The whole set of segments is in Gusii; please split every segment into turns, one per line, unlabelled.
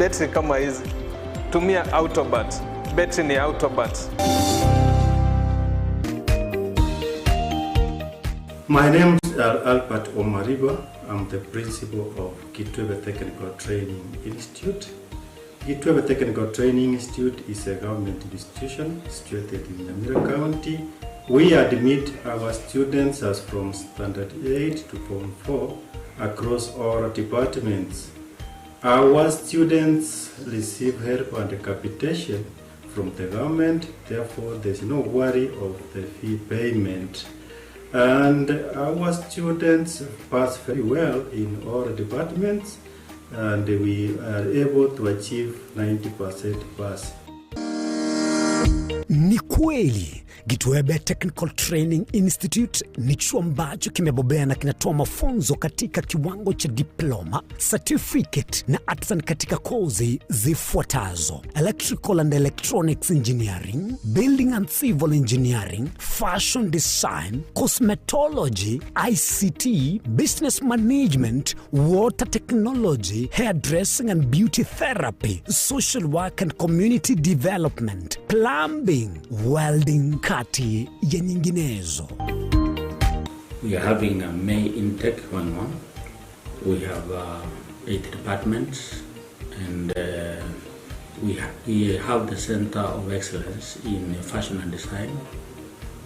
Betri kama hizi, tumia Autobat. Betri ni Autobat.
My name is Albert Omariba. I'm the principal of Kitwebe Technical Training Institute. Kitwebe Technical Training Institute is a government institution situated in Nyamira County. We admit our students as from Standard 8 to Form 4 across all departments. Our students receive help and capitation from the government, therefore there's no worry of the fee payment. And our students pass very well in all departments and we are able to achieve 90% pass.
Ni kweli Gitwebe Technical Training Institute ni chuo ambacho kimebobea na kinatoa mafunzo katika kiwango cha diploma, certificate na artisan katika kozi zifuatazo: electrical and electronics engineering, building and civil engineering, fashion design, cosmetology, ICT, business management, water technology, hairdressing and beauty therapy, social work and community development, plumbing, welding, kati ya nyinginezo.
We are having a May intake going on. We have 8 departments and we have the Center of Excellence in Fashion and Design.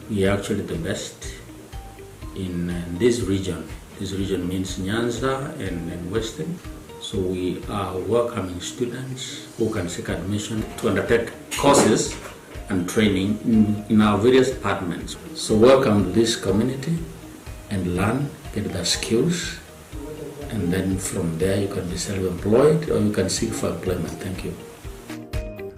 We are actually the best in this region. This region means Nyanza and Western. So we are welcoming students who can seek admission to undertake courses and training in our various departments. So welcome to this community and learn, get the skills, and then from there you can be self-employed or you can seek for employment. Thank you.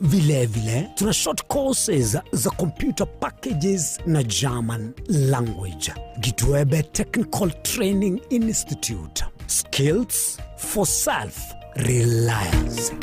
Vilevile tuna short courses za computer packages na German language. Gitwebe Technical Training Institute. Skills for self-reliance.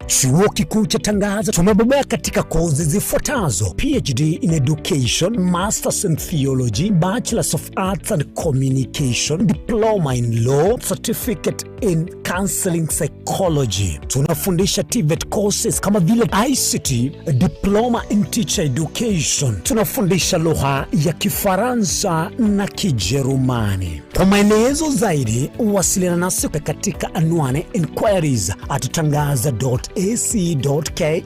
Chuo Kikuu cha Tangaza tumebobea katika kozi zifuatazo: PhD in Education, Masters in Theology, Bachelors of Arts and Communication, Diploma in Law, Certificate in Counseling Psychology. Tunafundisha TVET courses kama vile ICT, Diploma in Teacher Education. Tunafundisha lugha ya Kifaransa na Kijerumani. Kwa maelezo zaidi, wasiliana nasi katika anwani inquiries at tangaza.ac.ke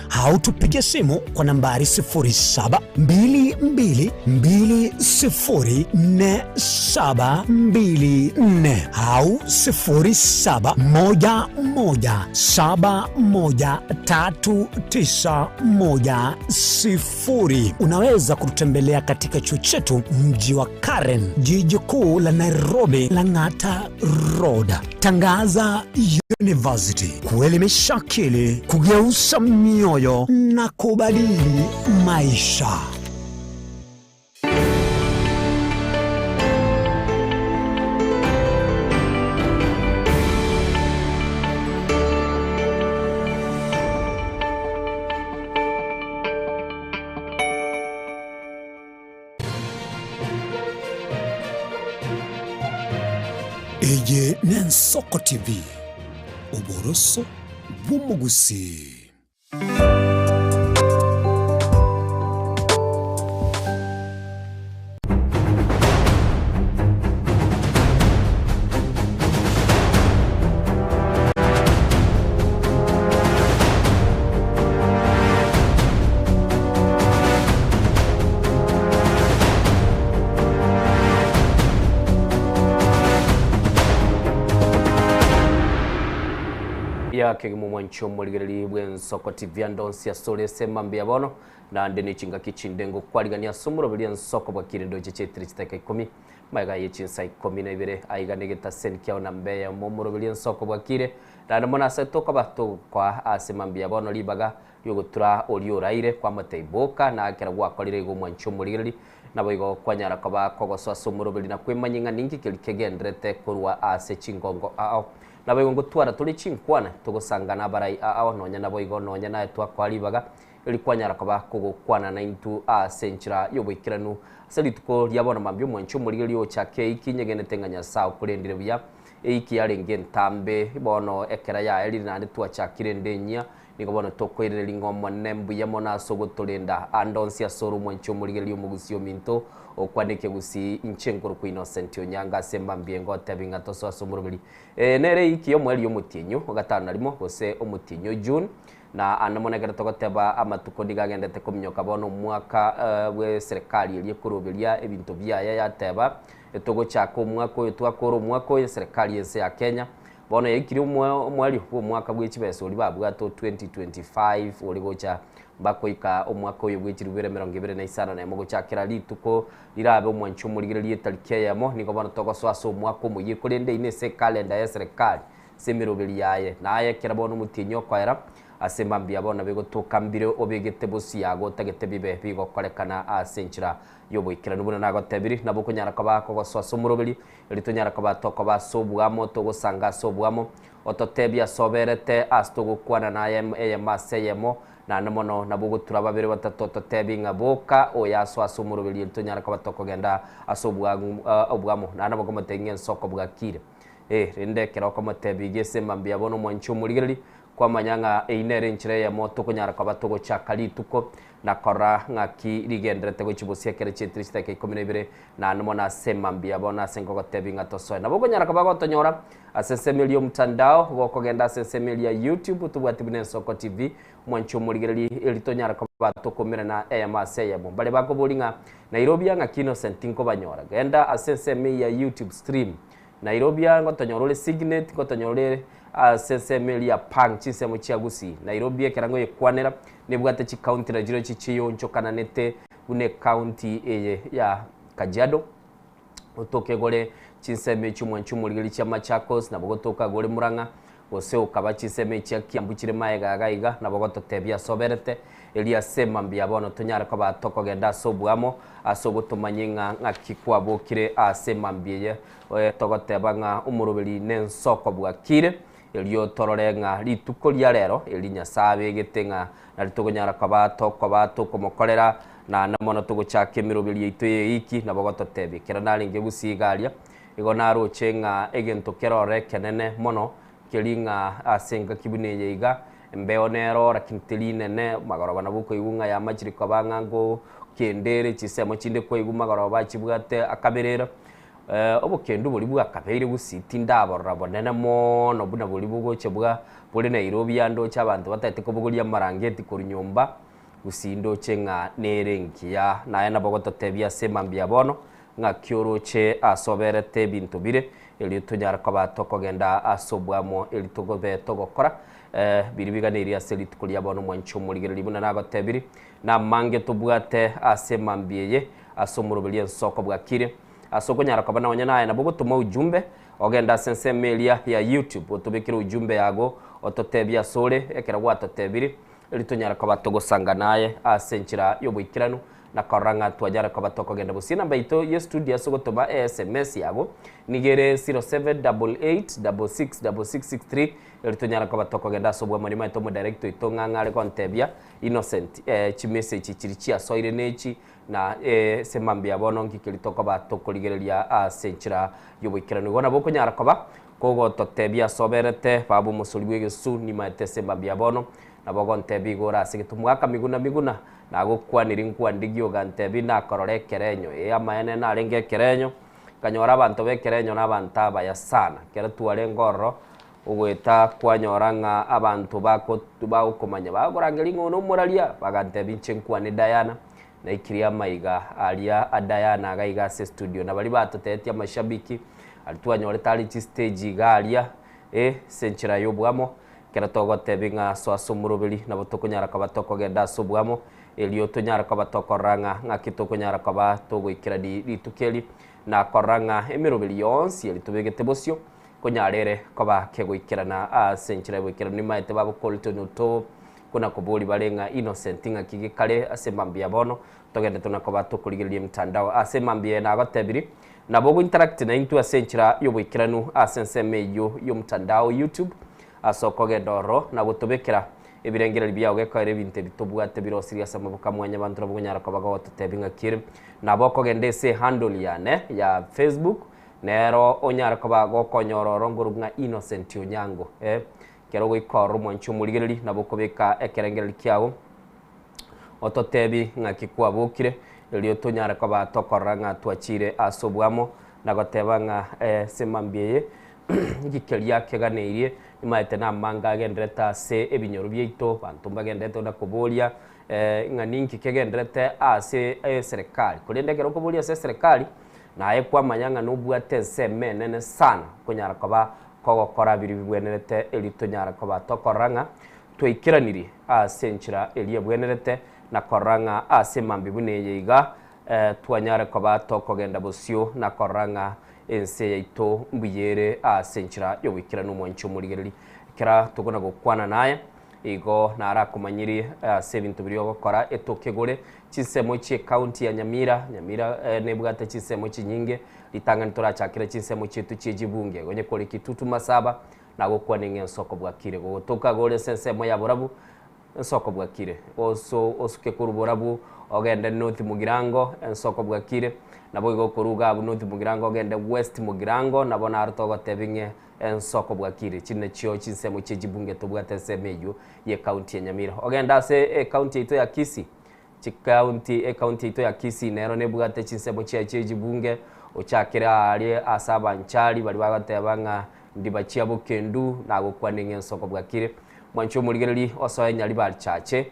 au tupige simu kwa nambari 0722204724 au 0711713910. Unaweza kututembelea katika chuo chetu mji wa Karen, jiji kuu la Nairobi, Lang'ata Road. Tangaza University, kuelimisha akili, kugeuza mioyo na kubadili maisha. Eye n'Ensoko TV, oboroso bw'omogusii.
Buya kegima omwanchi omorigereri bw'ensoko TV ande onsi ase ore ase mambia bono, naende ne chingaki chinde ngokwarigania ase omoroberi ensoko bwakire ndoche chietire chitaka ikomi magega ye chinsa ikomi na ibere aiga na egetaseni kiao na mbeya omo omoroberi ensoko bwakire naende mono ase tokoba togokoa ase mambia bono ribaga riogotura oria oraire kwamotebia boka na ekero gwakorire igo omwanchi omorigereri Naboigo kwanyara koba kogosoa ase omoroberi na kwemanyia ng'a ninki keria kegendererete korwa ase chingongo ao. Naboigo ngotwara tore chinkwana togosangana abarai ao nonya naboigo nonya naye twakoa ribaga eri kwanyara koba kogokwana naintwe ase enchera y'oboikeranu. Ase rituko ria bono mambia omwanche omorigereria ochake eiki nyegenete ng'a Nyasae okorendire buya. Eiki yarenge entambe, bono ekera yaerire naende twachakire ende enyia, nigo bono tokoirereria ng'a Omonene mbuya mono ase ogotorenda ande onsi ase ore omwanchi omorigereria omogusii ominto, okwane ekegusii inche nkorokwa Innocent Onyango ase mambia ngotebi ng'a tosoe ase omoroberi. Eye nere eiki y'omoerio omotienyi o gatano na rimo gose omotienyi o June, na ande mono ekero togoteba amatuko nigo agendete kominyoka bono omwaka bw'eserekari eria ekoroberia ebinto biaye yateba Togochaka omwaka oyo twakora omwaka oyo eserekari y'ense ya Kenya bono yaikire omoerio bw'omwaka bwe chibesa oria babwate o 2025 ore gocha mbakoika omwaka oyo bwe chilifu bibere emerongo ebere na isano na emo gochakera rituko rirabe omwanchi omorigereria etariki eyemo nigo bono togosoa ase omwaka omoyia korende ime ase ekalenda y'eserekari ase emeroberi yaye naye ekero bono omotienyi okoera Ase mambia bono bigotoka mbire obegete bosio yago otagete bibe bigokorekana ase enchera y'oboikeranu buna nagotebiri, nabo okonyara koba kogosoa ase omoroberi, erio tonyara koba tokoba ase oboamo, togosanga ase oboamo, ototebie ase oberete, ase togokwana naye eyemo ase eyemo, naende mono nabo ogotura babere batato ototebie ng'a boka oyo asoe ase omoroberi erio tonyara koba tokogenda ase oboamo, naende nabo okomotebia ng'a ensoko bwakire. Ee, rende ekero okomotebia iga ase mambia bono omwanche omorigereria, Kwamanya ng'a eyio nere enchera eyemo tokonyara koba togochaka rituko na korora ng'aki rigendererete gochia bosio ekero chietire chidakika ikomi na ibere naende mono ase mambia bono ase nkogotebia ng'a tosoe. Nabo okonyara koba gotonyora ase ensemo eria y'omtandao, gokogenda ase ensemo eria ya YouTube tobwati buna Ensoko TV, mwanche omorigereria eri tonyara koba tokomerana eyemo ase eyemo. Mbare bakoboria ng'a Nairobi ng'aki Innocent nkobanyora? Genda ase ensemo eyio ya YouTube stream Nairobi aa ngotonyora ore Signet, ngotonyora ore ase ensemo eria ya Pang, chinsemo chia Gusii. Nairobi ekero ngoyekwanera nebwate chicounty na chirochio chionchokananete buna ecounty eye ya Kajiado, otoke gore chinsemo echio mwanche omorigereria chia Machakos, nabo gotoka gore Murang'a, gose okaba chinsemo echia Kiambu chire maega iga iga, nabo gototebia ase oberete, erio ase mambia bono tonyare koba tokogenda ase oboamo, ase ogotomanyia ng'a ng'aki kwabokire ase mambia eye, togoteba ng'a omoroberi nensoko bwakire, erio torore ng'a rituko ria rero eri Nyasae abegete ng'a nari tokonyara koba tokoba tokomokorera, naende mono togochaka emeroberi yaito y'eiki, nabo gototebia. Ekero narenge gusii iga aria, Igo naroche ng'a egento kerore ekenene mono keri ng'a ase engaki buna eye iga, embeo nero lakini teri inene, magoroba nabo okoigwa ng'a yamachire koba ng'a nkokende ere chinsemo chinde kwaigwa magoroba achibwate akaberera. Obokendu boria bwakabeire gusii tindaborora bonene moono buna boria bogocha bwa bore Nairobi ande oche abanto batagete kobogoria amarangeti korwa nyomba, Gusii ndoche ng'a nere engiya, naye nabo ogototebia ase mambia bono, ng'aki oroche ase oberete ebinto bire, erio tonyare koba tokogenda ase obwamo eri togobe togokora biria biganeirie ase rituko ria bono mwanche omorigereria buna nagotebirie, namange tobwate ase mambia eye ase omoroberi ensoko bwakire. Ase okonyara koba nonya naye nabo ogotoma ujumbe, ogende ase ensemo eria ya YouTube otobekere ujumbe yago ototebie ase ore ekero gwatotebirie, Erio tonyare koba togosanga naye ase enchera y'oboikeranu, na korora ng'a twanyare koba tokogenda bosio. Enamba yaito ye studio ase ogotoma eSMS yago nigo ere 0788666663 erio tonyare koba tokogenda ase obwamani. Omanyete omodirector oito ng'a ng'are gontebia Innocent chimessage chiria chiasoire nechi na ase mambia bono nki keria tokoba tokorigereria ase enchera y'oboikeranu. Igo nabo okonyara koba Kogototebia ase oberete, baba omosori bw'egesu, nimaete ase mambia bono, nabo ogontebia igo ore ase egetumwa aka miguna miguna, nagokwanire nkwandigie ogantebia nakorora ekerenyo. Ee, amaene narenge ekerenyo, nkanyora abanto b'ekerenyo nabanto abaya sana. Ekero twarenge ororo, ogoeta kwanyora ng'a abanto bako bagokomanya bagokorangeria ng'a oyo nomoraria, bagantebia inche nkwane Diana, naikirie amaiga aria a Diana iga iga ase estudio, na baria batotebetie amashabiki, Aria twanyorete are chistage iga aria, eh, ase enchera y'oboamo, ekero togotebia ng'a soa ase omoroberi, nabo tokonyara koba tokogenda ase oboamo, erio tonyare koba tokorora ng'a ng'aki tokonyara koba togoikerania rituko eri, na korora ng'a emeroberi yonsi eri tobegete bosio, konyara ere koba kegoikerana ase enchera y'oboikeranu. Nimaete bagokorete oto buna koboria bare ng'a Innocent ng'aki gekare ase mambia bono, Togende tuna koba tokorigereria emitandao ase mambia eye nagotebirie, nabo ogointeract naintwe ase enchera y'oboikeranu ase ensemo eyio y'omotandao YouTube ase okogenda ororo na gotobekera ebirengererio biao gekoera ebinto ebi tobwate birosirie ase amaboko a mwanyabanto nabo okonyara koba gogototebia ng'aki ere. Nabo okogenda ase ehandle yane ya Facebook. Nero onyare koba gokonyora oro nkoru ng'a Innocent Onyango eh. Ekero ogoika ororo omwanchi omorigereri nabo okobeka ekerengereri kiago ototebi ng'aki kwabokire erio tonyare koba tokorora ng'a twachire ase oboamo na goteba ng'a ase mambia eye nki keria keganeirie nimaete namange agenderete ase ebinyoro biaito abanto mbagenderete buna koboria ng'a ninki kegenderete ase eserekari korende ekero okoboria ase eserekari naye kwamanya ng'a nobwate ensemo enene sana okonyara koba kogokora biria bibwenerete erio tonyare koba tokorora ng'a twaikeranirie ase enchera eria ebwenerete na korora ng'a ase emambia buna eye iga twanyare koba tokogenda bosio na korora ng'a ense yaito mbuya ere ase enchera y'ogoikeranu omwanchi omorigereri. Ekero tokona gokwana naye, igo narakomanyirie ase ebinto biria ogokora etokegore chinsemo chi'ecounty ya Nyamira, Nyamira nebwate chinsemo chinyinge, ritang'ani torachakere chinsemo chiaito chie chibunge, onye kore Kitutu Masaba, nagokwane ng'a ensoko bwakire gogotoka gore ase ensemo ya borabu, ensoko bwakire oso osuke korwa borabu ogende North Mugirango, ensoko bwakire, naboigo okorwa iga abwo North Mugirango ogende West Mugirango, nabo naro togotebia ng'a ensoko bwakire. Chinde chio chinsemo chie chibunge tobwate ensemo eyio ye county ya Nyamira. Ogende ase ecounty yaito ya Kisii, Chikaunti, Ekaunti yaito ya Kisii nero nebwate chinsemo chiaye chie chibunge, ochakere aaria ase abanchari baria bagoteba ng'a ndibachia bokendu nagokwane ng'a ensoko bwakire. Mwanche omorigereria osoe Nyaribari Chache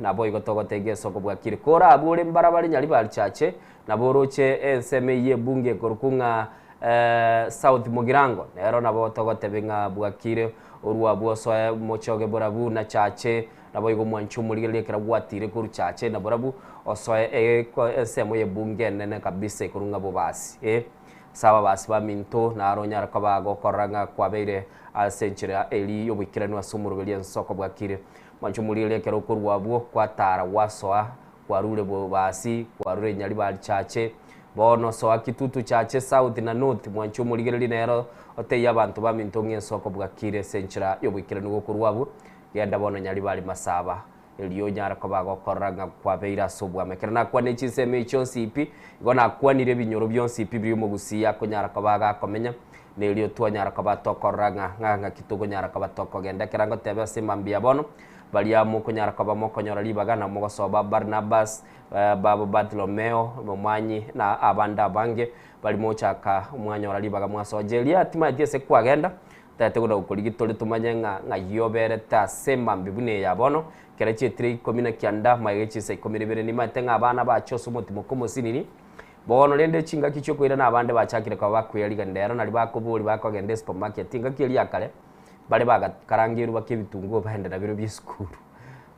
naboigo togotebia ensoko bwakire. Kore abwo ore mbarabare Nyaribari Chache nabo oroche ensemo eyio ebunge ekorokwa ng'a South Mugirango nero nabo togotebia ng'a bwakire orwe abwo osoe Mochoge Borabu na Chache Naboigo mwanche omorigereria ekero gwatiire korwa chache na borabu, osoe ensemo y'ebunge enene kabisa ekorwa ng'a bobasi. Ee, ase ababasi baminto naro onyare koba agokorora ng'a kwabeire ase enchera eria y'oboikeranu ase omoroberi ensoko bwakire. Mwanche omorigereria ekero okorwa abwo kwatara gwasoa kwarure bobasi, kwarure nyaribari chache, bono soa kitutu chache south na north, mwanche omorigereria nero otebie abanto baminto ng'a ensoko bwakire ase enchera y'oboikeranu gokorwa abwo. Genda bono Nyaribari Masaba, erio onyare koba agokorora ng'a kwabeire ase obwamo. Ekero nakwanire chinsemo echi chionsi pi, igo nakwanire ebinyoro bionsi pi biria omogusii akonyara koba agakomenya, na erio twanyara koba tokorora ng'a ng'a ng'aki tokonyara koba tokogenda. Ekero ngoteba ase mambia bono, baria mokonyara koba mokonyora ribaga na mogosoba Barnabas, babo Bartholomeo, Momanyi, na abande abange, baria mochaka mwanyora ribaga mwasoa Jeria, timanyeti ase kwagenda, Tari togenda gokorigia tore tomanye ng'a ng'ai oberete ase emambia buna eye ya bono, ekero chietire ikomi na kianda, magega chinsa ikomi na ibere nimaete ng'a abana bache ase omotimoka omosinini. Bono rende chingaki chi'okoirana abande bachakire koba bakweyarigania rero nario bakoboria bakogenda esupermarket engaki eria ya kare, bare bagakarangerwa baka ebitunguo baende nabirobio bi'esukuru,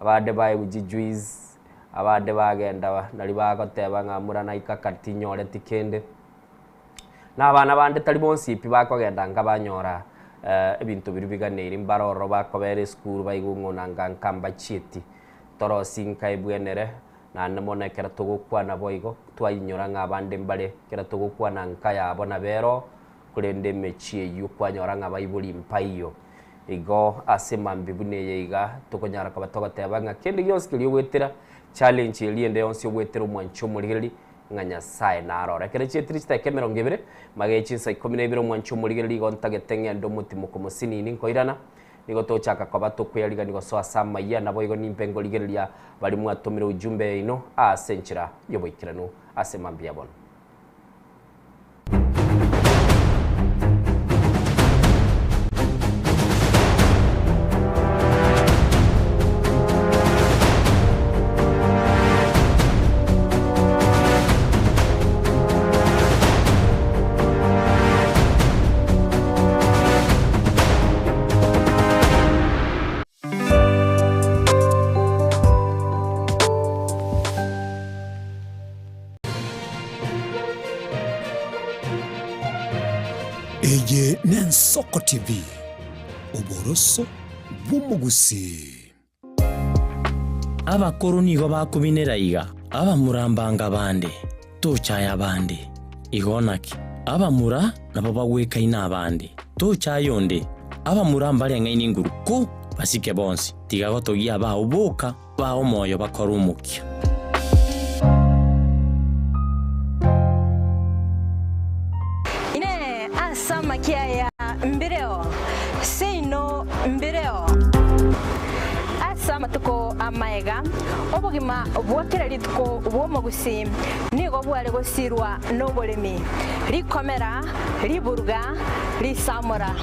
abande baegwa chijuice, abande bagenda nario bagoteba ng'a mura naika kare tinyoreti kende. Na abana bande tari bonsi pi bakogenda nka banyora ebinto biria biganeiri, mbare ororo bakobera esukuru baigwe ng'a ona nka nka mbachieti, torosie nka ebwenere, naende mono ekero togokwana boigo, twainyora ng'a abande mbare ekero togokwana nka yabo nabo ero, korende emechie eyio kwanyora ng'a baibori mpaiyo. Igo ase mambia buna eye iga, tokonyara koba togoteba ng'a kende gionsi keria ogoetera, challenge eria ende yonsi ogoetera omwanchi omorigereria, ng'a Nyasae narore. Ekero chietire chidakika emerongo ebere, magega chinsa ikomi na ibere omwanche omorigereria igo ntagete ng'ende omotimoko mosinini nkoirana, nigo togochaka koba tokweyarigania gosoa ase amayia, naboigo nimpe nkorigereria baria mwatomire ujumbe yaino ase enchera y'oboikeranu ase mambia bono.
Eye n'Ensoko TV, oboroso bw'omogusii.
Abakoro nigo bakobinera iga, Abamura mbanga bande, tochaya abande. Igo naki, abamura nabo bagwekaine abande, tochaya onde. Abamura mbareng'aini nguru ko basike bonsi, tiga gotogia abao boka, baa omoyo bakore omokia.
amatuko amaega, obogima bwa kera rituko bw'omogusii nigo bware gosirwa noboremi, rikomera, riburuga, risamora,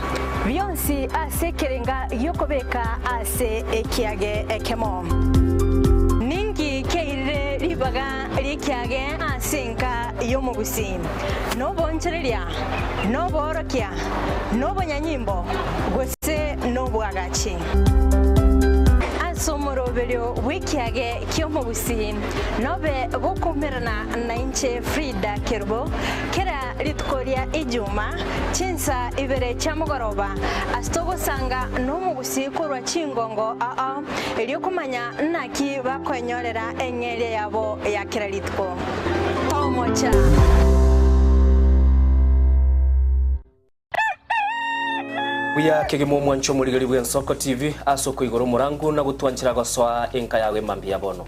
bionsi ase ekerenga gi'okobeka ase ekiage ekemo. Ninki kiairire ribaga ri'ekiage ase enka y'omogusii? Noboonchoreria, noboorokia, nobonyanyimbo, gose nobwagachi? Ase omoroberio bw'ekiage ki'omogusii nobe gokoumerana nainche Frida Kerubo kera rituko ria Ijuma chinsa ibere chia mogoroba ase togosanga nomogusii korwa chingongo ao erio komanya naki bakoenyorera eng'eria yabo ya kera rituko. Tomocha!
Buya kegima omwancho omorigeri bw'Ensoko TV ase okoigora omorangu na gotwanchera gosoa enka yago emambia ya bono.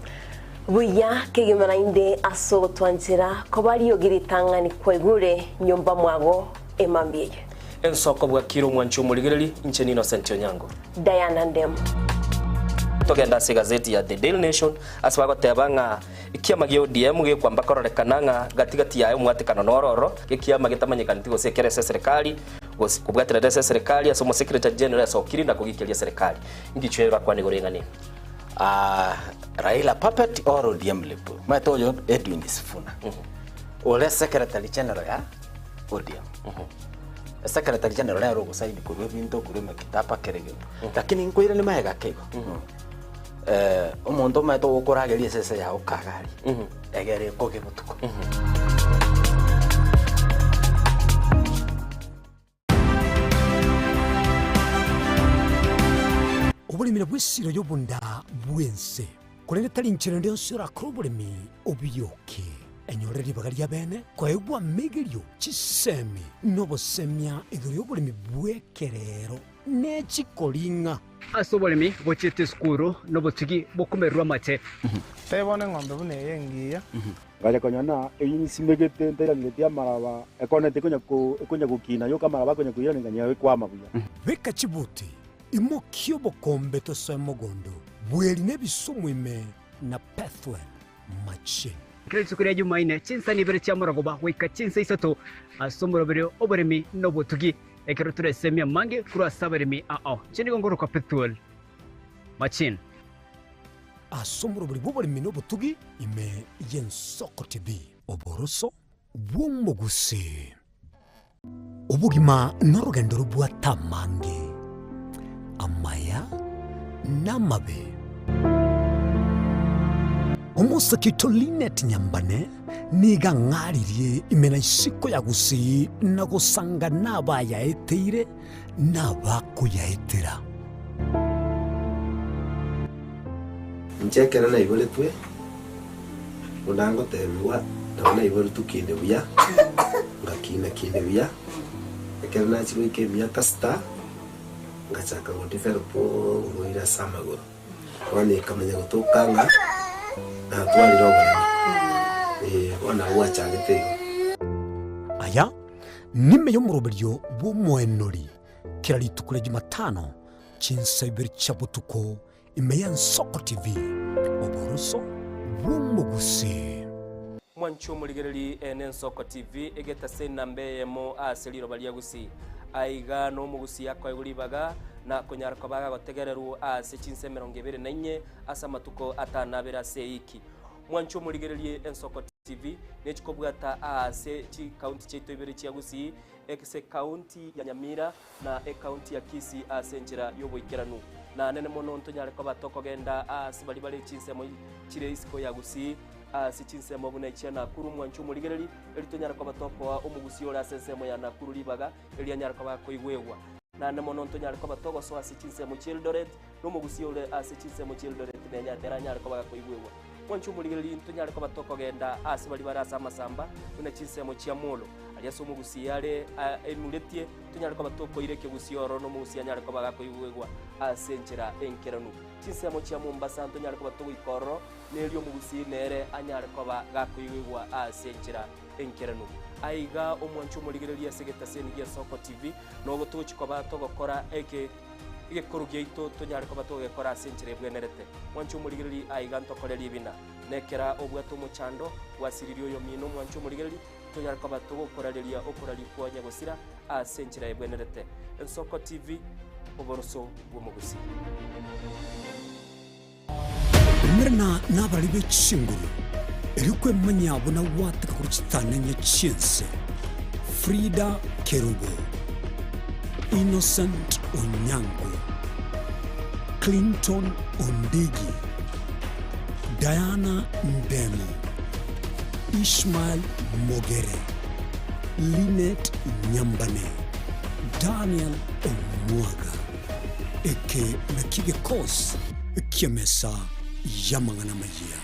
Buya kegima naende ase ogotwanchera koba riogi ritang'ani kwaigure nyomba mwago emambia eye.
Ensoko bwakire omwancho omorigereri, inche n'Innocent Onyango.
Diana Ndemo.
Togende ase egazeti ya The Daily Nation ase bagoteba ng'a ekiama gia ODM gekwamba kororekana ng'a gati gati yaye omwatekano noro ororo, ekiama getamanyekaneti gose ekere ase eserekari gose kobwaterera ase eserekari ase omosecretary general asokiri na kogikeria eserekari. Ngichwe orakwane igoro ing'ana eye?
Ah, Raila puppet or ODM lip. Omanyete oyo Edwin Sifuna. Ore secretary general ya ODM. Secretary general nere ogosaini korwa ebinto korwa emekitaba kera egento. Lakini nkoiranie magega ake igo. Eh, omonto omanyete ogokorageria esese yago kagari, egere ekoge botuko.
Oboremi nabwo esiro y'obonda bw'ense, korende tari inchera ende yonsi orakore oboremi obioke. Enyore ribaga ri'abeene koegwa amegerio, chisemi, na obosemia igoro y'oboremi bw'ekerero ne chikoring'a.
Ase oboremi bochiete esukuru nobotugi bokomererwa amate.
Tebia bono eng'ombe buna eye engiya.
Ngacha konyora ng'a eyio nsimegete ntairangeretie amaraba, ekoneti ekonya ko ekonya gokina yoka amaraba akonya koirana ng'a ekwama buya.
Beka chibuti, imokia obokombe tosoe mogondo, bweri na ebisumu ime na Pethuel machine.
Kera rituko ria Jumaine, chinsani ibere chia morogoba goika chinsa isato ase omoroberio oboremi na obotugi, ekero toresemie amange korwa ase abaremi ao. Inche nigo ngorokwa Pethuel Machine.
Ase omorobori bw'oboremi na obotugi ime y'Ensoko TV. Oboroso bw'omogusii. Obogima norogendo robwate amange, amaya na amabe. Omosake oito Linet Nyambane nigo ang'aririe ime na isiko ya Gusii na gosanga nabayaeteire na abakoyaetera.
Inche ekero naiboretwe, buna ngotebigwa, nabo naiboretwe kinde buya, ngakina kinde buya, ekero nachia goika emiaka sita, ngachaka go develop oborwaire ase amagoro. Bono ekamanya gotoka ng'a natwarire oboremo, eh, bono nabo gwachagete igo.
Aya nime y'omoroberio bw'omoenori kera rituko ria Jumatano chinsa ibere chia botuko ime y'Ensoko TV, oboroso bw'omogusii.
Mwanche omorigereri ene Ensoko TV egetase enamba eyemo ase riroba ria Gusii. Aiga nomogusii akoegwa ribaga na konyara koba agagotegererwa ase chinsa 24 ase amatuko atano abere ase eiki. Mwanche omorigererie Ensoko TV nechikobwata aase chikaunti chiaito ibere chia Gusii, ase ekaunti ya Nyamira na ekaunti ya Kisii ase enchera y'oboikeranu. Na nene mono ntonyare koba tokogenda aase baria bare chinsemo chire isiko ya Gusii, ase chinsemo buna echia Nakuru mwanche omorigereri, erio tonyare koba tokoa omogusii ore ase ensemo ya Nakuru ribaga, erio anyare koba akoigwegwa. Naende mono ntonyare koba togosoa ase chinsemo chi'Eldoret, na omogusii ore ase chinsemo chi'Eldoret nere anyare koba gakoigwegwa. Mwanche omorigereria, ntonyare koba tokogenda aase baria bare ase amasamba, buna chinsemo chia Molo, aria ase omogusii are aimuretie, tonyare koba tokoira ekegusii ororo na omogusii anyare koba gakoigwegwa ase enchera enkeranu. Chinsemo chia Mombasa ntonyare koba togoika ororo, na erio omogusii nere anyare koba gakoigwegwa ase enchera enkeranu. Aiga omwanche omorigereria ase egetaseni gia Soko TV, nogo togochia koba togokora eke.
Egekoro giaito tonyare koba togekora ase enchera ebwenerete. Mwanche omorigereria aiga ntokore ribina. Nekera obwate omochando, gwasiririe oyomino mwanche omorigereria, tonyare koba togokorareria okoraria kwa nyagosira ase enchera ebwenerete. Ensoko TV, oboroso bw'omogusii.
Umerana nabarari be chinguru, erio kwemanyia buna gwateka korwa chitananya chi'ense. Frida Kerubo, Innocent Onyango, Clinton Ondigi, Diana Ndemo, Ishmael Mogere, Linet Nyambane, Daniel Omwaga. Eke nakio gekosi ki'emesa y'amang'ana amayia.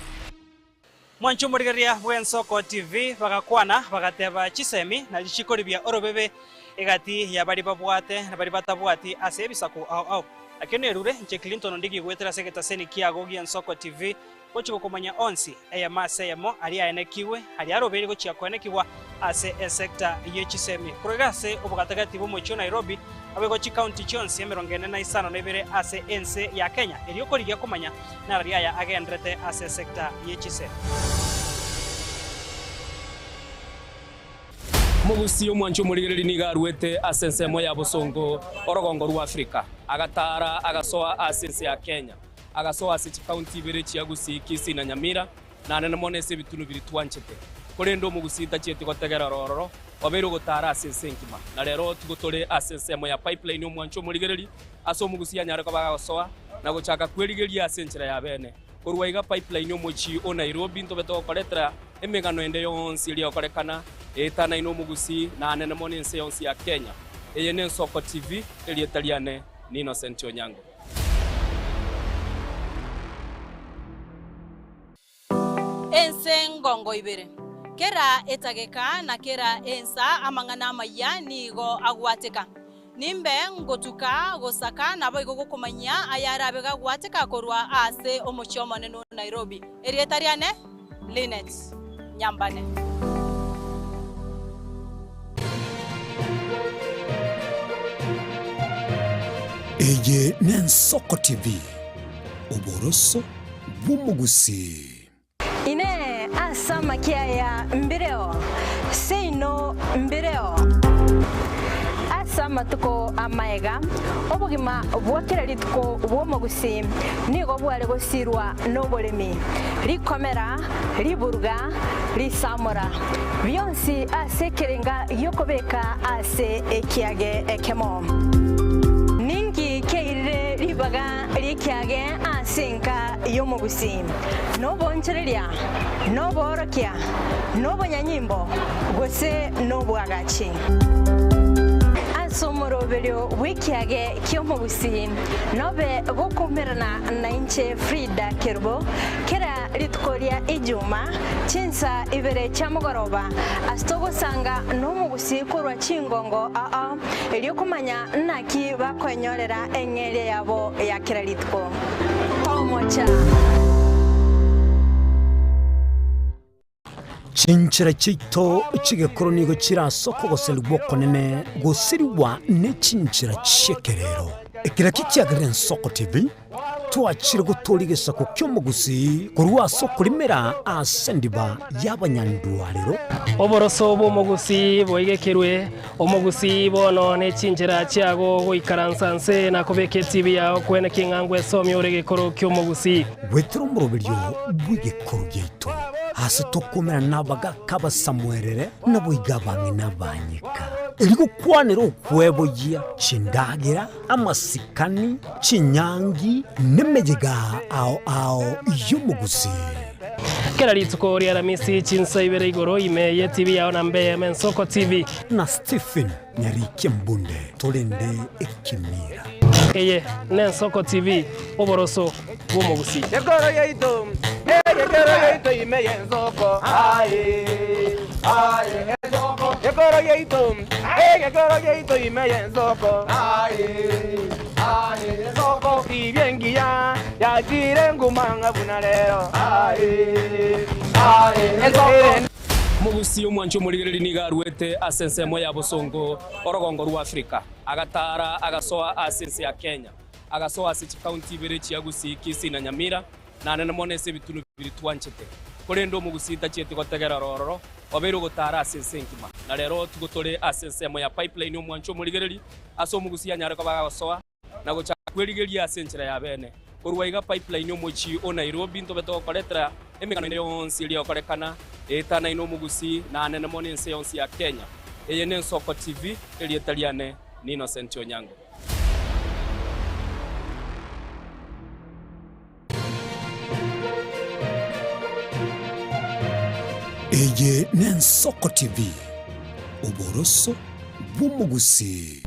Mwanche omorigereria bw'Ensoko TV bagakwana bagateba chisemi nario chikoribia orobebe egati ya baria babwate na baria batabwati ase ebisaku ao ao. Nakio nerure inche Clinton Ondigi goetera ase egetaseni kiago gi'Ensoko TV gochia gokomanya onsi eyemo ase eyemo aria aenekigwe aria arobeire gochia koenekigwa ase esecta ye chisemi korwa iga ase obogatagati bw'omochie o Nairobi naboigo chikaunti chionsi 42 ase ense ya Kenya erio korigia komanya narari aya agenderete ase esecta ye chisemi.
Omogusii omwanchi omorigereria nigo aruete ase ensemo ya bosongo orogongo rwa Afrika, agataara agasoa ase ense ya Kenya, agasoa ase chikaunti ibere chia Gusii, Kisii na Nyamira, na nene mono ase ebitunu biria twanchete. Korende omogusii tachieti gotegerera ororo, obeire ogotaara ase ense engima. Na rero tigo tore ase ensemo ya Pipeline omwanchi omorigereria, ase omogusii anyare koba agosoa na gochaka kwerigeria ase enchera ya bene. Korwa iga Pipeline omochie o Nairobi ntobe togokoretera emegano ende yonsi eria egokorekana eetanaine omogusii na anene mono ense yonsi ya Kenya. Eye n'Ensoko TV, erieta riane ni Innocent Onyango.
Ense ngongo ibere. Kera etageka na kera ensa amang'ana amayia nigo agwateka. Nimbe ngotuka gosaka naboigo gokomanyia ayarabe gagwateka korwa ase omochie omonene o Nairobi. Erieta riane Linet Nyambane.
Eye n'Ensoko TV, oboroso bw'omogusii.
Inee! Ase amakia aya mbireo? Seino mbireo. Ase amatuko amaega, obogima bwa kera rituko bw'omogusii nigo bware gosirwa noboremi, rikomera, riburuga, risamora, bionsi ase ekerenga gi'okobeka ase ekiage ekemo. Ninki kiairire ribaga ri'ekiage ase enka y'omogusii? Nobonchoreria, noboorokia, nobonyanyimbo, gose nobwagachi. Ase omoroberio bw'ekiage ki'omogusii, nobe gokoumerana nainche Frida Kerubo, kera rituko ria Ijuma, chinsa ibere chia mogoroba, ase togosanga nomogusii korwa chingongo ao, erio komanya naki bakoenyorera eng'eria yabo ya kera rituko. Tomocha.
Chinchera chiaito chi'egekoro nigo chire ase okogoserigwa okonene gosirigwa ne chinchera chi'ekerero. Ekero kiagerire Ensoko TV, twachire gotooria egesaku ki'omogusii korwa ase okorimera ase endiba y'abanyandwarero.
Oboroso bw'omogusii boigekerwe, omogusii bono ne chinchera chiago goikaransa nse na kobeka etibi yao kwene king'a ngwesomia ore egekoro ki'omogusii.
Goetera omoroberio bw'egekoro giaito, aase tokoumera nabagaaka abasamuerere, naboigo abang'ina abanyeka, erio gokwanera okweboyia chindagera, amasikani, chinyangi, nemeyega ao ao y'omogusii.
Kera rituko ria Aramisi chinsa ibere igoro ime ye TV yao na mbe eyemo Ensoko TV.
Na Stephen Nyarikia Mbunde torende ekemira.
Eye n'Ensoko TV, oboroso bw'omogusii.
Ekoro yaito, ekero yaito ime y'ensoko, aye, aye, ensoko. Ekoro yaito, ekero yaito ime y'ensoko, aye, aye, ensoko. Tibia engiya yachire nguma ng'a buna rero, aye, aye, ensoko.
Omogusii omwanchi omorigereria nigo aruete ase ensemo ya bosongo orogongo rwa Afrika, agataara agasoa ase ense ya Kenya. Agasoa ase chikaunti ibere chia Gusii, Kisii na Nyamira, na anene mono ase ebitunu biria twanchete. Korende omogusii tachieti gotegerera ororo, obeire ogotaara ase ense engima. Na rero tigo tore ase ensemo ya Pipeline omwancho omorigereri, ase omogusii anyare koba agosoa na gochaka kwerigeria ase enchera ya bene. Korwa iga Pipeline omochie o Nairobi ntobe togokoretera emegano ende yonsi eria egokorekana eetanaine omogusii na anene mono ense yonsi ya Kenya. Eye n'Ensoko TV, erieta riane ni Innocent Onyango.
Eye n'Ensoko TV, oboroso bw'omogusii.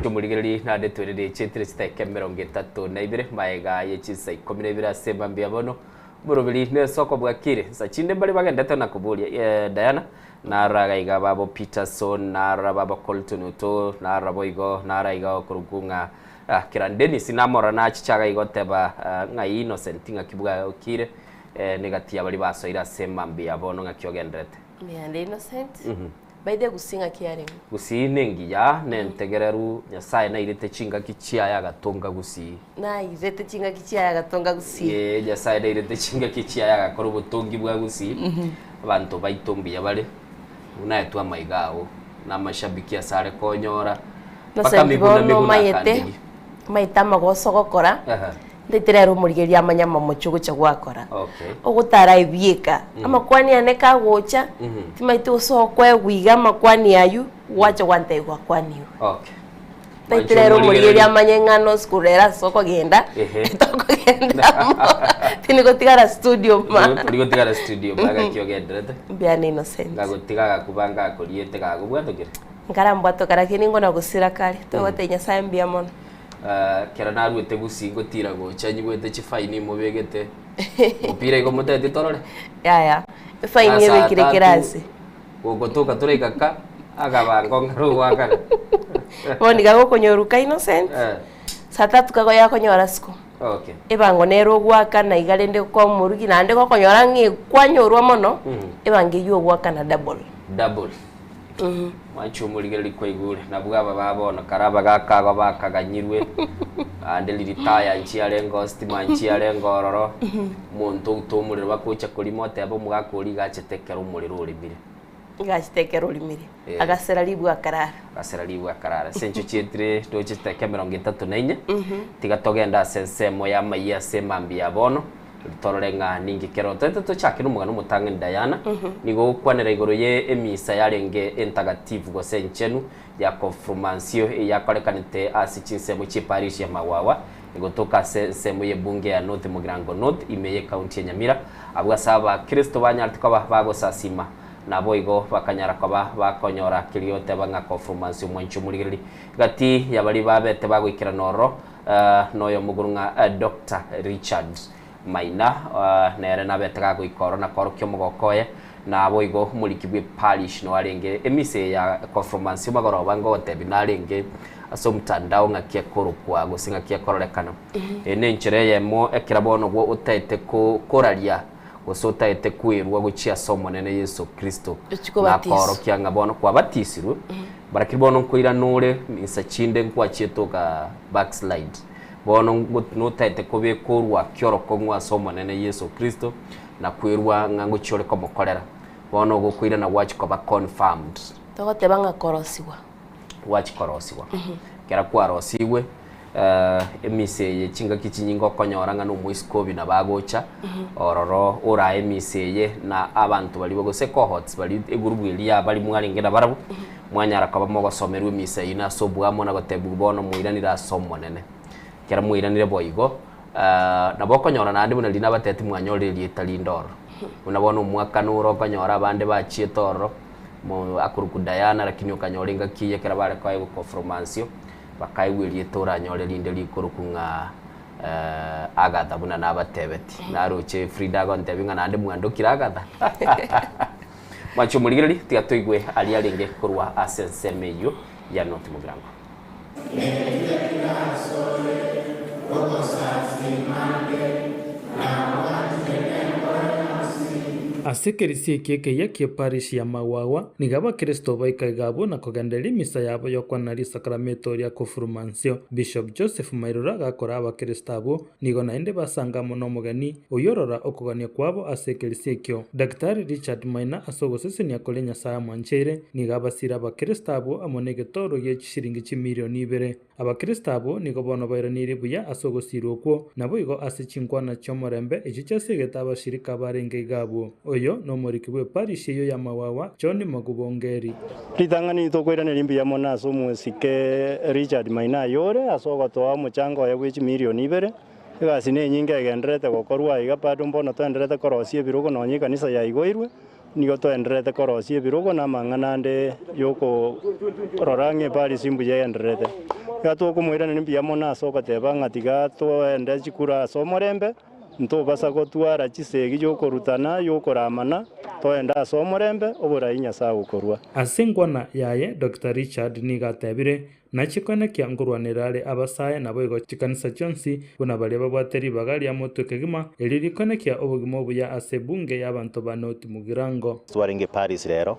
Omorigereria naende twerire chetire chidakika 32 maega ye chinsa 12 ase mambia bono omoroberi nesoko bwakire nsa chinde mbare bagendete na koboria eh, Diana narora iga babo Peterson narora babo Colton Oto narora boigo nara iga okorokwa ng'a ah, kera Dennis namorora nachicha iga goteba ah, ng'ai Innocent ng'aki bwakire eh, negati ya baria basoire ase mambia bono ng'aki ogenderete.
Mbiande Innocent. By the gusii ng'aki yarenge.
Gusii nengiya, nentegereru, Nyasae nairete chingaki chiaye agatonga Gusii.
Nairete chingaki chiaye agatonga Gusii.
Ee, Nyasae nairete chingaki chiaye agakora obotongi bwa Gusii. Abanto baito mbuya bare, buna aye twamaiga ao, na amashabiki ase are konyora, mpaka
Innocent
miguna
bono
miguna
omayete,
akandigia.
omayete amagoso ogokora,
Aha.
Ntaete rero omorigereria amanye amamocho ogocha gwakora.
Okay.
Ogotara ebieka. Amakwani ane kagocha, timaeti gose okoegwa iga amakwani aywo, gwacha gwantebia gwakwanirwe.
Okay.
Ntaete rero omorigereria amanye ng'a nonsi korwa rero ase okogenda,
Ehe.
tokogenda amo, tindi gotigara studio ma.
Tori gotigara studio ma gaki ogenderete.
Mbuya Innocent.
Ngagotiga agakuba ngakoriete gakobwatokire.
Nkarambwatoka lakini ngona gosira kare, togotebia Nyasaye mbuya mono.
Ekero naruete gusii ngotira gocha nyigwete chifaini mobegete mopira igo motebeti torore.
Yaya, efaini
Na saa
ebekire
tatu,
kerasi.
Gogotoka toraika ka akabango ng'are ogoakana.
Bono iga gokonyoruka Innocent,
Eh.
saa tatu kago yakonyora siko.
Okay.
Ebango nere ogoakana iga rende kwa omorugi naende gokonyora ng'a kwanyorwa mono, ebango eywo ogoakana double.
Double. Mwanche omorigereria kwaigure, nabwo aba ba bono kare abagaka aba bakaganyirwe, naende riritaya nchiarenge oo stima nchiarenge ororo, omonto outa omorero bagocha korima oteba omogaka oria iga achete ekero omorero oremire.
Iga achete ekero orimire,
Eh.
agasera ribwa akarara.
Agasera ribwa akarara. Ase encho chietire ndoche chidakika 34, tiga togende ase ensemo y'amayia ase emambia ya bono, Torore ng'a ninki kero toete tochake nomogano omotang'ani Diana, nigo ogokwanera igoro ye emisa yarenge entagatifu gose enchenu ya Konfirmansio eyakorekanete ase chinsemo chie parish ya Magwagwa egotoka ase ensemo ye bunge ya North Mugirango North ime ye county ya Nyamira abwo ase abakristo banyarete koba bagosasima naboigo bakanyara koba bakonyora keria oteba ng'a Konfirmansio mwanche omorigereria gati ya baria babete bagoikerana ororo Noyomo ng'a Doctor Richard Maina nere nabete gagoika oro na koorokia omogoko oye, naboigo omoriki bwe parish no arenge emisa eye ya confirmancy magoroba ngogotebi narenge ase omotandao ng'aki ekorokwa gose ng'aki ekororekana. Eye nenchera eyemo ekero bono gwo otaete koraria gose otaete kwerwa gochia ase Omonene Yeso Kristo
Ochia kobatiswa.
Nakorokia ng'a bono kwabatisirwe, barakiri bono nkoirana ore insa chinde nkwachiete oka backslide. Bono ngo notaete kobeka orwaki orokong'u ase Omonene Yeso Kristo, na kwerwa ng'a ngochia ore komokorera. Bono ogokoirana gwachia koba confirmed.
Togoteba ng'a korosigwa.
Gwachia korosigwa. Ekero kwarosigwe, emisa eye chingaki chinyinge okonyora ng'a na omoisikobi nabo agocha, ororo orae emisa eye na abanto baria gose cohorts baria egurubu eria ya baria mwarenge nabarabwo, mwanyara koba mogosomerwa emisa eyio nase oboamo na gotebiwa bono moiranire ase Omonene. Ekero mwairanire boigo, nabo okonyora naende buna riria nabatebetie mwanyorire erieta rinde ororo. Buna bono omwakano ore okonyora abande bachiete ororo, mo akorokwa Diana lakini okanyora engaki eye ekero bare koegwa confirmansio, bakaegwa erieta oranyore rinde rikorokwa ng'a Agatha buna nabatebetie. Naroche Frida agontebia ng'a naende mwandokire Agatha. Mwanche omorigereria, tiga toigwe aria arenge korwa ase ensemo eyio ya North Mugirango.
Ase ekerisia eke ekeyia ki'eparish ya Magwagwa, nigo abakristo baika iga abwo na kogendereria emisa yabo y'okwanera risakrameto ria Kofurumansio. Bishop Joseph Mairura gakora abakristo abwo, nigo naende basanga amo nomogeni oyio orora okogania kwabo ase ekerisia ekio. Daktari Richard Maina ase ogosesenia koria Nyasae amwancheire, nigo abasire abakristo abwo amo negetoro gie chishilingi chimilioni ibere. Abakristo abwo nigo bono bairaneirie buya ase ogosiirwa okwo, naboigo ase chinkwana chi'omorembe echio chiasegete abashirika abarenge iga abwo. Oyo nomoriki bw'eparish eyio y'Amawawa, John Magubongeri.
Ritang'ani tokoiraneria mbuya mono ase omosike Richard Maina Ayore ase ogotoa omochango oye bwe chimilioni ibere. Egasi nenyinge egendererete gokorwa aiga bado mbono toendererete korosia ebirogo nonya ekanisa yaigoirwe. Nigo toendererete korosia ebirogo na amang'ana ande y'okorora ng'a eparisi mbuya egendererete. Iga tokomoiraneria mbuya mono ase ogoteba ng'a tiga toende chikura ase omorembe, ntobasa gotwara chisegi y'okorutana, y'okoramana, toende ase omorembe, oborai Nyasae agokorua.
Ase enkwana yaye, Doctor Richard nigo atebire, Nachie koenekia nkorwanera are abasae naboigo chikanisa chionsi, buna baria babwate ribaga ria motwe kegima, erio rikoenekia obogima obuya ase ebunge y'abanto ba North Mugirango.
Twarenge Paris rero,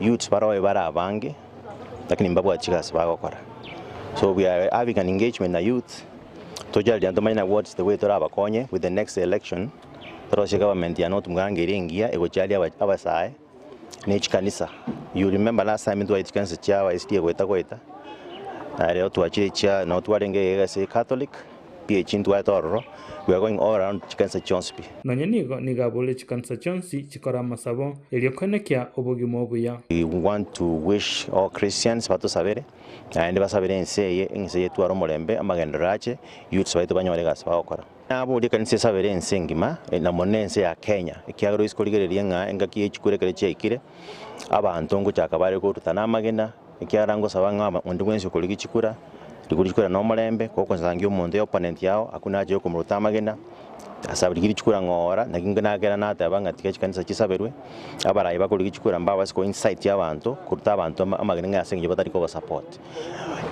youths baroe bare abange, lakini mbabwati chigasi bagokora. So we are having an engagement na youth, tocharirie tomanye na what's the way torabakonye with the next election, torosie government ya North Mugirango ere engiya egochiaria abasae. ne chikanisa. You remember last time ntwaete chikanisa chia aba SDA goeta goeta, na rero twachire chia nabo twarenge iga ase Catholic, PAG ntwaete ororo, we are going all around chikanisa chionsi pi.
Nonya nigo nigo aborire chikanisa chionsi chikore amasabo, erio koenekia obogima obuya.
We want to wish all Christians batosabere, naende basabere ense eye, ense eye etware omorembe, amagenderero ache, youths baito banyore egasi bagokora. Naboria ekanisa esabere ense engima, na mono ense ya Kenya, ekiagera oise korigereria ng'a engaki ye chikura ekero chiaikire, abanto ngochaka bare korutana amagena, ekiagera ngosaba ng'a onde bwensi okorigia chikura, rigia chikura na omorembe, gokonsangia omonto ya opponent yao, akwo nache okomoruta amagena, ase rigia chikura ng'ora, naki nagera nateba ng'a tiga chikanisa chisaberwe, abarai bakorigia chikura mbabase ko incite abanto, koruta abanto amagena ng'a ase eng'encho batari koba support.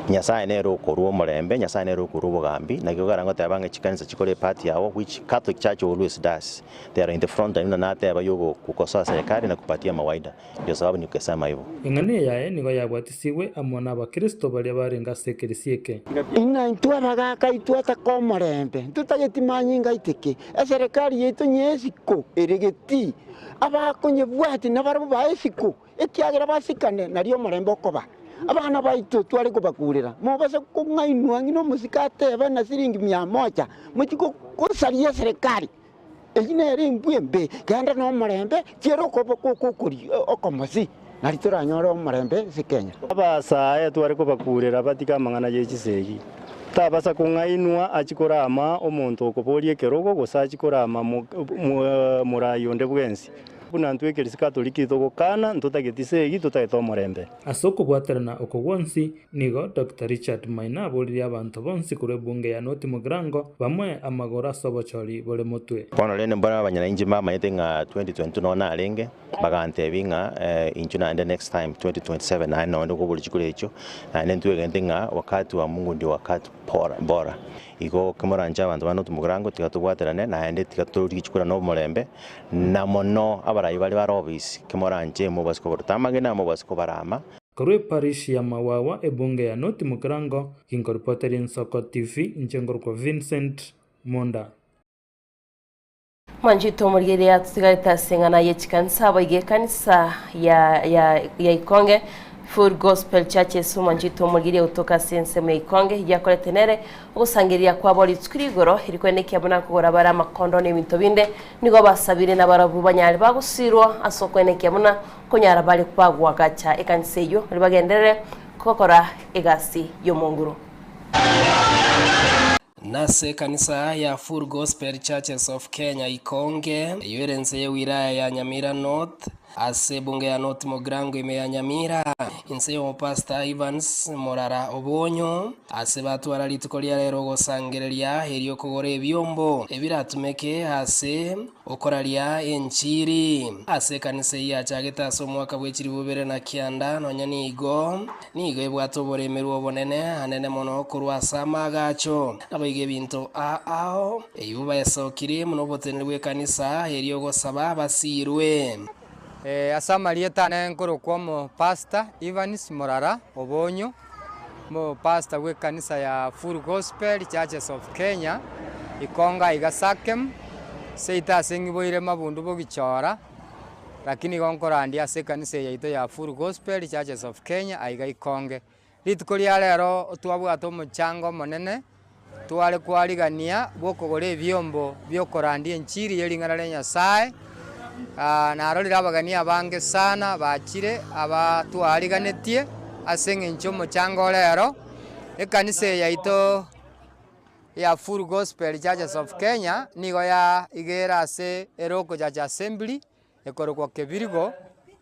Nyasae nere okorua omorembe, Nyasae nere okorua obogambi, naki okogera ngoteba ng'a chikanisa chikore epart yabo which Catholic Church always does, they are in the front line buna nateba yogo kokosoa serikali na kupatia mawaida, ndio sababu nikesema hivyo.
Eng'ana eyaye nigo yabwatisigwe amo n'Abakristo baria barenge ase ekerisia eke.
Inga intwe abagaaka intwe ataka omorembe, ntotageti manyinga aiteke. Eserekari yaito nyesiko ere getii, abakonyebwati nabarabwo bae esiko. Ekiagera basikane, nario omorembe okoba. Abana baito tware kobakurera, mobase kong'ainwa ng'ina omosike atebe na siringi mia moja, mochie gosaria eserekari. Eyio nere embwa embe, genda nomorembe, chiera okomosi, nario toranyore omorembe ase Kenya.
Abasae tware kobakurera batige amang'ana ye chisegi. Tabasa kong'ainwa achie korama omonto okoboria ekerogo, gose achie korama morai onde bwensi. Buna intwe ekerisi Katoliki togokana, ntotageti segi, totagete omorembe.
Ase okobwaterana oko gwonsi, nigo Doctor Richard Maina aboririe abanto bonsi korwa ebunge ya North Mugirango bamoe amagoro ase obochori bore motwe.
Bono rende mbare abanyananchi mbamanyete ng'a 2022 noo narenge, bagantebia ng'a inchuo naende next time 2027 naende nonde kobori chikura echio, naende ntwegente ng'a wakati wa Mungu ndio wakati bora bora. Igo kimoranche abanto ba North Mugirango tiga tobwaterane naende tiga torigie chikura na omorembe, Na mono abarai baria bare obisi, kimoranche mobase kobaruta amagena, mobase kobarama.
Korwa eparish ya Mawawa, ebunge ya North Mugirango, ginkoripoteria Ensoko TV, inche nkorokwa Vincent Monda.
Mwanchete omorigereria atusigarete ase eng'ana ye chikanisa aboigo ekanisa ya ya ya Ikonge Full Gospel Churches omwanchete omorigereria gotoka ase ensemo ya Ikonge yakorete nere Ogosangereria kwabo rituko rigoro erikwenekia buna nkogora bare amakondo na ebinto binde, nigo basabire nabarabwo banyare bagosiirwa ase okwenekia buna konyara bare bagoagacha ekanisa eyio ribagenderere gokora egasi y'Omonguru.
Nase ekanisa ya Full Gospel Churches of Kenya Ikonge, eyio ere ense ye wilaya ya Nyamira North. Ase ebunge ya North Mugirango ime ya Nyamira, inse y'omopastor Evans Morara Obonyo, ase batwara rituko ria rero ogosangereria erio kogora ebiombo ebiratumeke ase okoraria enchiri. Ase ekanisa eyio yachagete ase omwaka bwe chilifu ibere na kianda nonya nigo nigo ebwate oboremerwa obonene anene mono korwa ase amaagacho. Naboigo ebinto ao eyio baesokirie buna oboteneneri bw'ekanisa erio ogosaba basiirwe.
Ase amarieta ane nkorokwa omopastor Evans Morara Obonyo, omopastor bw'ekanisa ya Full Gospel Churches of Kenya, Ikongo aiga Sakem, seito ase ng'iboire Mabundu Bogichora, lakini igo nkorandia ase ekanisa eye yaito ya Full Gospel Churches of Kenya aiga Ikonge. Rituko ria rero twabwate omochango omonene, tware kwarigania bw'okogora ebiombo bi'okorandia enchiri ye ring'ana ria Nyasae, narorire abageni abange sana bachire aba twariganetie ase eng'encho y'omochango o rero, ekanisa eye yaito ya Full Gospel Churches of Kenya nigo ya iga ere ase Eroko Church Assembly, ekorokwa Kebirigo,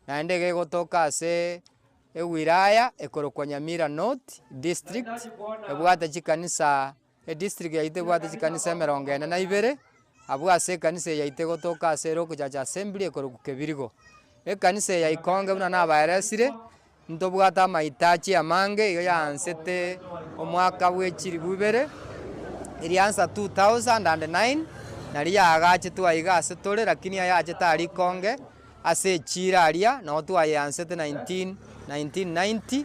naende iga egotoka ase. Ewilaya ekorokwa Nyamira North District ebwate chikanisa, edistrict yaito ebwate chikanisa emerongo ene na ibere, abwo ase ekanisa eye yaito egotoka ase Rock Church Assembly ekorokwa Kebirigo. Ekanisa eye ya Ikonge buna nabaeresire, ntobwate amahitaji amange igo yaansete omwaka bwe chilifu ibere, eriansa 2009, naria yaagachetwe aiga ase tore lakini ayachete aria Ikonge. Ase echiira aria nao twayeansete 1990,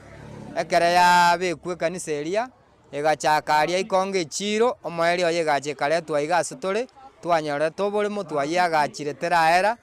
ekero yabekwa ekanisa eria, egachaka aria ikongo echiiro, omoerio oye egacha ekaretwa iga ase tore, twanyorete oboremo twayeagachire teraera,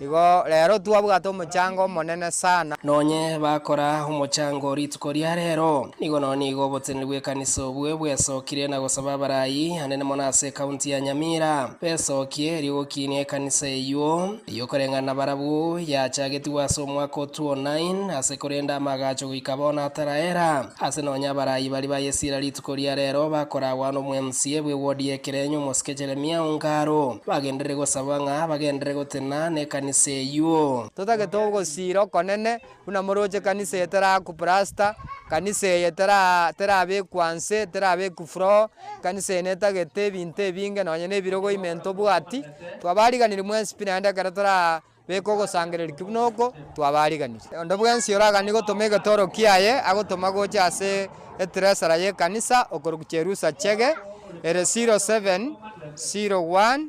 igo rero twabwate omochango omonene sana.
Nonye bakora omochango rituko ria rero, nigo nonya nigo oboteneneri bw'ekanisa obwe bwesokire na gosaba abarai anene mono ase ekaunti ya Nyamira besokie erio gokinia ekanisa eyio. Ey'okoreng'ana nabarabwo yachagetigwe ase omwaka o 2009, ase korende amagacho goika bono ataraera. Ase nonya abarai baria ba Yesira rituko ria rero bakoragwa nomwMCA bw'ewodi y'Ekerenyo omosike Jeremia Ongaro, bagenderere gosaba ng'a bagenderere gotena nekanisa eyio.
Totagete ogosiira okonene buna moroche kanisa eye terakuplasta, kanisa eye tera terabekwa nse, terabekwa floor, kanisa eye netagete ebinto ebinge nonye na ebirogo ime ntobwati, twabariganirie mwensi pi naende ekero torabeke ogosangereria ki buna oko, twabariganirie. Onde bwensi oraganie gotoma egetoro kiaye, agotoma gocha ase etresara ya ekanisa okorokwa Cherusa Chege, ere 07 01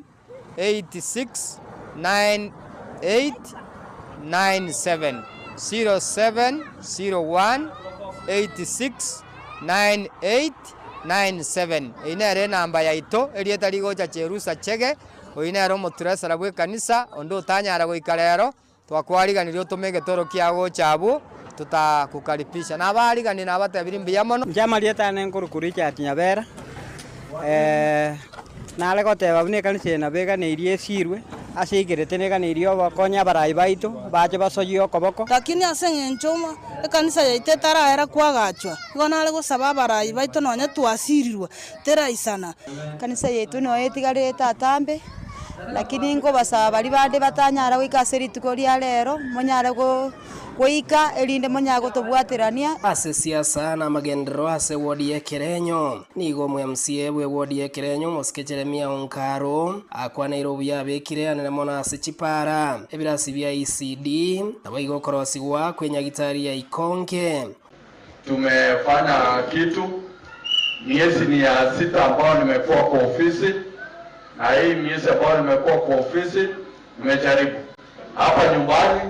86 98 97 07 01 86 98 97 Eyio nere enamba yaito, erieta rigocha Cherusa Chege, oyio nere omotresara bw'ekanisa, onde otanyara goika rero, twakwariganirie otome egetoro kiago gocha abwo, totakokaripisha. Nabaariganie nabatebirie mbuya mono.
Inche amarieta ane nkorokwa Richard Nyabera, nare goteba buna ekanisa eye nabo eganeirie esirwe, ase eikerete neganeirie obokonyi abarai baito, bache basoyie okoboko.
Lakini ase eng'encho ekanisa yaito etaraera koagachwa, igo nare gosaba abarai baito nonye twasirirwe, teraisana.
Ekanisa yaito noyo etigarete atambe, lakini nkobasaba baria bande batanyara goika ase rituko ria rero, monyare goika erinde monyare gotobwaterania.
Ase siasa na amagenderero ase ewodi y'Ekerenyo, nigo omo-MCA bw'ewodi y'Ekerenyo omosike Jeremia Onkaro akwaneire obuya abekire anene mono ase chipara, ebirasi bia ECD, naboigo okorosigwa kw'enyagitari ya Ikonge.
Tumefanya kitu miezi ni ya sita ambayo nimekuwa kwa ofisi, na hii miezi ambayo nimekuwa kwa ofisi nimejaribu hapa nyumbani,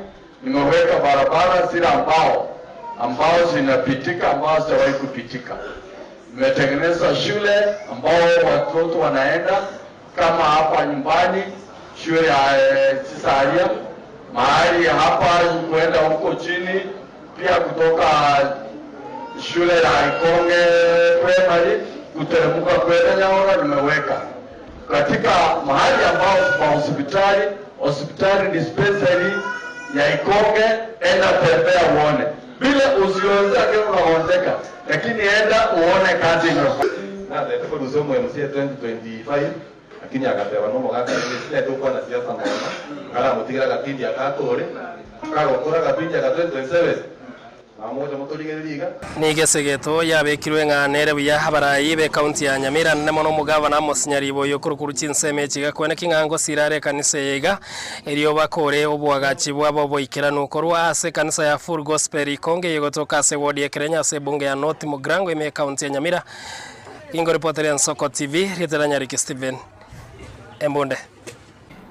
nimeweka barabara zile ambao ambao zinapitika ambao hazijawahi kupitika. Nimetengeneza shule ambao watoto wanaenda kama hapa nyumbani shule ya Chisaria mahali hapa kwenda huko chini, pia kutoka shule ya Ikonge Primary kuteremka kwenda Nyaora nimeweka katika mahali ambao kwa hospitali, hospitali dispensary ya Ikonge, enda tembea uone vile usionzake unaonzeka, lakini enda uone kazi imefanywa.
Natete korusia omo MCA 2025
Lakini agateba nomogaka rende tinyaete gokwana siasa mono, nkaramotigera agatindi aka atore, kagokora agapindi aka 2027, nabo mogocha motorigererie iga.
Nigo esegeto yabekirwe ng'a nere buya abarai b'ekaunti ya Nyamira nene mono omogavana Amos Nyaribo oyo okorokwa chinsemo echi iga kweneki ng'a ngosira are ekanisa eye iga erio bakore oboagachi bwabo oboikeranu korwa ase ekanisa ya Full Gospel Ikonge eye egotoka ase ewodi ya Ekerenyo ase ebunge ya North Mugirango ime y'ekaunti ya Nyamira. Ingoripoteria Ensoko TV, rieta ria Nyariki Stephen Embunde.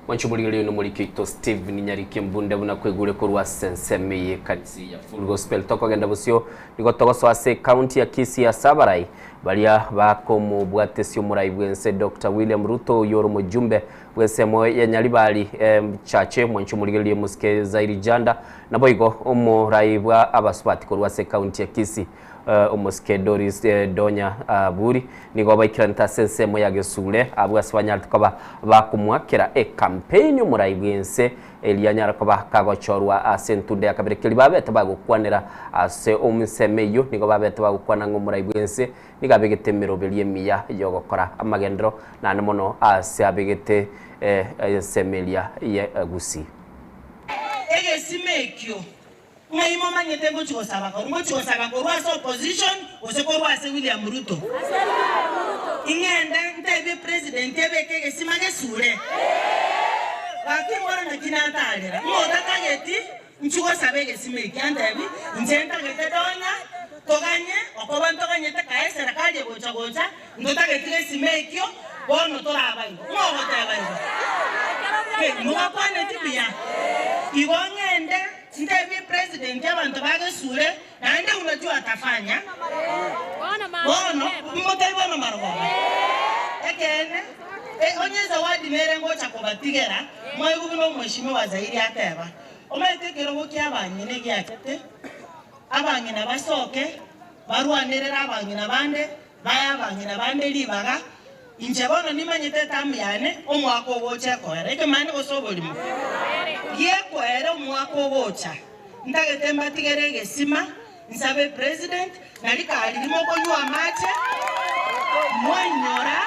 Mwanche omorigereria oino omoriki oito Stephen Nyariki Embunde buna kwegure korwa ase ensemo eye y'ekanisa eye ya Full Gospel. Tokogenda bosio nigo togosoa ase ecounty ya Kisii ase abarai baria bakomobwatesia omorai bw'ense Doctor William Ruto oyio ore omojumbe bw'ensemo ya Nyaribari Chache. Mwanche omorigereria omosike Zairi Janda naboigo omorai bwa abasubati korwa ase ecounty ya Kisii Omosike Doris Donya Aburi nigo baikeranete ase ensemo ya Gesure abwo ase banyarete koba bakomoakera ekampeini omorai bw'ense eria anyare koba kagochorwa ase entunda ya kabere keria babete bagokwanera ase ensemo eyio nigo babete bagokwana ng'a omorai bw'ense nigo abegete emeroberio emiya yogokora amagenderero naende mono ase abegete ensemo eria ye Gusii.
Egesima ekio Ng'ai momanyete ngochia gosaba korwa? Ngochia gosaba korwa ase opposition gose korwa ase William Ruto? Ing'ende ntebie president ebeke egesima gesure? Gaki mboro naki natarera ng'a otatageti nchia gosaba egesima eki antebi inche ntagete donya toganye okoba ntoganyete kae eserekari egocha gocha ntotageti gesima ekio bono torabaigwa. Ng'o ogoteba igo? Mogakwaneti buya? Igo ng'ende Ntebie president abanto ba Gesure naende unajua atafanya bono motari bono marogoba ekeene onye zawadi nere ngocha kobatigera mwaigwe buna omweshimiwa Zairi ateba omanyete ekerogo kia abang'ina egiachete abang'ina basoke barwanerere abang'ina bande bae abang'ina bande ribaga Inche bono nimanyete etamu yane, omwaka ogocha ekoera. Ekemani gose oborimo? Gekoera omwaka ogocha. Ntagete mbatigere egesima, nsabe president, na rikari rimokonywa amache, mwainyora,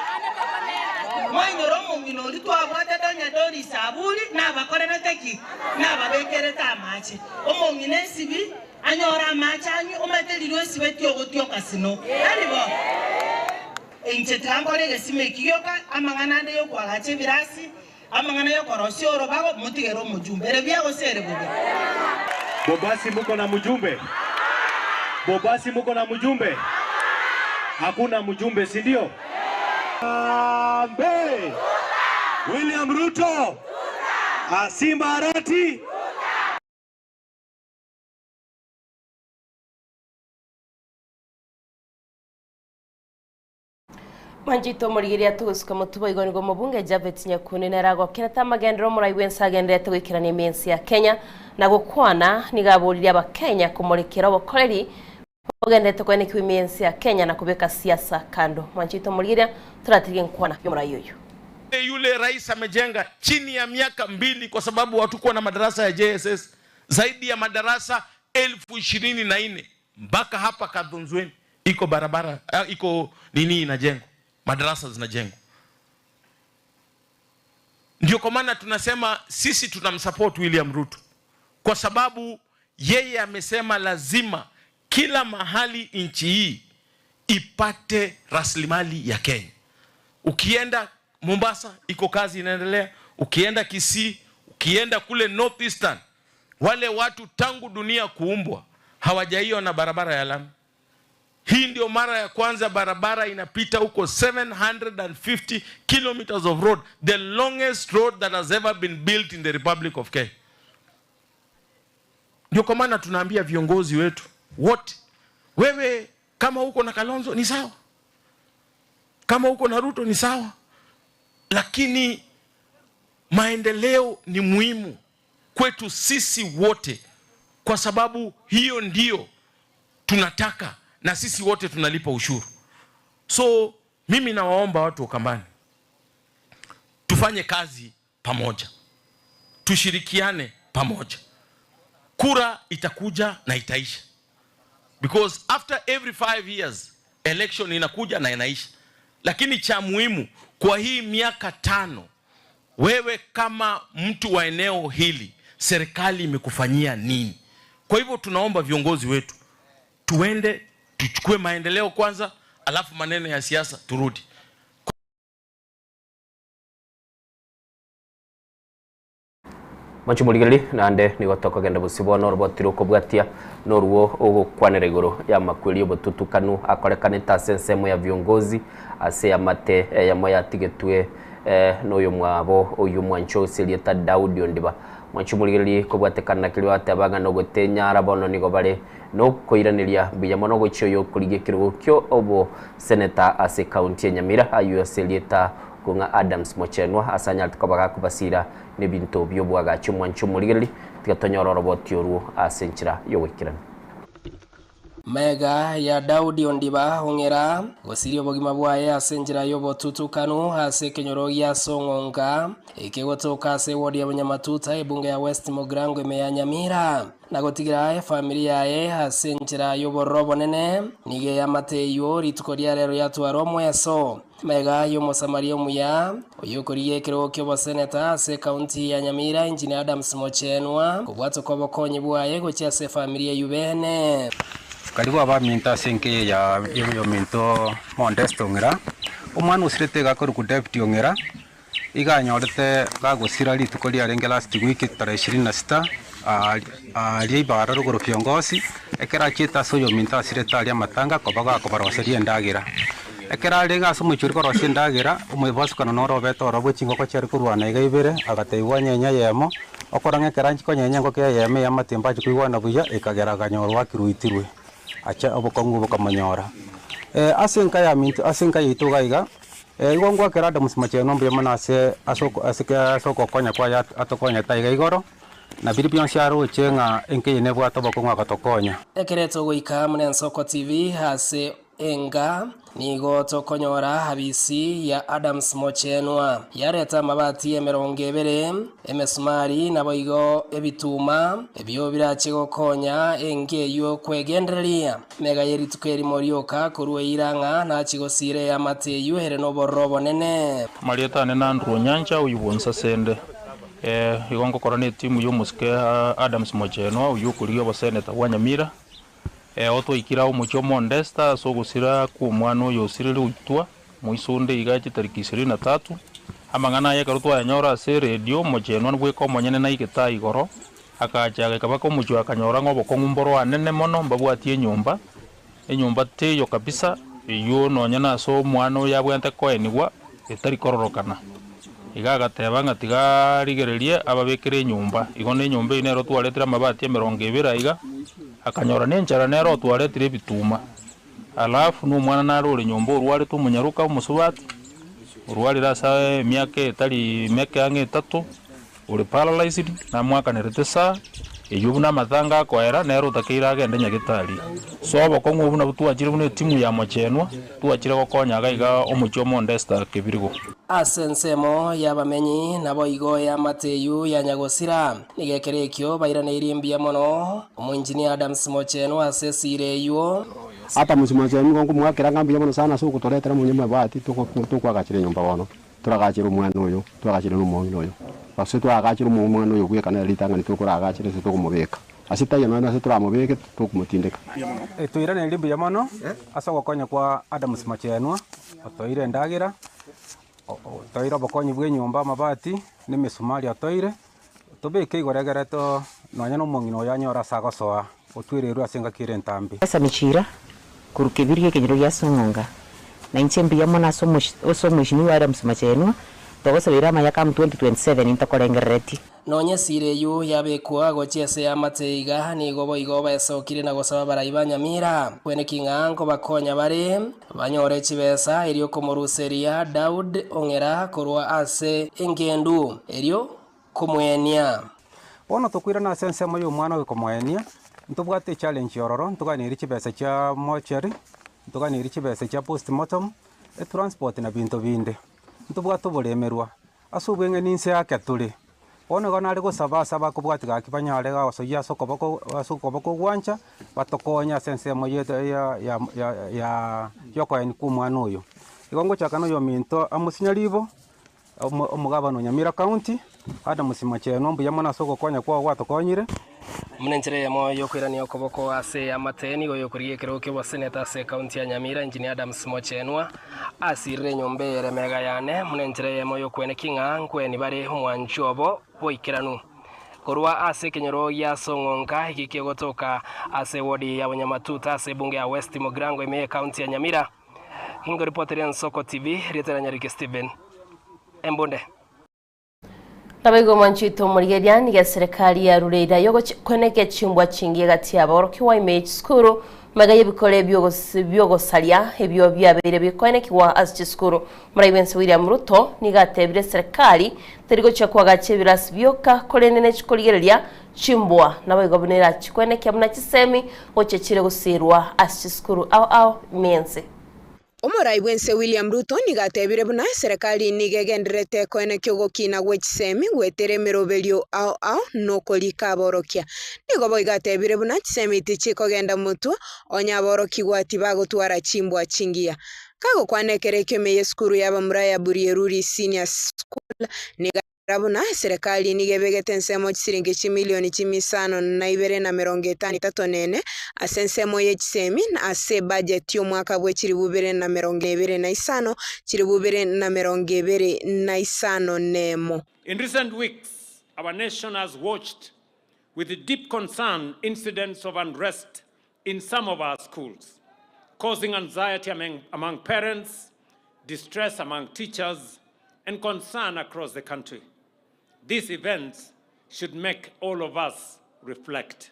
mwainyora omong'ina oria twabwate Donya Doris Aburi, nabakorerete ki? Nababekerete amache. Omong'ina esibi, anyore amache anywe, omanyete riria osibeti ogotioka sino. Tari bo? Inche tiga nkore egesima eki gioka, amang'ana ande y'okoagacha ebirasi, amang'ana y'okorosia orobago, motigere omojumbe. Ere buya gose ere bobe?
Bobasi muko na mjumbe? Bobasi muko na mjumbe? Hakuna mjumbe, si ndio? Harambee! William Ruto! Simba Arati!
Mwanchete omorigereria togosuka motwe boigo nigo omobunge Japhet Nyakundi nere agokerete amagenderero omorai bw'ense agendererete goikerania emensi ya Kenya na gokwana nigo aboririe abakenya komorekera obokoreri bogendererete koenekiwa ime y'ense ya Kenya na kobeka siasa kando. Mwanchete omorigereria toratirie nkwana y'omorai oyo.
Yule rais amejenga chini ya miaka mbili kwa sababu hatukuwa na madarasa ya JSS zaidi ya madarasa 24,000 mpaka hapa Kathonzweni iko barabara, iko nini inajengwa, madarasa zinajengwa. Ndio kwa maana tunasema sisi tunamsupport William Ruto kwa sababu yeye amesema lazima kila mahali nchi hii ipate rasilimali ya Kenya. Ukienda Mombasa iko kazi inaendelea, ukienda Kisii, ukienda kule North Eastern, wale watu tangu dunia kuumbwa hawajaiona barabara ya lami. Hii ndio mara ya kwanza barabara inapita huko 750 kilometers of road, the longest road that has ever been built in the Republic of Kenya. Ndio kwa maana tunaambia viongozi wetu wote, wewe kama uko na Kalonzo ni sawa, kama uko na Ruto ni sawa, lakini maendeleo ni muhimu kwetu sisi wote, kwa sababu hiyo ndio tunataka na sisi wote tunalipa ushuru. So mimi nawaomba watu wa Ukambani, tufanye kazi pamoja, tushirikiane pamoja. Kura itakuja na itaisha, because after every 5 years election inakuja na inaisha. Lakini cha muhimu kwa hii miaka tano, wewe kama mtu wa eneo hili, serikali imekufanyia nini? Kwa hivyo tunaomba viongozi wetu tuende tuchukue maendeleo kwanza, alafu maneno ya siasa turudi.
Mwanchi morigereria, naende nigo tokogenda bosio bono oroboti rokobwatia norwo ogokwanera igoro y'amakweri y'obotutukanu akorekanete ase ensemo ya viongozi ase amate eyemo yatigetwe eh, noyo mwabo oyo mwancho ase erieta Daudi Ondiba. Mwanchi morigereria kobwatekana na keria bateba ng'a nogotenyara bono nigo bare nokoiraneria mbuya mono gochia oyo okorigia ekerogo kio obo seneta ase ekaunti ya Nyamira aywo ase erieta Kong'a Adams mochenwa ase anyarete koba gakobasira nebinto bi'oboagachi omwancho omorigereria, tiga tonyore oroboti orwo ase enchera y'ogoikerana.
Magega ya Daudi ondiba ong'era gosiria obogima bwaye ase enchera y'obotutukanu ase ekenyoro gia Song'onga, ekegotoka ase ewodi ya Bonyamatuta, ebunge ya West Mugirango ime ya Nyamira, na gotigira efamiri yaye ase enchera y'obororo obonene, nigo eamate eyio rituko ria rero yatwara omweso. Magega y'Omosamaria omuya, oyokorigia ekerogo ki'oboseneta ase ekaunti ya Nyamira, Engineer Adams Mochenwa, kobwatoka obokonyi bwaye gochia ase efamiri eyio bene.
Karibu abaminto ase enka eye ya oyominto Modeste Ong'era, omwana osirete iga akorokwa David Ong'era, iga anyorete gagosira rituko riarenge last week tarehe ishirini na sita, aaria ibara rogoro kiongosi, ekero achiete ase oyominto asirete aria amatanga koba gakobaroseria endagera. Ekero arenge ase omochie oria korosia endagera, omobosokano noro obete oro bwe chingoko chiare korwana iga ibere, agatebiwa anyenye eyemo, okora ng'a ekero anchia konyenya engoko eyemo ey'amatimba achia koigwana buya, ekagera akanyorwa akiruitirwe, acha obokong'u bokamonyora. Ase enka yaminto ase enka yaito iga iga, Igo ngwakera Adamu Macheno mbuya mono ase ase ogokonya kwaye atokonyete aiga igoro, na biria bionsi aroche ng'a enka eye nebwate obokong'u agatokonya.
Ekero togoika buna Ensoko TV ase enga, nigo tokonyora abisi ya Adams Mochenwa yareta amabati emerongo ebere, emesumari naboigo ebituma, ebio birache gokonya enka eyio kwegendereria. Mega ye rituko erimo rioka korwa eira ng'a nachie gosiira eamate eyio ere nobororo obonene.
Amarieta ane n'Andrew Onyancha oyio bw'Onsasende. Igo ngokora n'etimu y'omosike Adams Mochenwa oyio okorigia oboseneta bwa Nyamira. Otwaikire ao omochie o Mondesta ase ogosira kw'omwana oyo osirire oitwa moiso onde iga chitariki ishirini na tatu. Amang'ana aya ekero twayanyora ase eredio, Mochenwa bweka omonyene naigete aa igoro, Agacha agaika mpaka omochie akanyora ng'a obokong'u mboro anene mono, mbabwatie enyomba, enyomba teiyo kabisa, eyio nonya nase omwana oyo abwenerete koenigwa, etari kororokana. Iga agateba ng'a tiga arigererie ababekere enyomba. Igo na enyomba eyio nero twaretire amabati emerongo ebere aiga, akanyora na enchara nere otwaretire ebituma. Alafu na omwana nare ore nyomba orwarete omonyaroka omosubati, orwarire ase emiaka etari meke ang'e etato, Ore paralysed namwakanerete saa eyio buna amatanga akoera nere otakeire agende nyagetari. So obokong'u obu nabwo twachire buna etimu ya mochenwa twachire gokonya iga iga omochie o Mondesta Kebirigo.
Ase ensemo y'abamenyi, naboigo eamate eyio ya nyagosira. Nigo ekero ekio bairaneirie mbuya mono Omoengineer Adams Mochenwa ase esiira eyio.
Adams Mochenwa nigo nkomoakera ng'a mbuya mono sana ase ogotoretera omonye mwebati tokoagachera enyomba bono. Toragachere omwana oyo, toragachere nomong'ina oyo, gose toragachere omwana oyo bweka nere ritang'ani tokoragachere ase tokomobeka. Ase taiyo nonya nase toramobeke, tokomotindeka.
Toiranerie mbuya mono ase ogokonya kwa Adams Mochenwa, otoire endagera, otoire obokonyi bwa enyomba amabati, na emesumari otoire, tobeke igoro egere to nonya na omong'ina oyo anyore ase agosoa, otwererwe ase engaki ere entambe.
Ase Michira, korwa kebiria ekenyoro gia Song'onga, na inche mbuya mono ase ase omweshimiwa Adams Machenwa, togosabeire amaya come 2027 ntokorengereretie.
Nonya esira eyio yabekwa gochia ase eamate iga, nigo boigo baesokire na gosaba abarai ba Nyamira, kweneki ng'a nkobakonya bare, banyore chibesa erio komoruseria Daud ong'era korwa ase engendu, erio komoenia.
Bono tokoirana ase ensemo y'omwana oyo komoenia, ntobwate echallenge ororo, ntoganeiri chibesa chia mortuary, ntoganeiri chibesa chia postmortem, etransport na binto binde. Ntobwate oboremerwa, ase obweng'eni inse ake tore. Bono igo nare gosaba ase abakobwati gaki banyare gosoyia ase okoboko ase okoboko gwancha, batokonye ase ensemo ya ya ya ya yokoenia kwa omwana oyo. Igo ngochaka na oyominto Amos Nyaribo, omogabana o Nyamira County, Adams Macheno, mbuya mono ase ogokonya kwao gwatokonyire.
Buna enchera eyemo y'okoirania okoboko ase amate nigo y'okorigia ekerogo ki'oboseneta ase ekaunti ya Nyamira, Engineer Adams Mochenwa asirire enyomba eye ere mega yane buna enchera eyemo y'okwenekia ng'a nkweni bare omwanchi obo boikeranu. Korwa ase ekenyoro gia Song'onka eki kegotoka ase ewodi ya Bonyamatuta ase ebunge ya West Mugirango ime y'ekaunti ya Nyamira, Ingoripoteria Ensoko TV, rieta ria Nyariki Stephen Embunde.
Naboigo mwanchete omorigereria, nigo eserekari yarure eira y'ogochia koenekia chimbwa chingiya gati y'aborokigwa ime ye chisukuru, magega y'ebikore bi'ogosaria ebio biabeire bikoenekigwa ase chisukuru. Morai bw'ense William Ruto nigo atebire eserekari teri gochia koagacha ebirasi bioka korende nechikorigereria chimbwa naboigo buna erachie koenekia buna chisemi gochia chire gosirwa ase chisukuru ao ao ime y'ense.
Omorai bw'ense William Ruto nigo atebire buna eserekari nigo egendererete koenekia ogokina gwe chisemi goetera emeroberio ao ao na okorika aborokia. Nigo boigo atebire buna chisemi tichikogenda motwe onye aborokigwa tibagotwara chimbwa chingiya. Kagokwana ekero ekio ime y'esukuru y'abamura ya Burieruri Senior School nigo Rora buna eserekari nigo ebegete ensemo chisiringi chimilioni chimisano na ibere na merongo etano etato na ene ase ensemo ye chisemi na ase ebajeti y'omwaka bwe chilifu ibere na merongo ebere na isano, chilifu ibere na merongo ebere na isano nemo.
In recent weeks, our nation has watched with deep concern incidents of unrest in some of our schools, causing anxiety among, among parents, distress among teachers, and concern across the country. These events should make all of us reflect.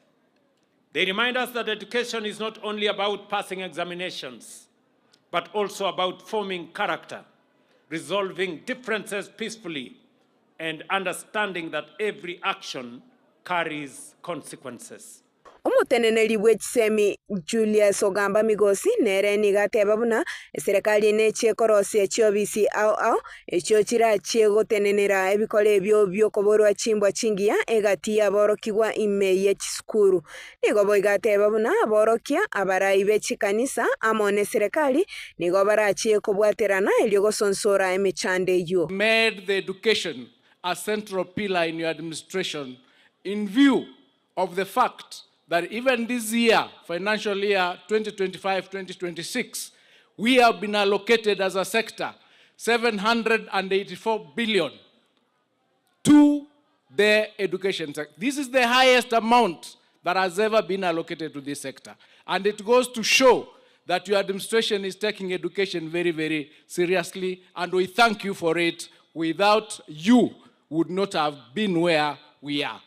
They remind us that education is not only about passing examinations, but also about forming character, resolving differences peacefully, and understanding that every action carries consequences.
Omoteneneri bwe chisemi Julius Ogamba Migosi nere nigo ateba buna eserekari nechie korosia chiobisi ao ao echio chirachie gotenenera ebikora ebio biokoborwa chimbwa chingiya egati y'aborokigwa ime ye chisukuru. Nigo boigo ateba buna aborokia, abarai be chikanisa amo neserekari nigo barachie kobwaterana erio gosonsora emechando eyio.
Made the education a central pillar in your administration in view of the fact that even this year, financial year 2025-2026, we have been allocated as a sector 784 billion to the education sector. This is the highest amount that has ever been allocated to this sector. And it goes to show that your administration is taking education very, very seriously, and we thank you for it. Without you, would not have been where we are.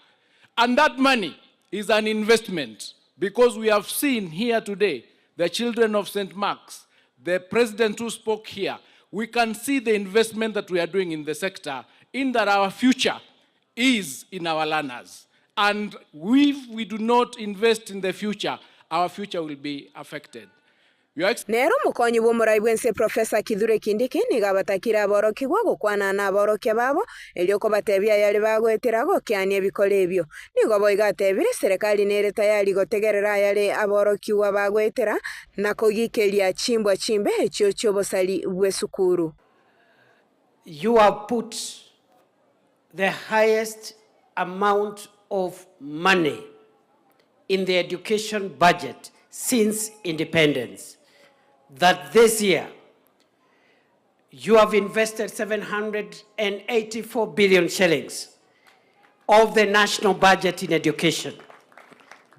And that money is an investment because we have seen here today the children of St. Mark's, the president who spoke here, we can see the investment that we are doing in the sector in that our future is in our learners. And if we do not invest in the future, our future will be affected.
Nere omokonyi bw'omorai bw'ense Professor Kithure Kindiki nigo abatakire aborokigwa gokwana naborokia babo erio kobatebia ayare bagoetera gokeania ebikora ebio. Nigo boigo atebire serekari nere tayari gotegerera ayare aborokigwa bagoetera na kogikeria chimbwa chimbe echio chi'obosari bw'esukuru.
You have put the highest amount of money in the education budget since independence. That this year you have invested 784 billion shillings of the national budget in education.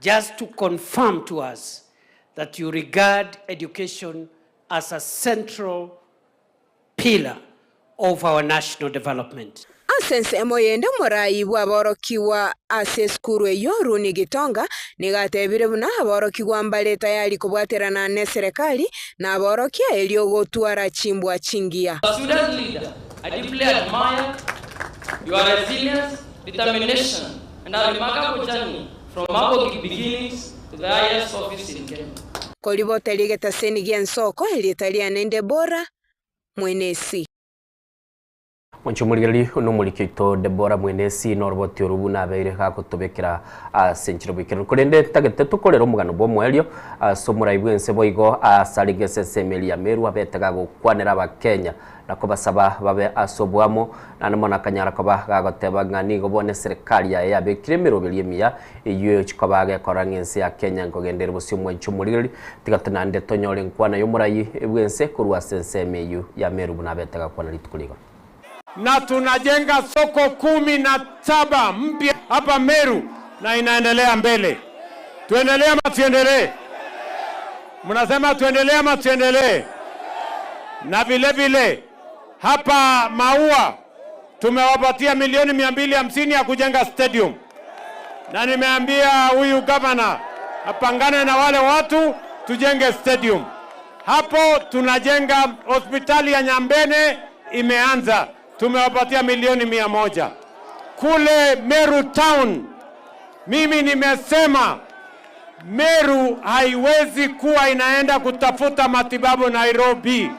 Just to confirm to us that you regard education as a central pillar of our national development.
Ase ensemo eyende omorai bw'aborokigwa ase esukuru eyio, Rooney Gitonga, nigo atebire buna aborokigwa mbare tayari kobwaterana neserekari na aborokia erio gotwara chimbwa chingiya.
As a student leader, I deeply admire your resilience, determination, and a remarkable journey from humble beginnings to the highest office in Kenya.
Koribota ri'egetaseni gi'ensoko, erieta riane Debora, mwenesi.
Mwanche omorigereria nomoriki oito Debora Mwenesi noroboti oru buna abeire gagotobekera ase enchera boikeranu. Korende ntagete tokorere omogano bw'omoerio ase omorai bw'ense boigo ase arenge ase ensemo eria ya Meru abete gagokwanera Abakenya na kobasaba babe ase oboamo naende mono akanyara koba gagoteba ng'a nigo bono eserekari yaye yabekire emeroberi emiya eyio egochia koba gekora ng'a ense ya Kenya nkogenda ere bosio mwanche omorigereria tiga naende tonyore enkwana y'omorai bw'ense korwa ase ensemo eyio ya Meru buna abete gakwana rituko rigo.
na tunajenga soko 17 mpya hapa Meru na inaendelea mbele. Tuendelee ama tuendelee? Mnasema tuendelee ama tuendelee? Na vile vile hapa Maua tumewapatia milioni 250 ya kujenga stadium, na nimeambia huyu gavana apangane na wale watu tujenge stadium. Hapo tunajenga hospitali ya Nyambene imeanza, tumewapatia milioni 100. Kule Meru Town, mimi nimesema Meru haiwezi kuwa inaenda kutafuta matibabu Nairobi.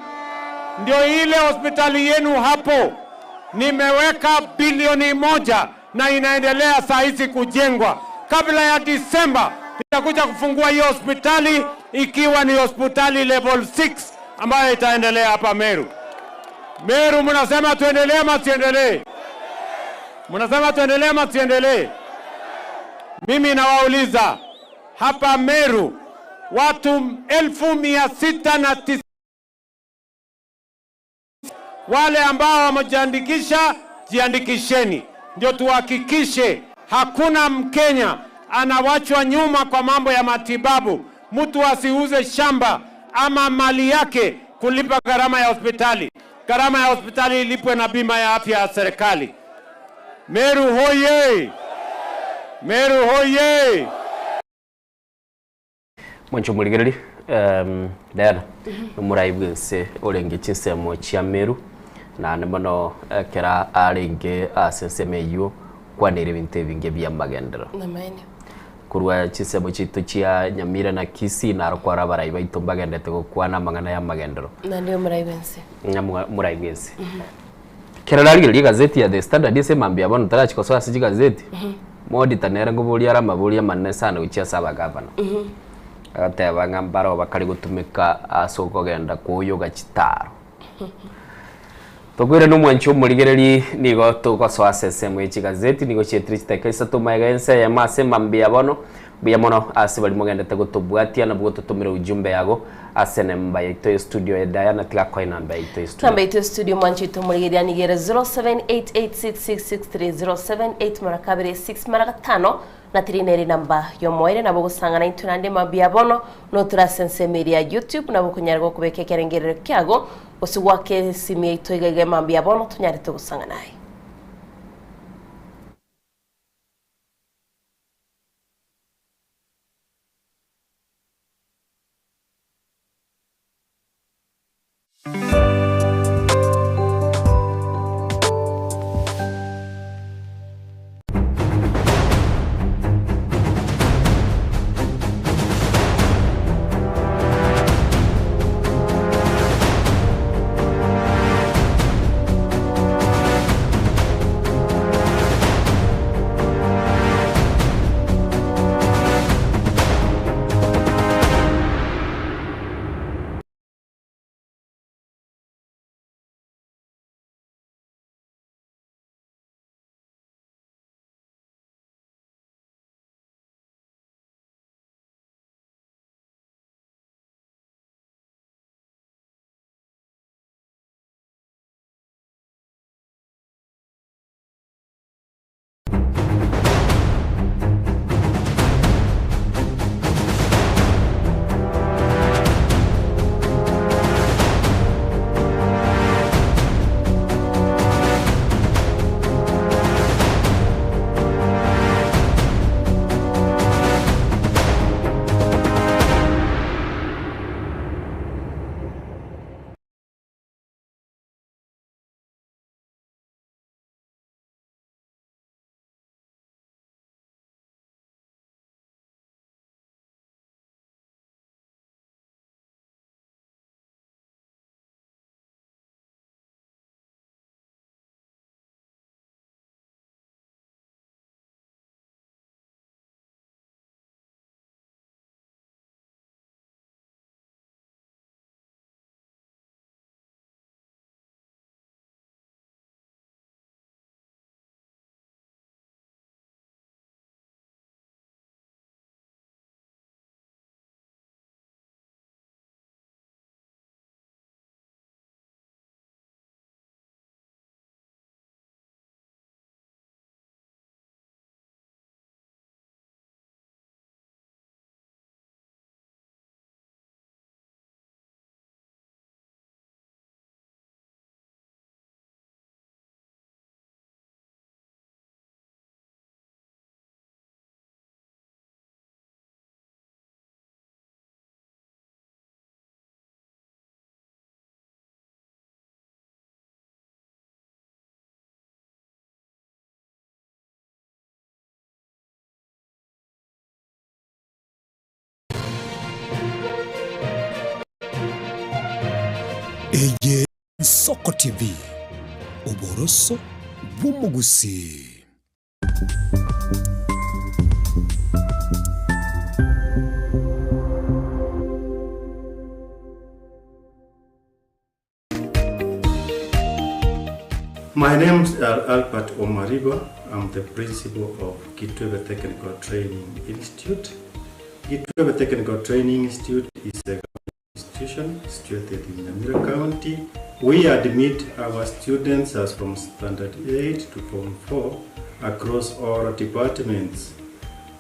Ndio ile hospitali yenu hapo nimeweka bilioni 1 na inaendelea saa hizi kujengwa. Kabla ya Disemba nitakuja kufungua hiyo hospitali ikiwa ni hospitali level 6 ambayo itaendelea hapa Meru. Meru mnasema tuendelee ama tuendelee? Mnasema tuendelee ama tuendelee? Mimi nawauliza hapa Meru watu 609,000 wale ambao wamejiandikisha, jiandikisheni, ndio tuhakikishe hakuna Mkenya anawachwa nyuma kwa mambo ya matibabu. Mtu asiuze shamba ama mali yake kulipa gharama ya hospitali. Gharama ya hospitali ilipwe na bima ya afya ya serikali. Meru hoye! Meru hoye!
Mwancho omorigereria Diana omorai bwense orenge chinsemo chia Meru naende mono ekera arenge ase ensemo eywo kwanera ebinto ebinge bia amagenderero.
Namaene.
Korwa chinsemo chiaito chia Nyamira na Kisii naro kwara abarai baito mbagendete gokwana amang'ana ya amagenderero.
Naende omorai bwense.
Ng'a morai bwense. Ekero narigereria egazeti ya The Standard ase emambia bono tarachi kosoa ase chigazeti, Modita nere nkoboria are amaborio amanene sana gochia ase abagavana. Agateba ng'a mbaroo bakare gotumeka ase okogenda koyoga chitaro. Tokoirana nomwanchi omorigereri nigo togosoa ase ensemo ye chigazeti nigo chietire chidakika isato magega ense eyemo ase mambia bono mbuya mono ase baria mogendete gotobwatia nabwo gototomera ujumbe yago ase enemba yaito ye studio ya Diana tiga akoe enamba yaito ye studio.
Namba yaito ye studio mwanchi oito omorigereria nigo ere 0788666307 8 mara kabere 6 mara gatano na tiri nere enamba y'omoerio nabo ogosang'ana intwe naende mambia bono notore ase ensemo eria ya YouTube nabo okonyara gokobeka ekerengerero kiago gose goaka esimi yaito iga iga mambia bono tonyarete gosang'ana aye.
Eye Nsoko TV, oboroso bw'omogusii.
My name is Albert Omariba. I'm the principal of Kitwebe Technical Training Institute. Kitwebe Technical Training Institute is a institution situated in Nyamira County. We admit our students as from Standard 8 to Form 4 across all departments.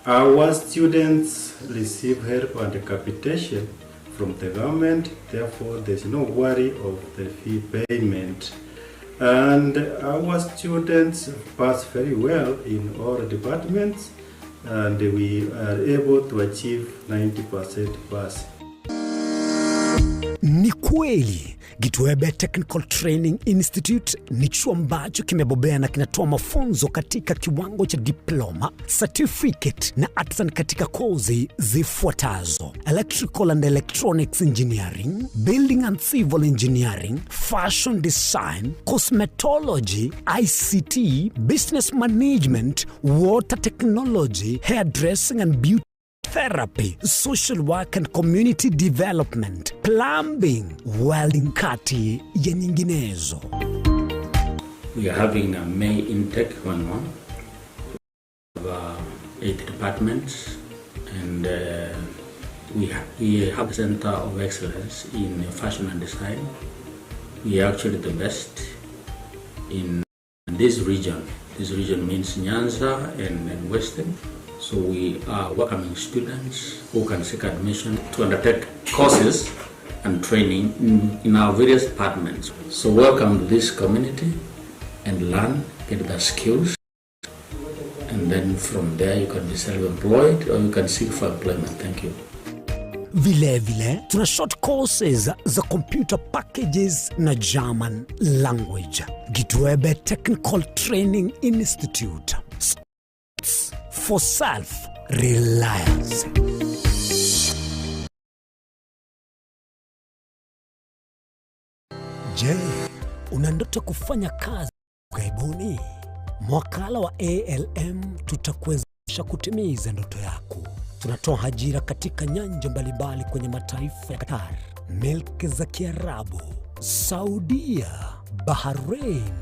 Our students receive help and capitation from the government, therefore there's no worry of the fee payment. And our students pass very well in all departments and we are able to achieve 90% pass.
Ni kweli Gitwebe Technical Training Institute ni chuo ambacho kimebobea na kinatoa mafunzo katika kiwango cha diploma, certificate na artisan katika kozi zifuatazo: electrical and electronics engineering, building and civil engineering, fashion design, cosmetology, ICT, business management, water technology, hairdressing and beauty therapy, social work and community development, plumbing, welding kati ya nyinginezo.
We are having a May intake going on. We have 8 departments and we have a center of excellence in fashion and design. We are actually the best in this region. This region means Nyanza and Western. So we are welcoming students who can seek admission to undertake courses and training in our various departments. So welcome to this community and learn, get the skills, and then from there you can be self-employed or you can seek for employment. Thank you.
Vile vile tuna short courses za computer packages na German language. Gitwebe Technical Training Institute for self-reliance. Je, una ndoto kufanya kazi ughaibuni? Mwakala wa ALM tutakuwezesha kutimiza ndoto yako. Tunatoa ajira katika nyanja mbalimbali kwenye mataifa ya Qatar, milki za Kiarabu, Saudia, Bahrain,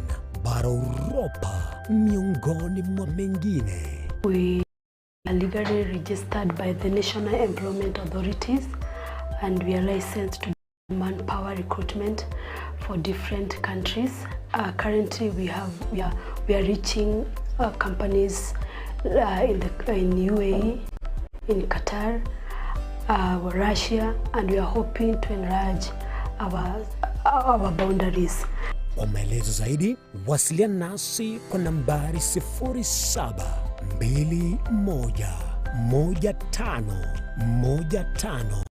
bara Uropa, miongoni mwa mengine.
We are legally registered by the National Employment Authorities and we are licensed to do manpower recruitment for different countries. Currently we are reaching companies in UAE, in Qatar, Russia, and we are hoping to enlarge our boundaries.
Kwa maelezo zaidi wasiliana nasi kwa nambari sifuri saba mbili moja moja tano moja tano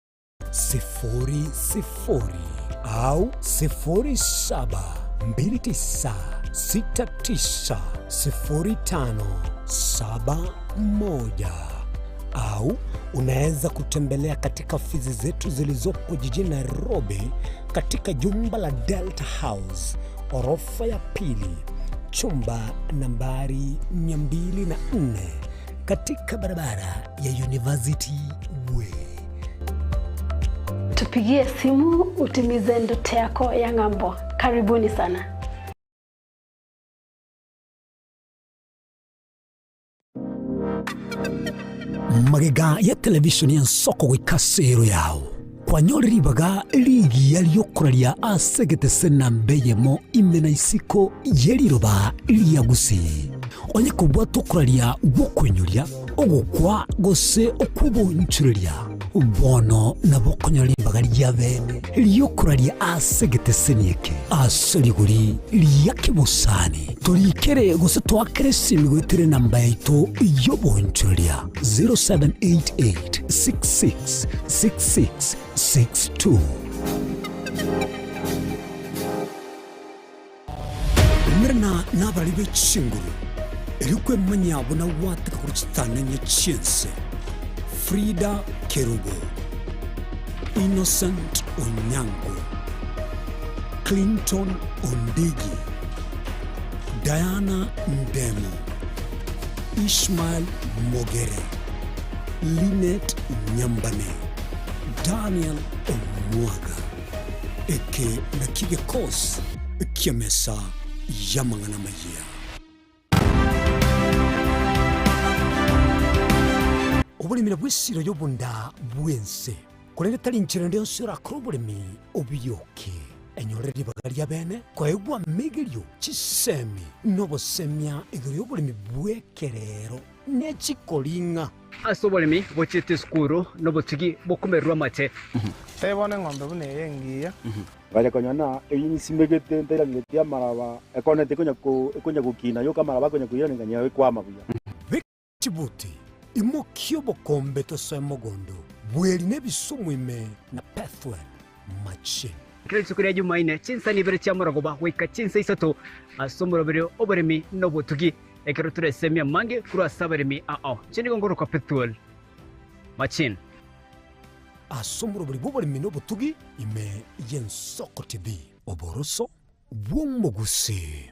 sifuri sifuri au sifuri saba mbili tisa sita tisa sifuri tano saba moja au unaweza kutembelea katika ofisi zetu zilizopo jijini Nairobi katika jumba la Delta House orofa ya pili chumba nambari 204 katika barabara ya University Way.
Tupigie simu utimize ndoto yako ya ng'ambo. Karibuni sana.
Magega ya televishoni ya nsoko goika sero yao kwanyore ribaga rigiya riokoraria ase egetese namba eyemo ime na isiko ye riroba ria gusii. Onye kobwata okoraria gwokoinyoria, ogokwa gose okwobonchoreria, bono nabo okonyora ribaga ria bene riokoraria ase egeteseni eke ase rigori ria kebosani. Torikere gose twakere esimi goetere namba yaito yobonchoreria 0788 66 66 62. Omerana nabarari be chinguru, erio kwemanya buna gwateka korwa chitananya chi'ense. Frida Kerubo, Innocent Onyango. Clinton Ondigi, Diana Ndemo, Ishmael Mogere, Linet Nyambane, Daniel Omwaga. Eke nakio gekosi ki'emesa y'amang'ana amayia. Oboremi nabwo esiro y'obonda bw'ense, korende tari inchera ende yonsi orakore oboremi obiyoke. Enyorere ribaga ri'abeene koegwa amegerio, chisemi, na obosemia igoro y'oboremi bw'ekerero ne chikoring'a.
Ase oboremi bochiete esukuru nobotugi bokomererwa amate.
Tebia bono eng'ombe buna eye engiya.
Ngacha konyora ng'a eyio nsimegete ntairangeretie amaraba, ekoneti ekonya ko ekonya gokina yoka amaraba akonya koirana nganyora ekwama buya.
Beka chibuti, imokia obokombe tosoe mogondo, bweri na ebisumu ime na Pethuel machine.
Kera rituko ria Jumaine, chinsa ibere chia morogoba goika chinsa isato ase omoroberio oboremi na obotugi, ekero toresemie amange korwa ase abaremi ao. Inche nigo nkorokwa Pethuel Machine.
Ase omorobori bw'oboremi na obotugi ime y'Ensoko TV. Oboroso bw'omogusii.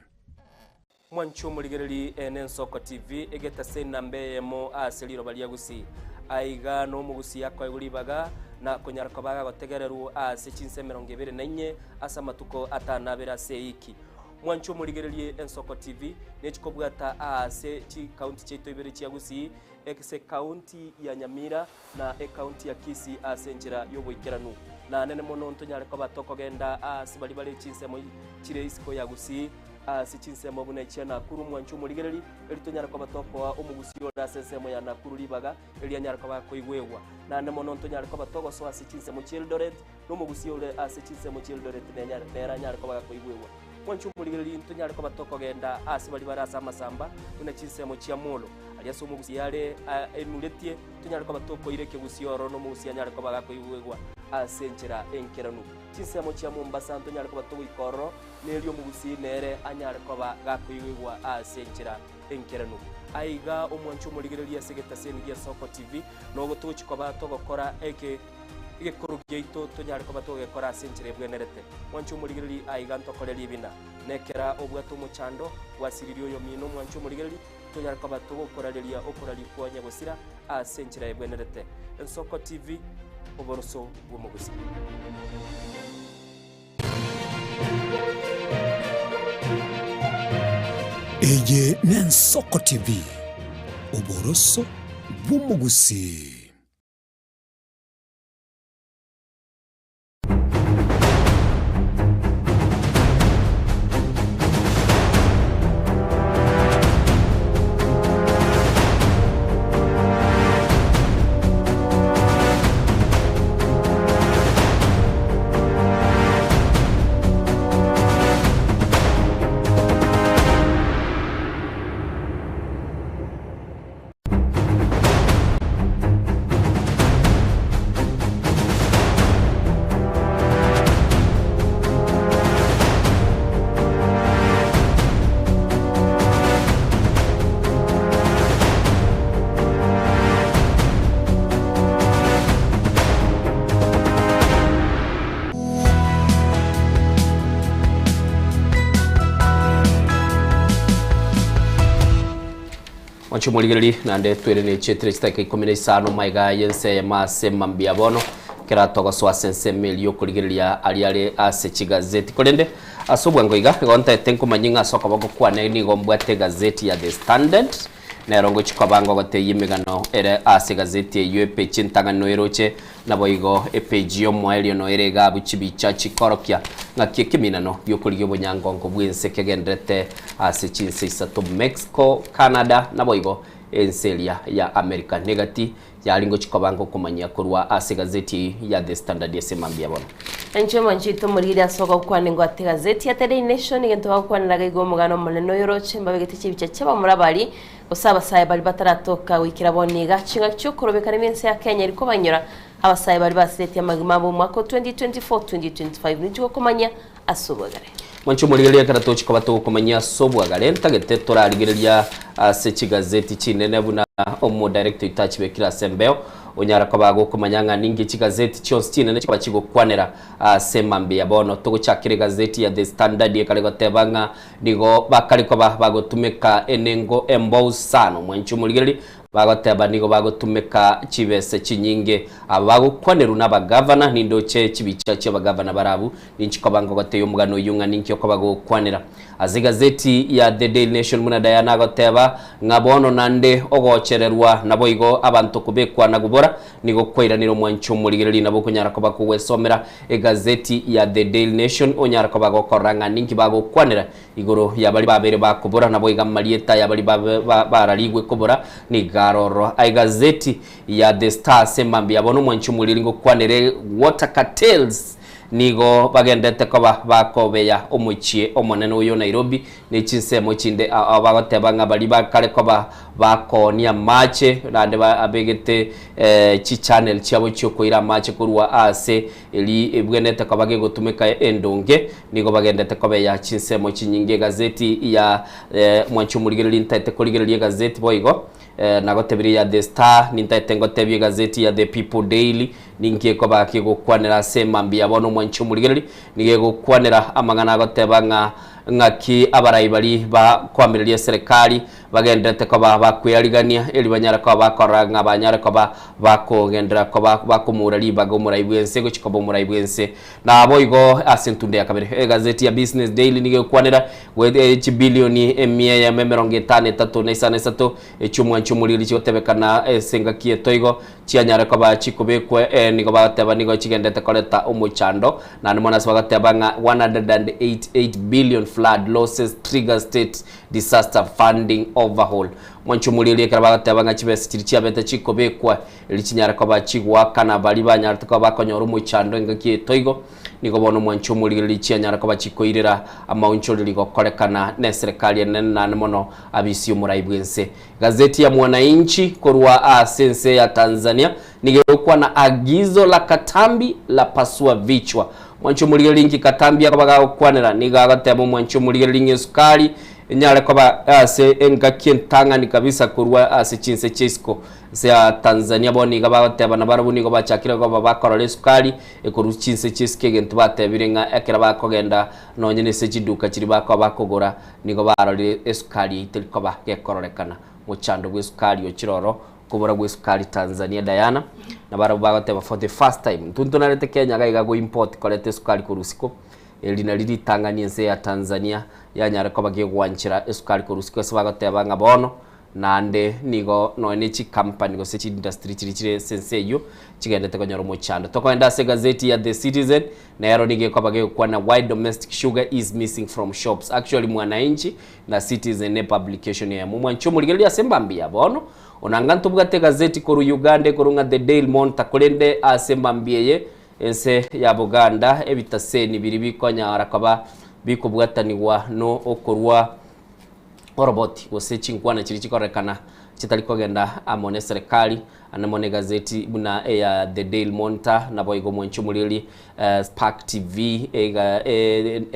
Mwanche omorigereri ene Ensoko TV egetase enamba eyemo ase riroba ria Gusii. Aiga nomogusii akoegwa ribaga na konyara koba agotegererwa ase chinsa emerongo ebere na inye ase amatuko atano abere ase eiki. Mwanche omorigererie Ensoko TV nechikobwata aase chikaunti chiaito ibere chia Gusii ase ekaunti ya Nyamira na ekaunti ya Kisii ase enchera y'oboikeranu. Na nene mono ntonyare koba tokogenda aase baria bare chinsemo chire isiko ya Gusii, ase chinsemo buna echia Nakuru mwanche omorigereri, eri tonyare koba tokoa omogusii ore ase ensemo ya Nakuru ribaga, eri anyare koba akoigwegwa. Naende mono ntonyare koba togosoa ase chinsemo chi'Eldoret, na omogusii ore ase chinsemo chi'Eldoret nenyare nere anyare koba gakoigwegwa. Mwanche omorigereri ntonyare koba tokogenda aase baria bare ase amasamba, buna chinsemo chia Molo, aria ase omogusii are enuretie, Tonyare koba tokoira ekegusii ororo na omogusii anyare koba gakoigwegwa ase enchera enkeranu. Chinsemo chia Mombasa ntonyare koba togoika ororo, na erio omogusii nere anyare koba gakoigwegwa ase enchera enkeranu. Aiga omwanche omorigereria ase egetaseni gia Soko TV, nogo togochi koba togokora eke egekoro giaito tonyare koba togekora ase enchera ebwenerete. Mwanche omorigereria aiga ntokore ribina. Nekera obwate omochando, gwasiririe oyomino omwanche omorigereria, Tonyare koba togokorareria okoraria nyagosira ase enchera ebwenerete. Ensoko TV, oboroso bw'omogusii.
Eye n'Ensoko TV, oboroso bw'omogusii.
Mwanche omorigereria, naende twere ne chietire chidakika ikomi na isano maiga y'ense eyemo ase mambia bono, ekero togosoa ase ensemo eria y'okorigereria aria are ase chigazeti. Korende ase obwango iga, igo ntaete nkomanyie ng'a ase okoboko kwane nigo mbwate egazeti ya The Standard, nero ngochia koba ngogotebia emegano ere ase egazeti eyio epeji entang'ani noeroche, Naboigo epeji y'omoerio noere iga abwo chibicha chikorokia ng'aki ekeminano gi'okorigia obonyangongo bw'ense kegenderete ase chinse isato Mexico, Canada naboigo ense eria ya America. Negati yari ngochi koba ngokomanyia korwa ase egazeti eyio ya The Standard ase mambia bono.
Inche mwanchete omoriri ase ogokwana engwate egazeti ya The Daily Nation egento bagokwaneraga iga omogano omonene oyoroche mbabegete chibicha chi'abamura baria Gose abasae baria bataratoka goikera bono iga, chingaki chi'okorobekana emense ya Kenya eri kobanyora abasae baria basiretie amagima abo omwaka o 2024, 2025 ninche gokomanyia ase obwegare.
Mwanche omorigereria ekero tochi koba togokomanyia ase obwagare, ntagete torarigereria ase chigazeti chinene buna omo director oito achibekire ase embeo, onyara koba gokomanya ng'a ninki chigazeti chionsi chinene chikoba chigokwanera ase mambia bono. Togochakera egazeti ya The Standard ekare goteba ng'a nigo bakare koba bagotumeka enengo embou sana. Omwanche omorigereria Bagoteba nigo bagotumeka chibese chinyinge. Aba bagokwanerwa nabagavana, nindoche chibicha chi'abagavana barabwo, ninchi koba ngogotebia omogano oyio ng'a ninki okoba gokwanera. Ase egazeti ya The Daily Nation buna Diana agoteba, ng'a bono nande ogochererwa naboigo abanto kobekwa na gobora nigo kwairanire omwancho omorigereria nabo okonyara koba kogwesomera egazeti ya The Daily Nation onyara koba gokorora ng'a ninki bagokwanera Igoro ya baria babeire bakobora, naboigo amarieta ya baria babe bararigwe kobora nigo aroro. Egazeti ya The Star ase mambia bono omwanchi omoriri ngokwanere Water Cartels nigo bagendete koba bakobeya omochie omonene oyo Nairobi ne chinsemo chinde ao ao bagoteba ng'a baria bakare koba bakoonia amache naende babegete chichannel chiabo chiokoira amache korwa aase Eri ebwenerete koba gegotumeka endonge, nigo bagendete kobeya chinsemo chinyinge. Egazeti ya Mwanchi Omorigereria ntaete korigereria egazeti boigo, nagotebirie ya The Star, nintaete ngotebie egazeti ya The People Daily, ninki ekoba kegokwanera ase mambia bono Omwanchi Omorigereria, nigo egokwanera amang'ana agoteba ng'a ng'aki abarai baria bakoamereria eserekari Bagendererete koba bakwearigania, erio banyare koba bakorora ng'a banyare koba bakogenderera koba bakomoura ribaga omorai bw'ense gochia koba omorai bw'ense. Naboigo ase entunda ya kabere, egazeti ya Business Daily nigo egokwanera chibilioni emia eyemo emerongo etano etato na isano isato echi'omwanchi omoriri chigotebekana ase engaki etoigo chianyare koba chikobekwa nigo bagoteba nigo chigendererete koreta omochando naende mono ase bagoteba ng'a 188 billion flood losses trigger state Disaster Funding Overhaul. Mwanche omorieria ekero bagoteba ng'a chibesa chiria chiabete chikobekwa erio chinyare koba chigoakana baria banyarete koba bakonyora omochando engaki etoigo, nigo bono mwanche omorigereria chianyara koba chikoirera amaonchoreri gokorekana neserekari enene naende mono abisi omorai bwense. Gazeti ya Mwananchi korwa ase ense ya Tanzania nigo egokwana Agizo la Katambi la pasua vichwa. Omwanchi omorigereria inki Katambi akoba gagokwanera? Nigo agoteba omwanchi omorigereria ng'a esukari enyare koba ase engaki entang'ani kabisa korwa ase chinse chia isiko ase ya Tanzania. Bono iga bagoteba nabarabwo nigo bachakire koba bakorora esukari ekorwa chinse chia isiko egento batebire ng'a ekero bakogenda nonye nese chiduka chiria bakoba bakogora nigo barorire esukari eyio teri koba gekororekana. Mochando bw'esukari ochire oro Kobora gw'esukari Tanzania Diana, nabarabwo bagoteba for the first time intwe ntonarete Kenya iga iga go import koreta esukari korwa isiko, eri nari ritang'ani ense ya Tanzania yanyare koba gegwanchera esukari korwa isiko ase bagoteba ng'a bono naende nigo nonya ne chicompany gose chiindustry chiria chire ase ense eyio chigendete konyora omochando. Tokoenda ase egazeti ya The Citizen, nero nigo ekoba gegokwana why domestic sugar is missing from shops. Actually Mwananchi na Citizen ne publication eyemo. Mwanche omorigereria ase embambi ya bono, onanga ntobwate egazeti korwa Uganda ekorwa ng'a The Daily Monitor korende ase embambi eye ense ya Buganda ebitaseni biria bikonyara koba bikobwatanigwa no okorwa oroboti gose chinkwana chiria chikorekana chitari kogenda amo neserekari ande mono egazeti buna eya The Daily Monitor naboigo mwanche omorigereria Spark TV, ega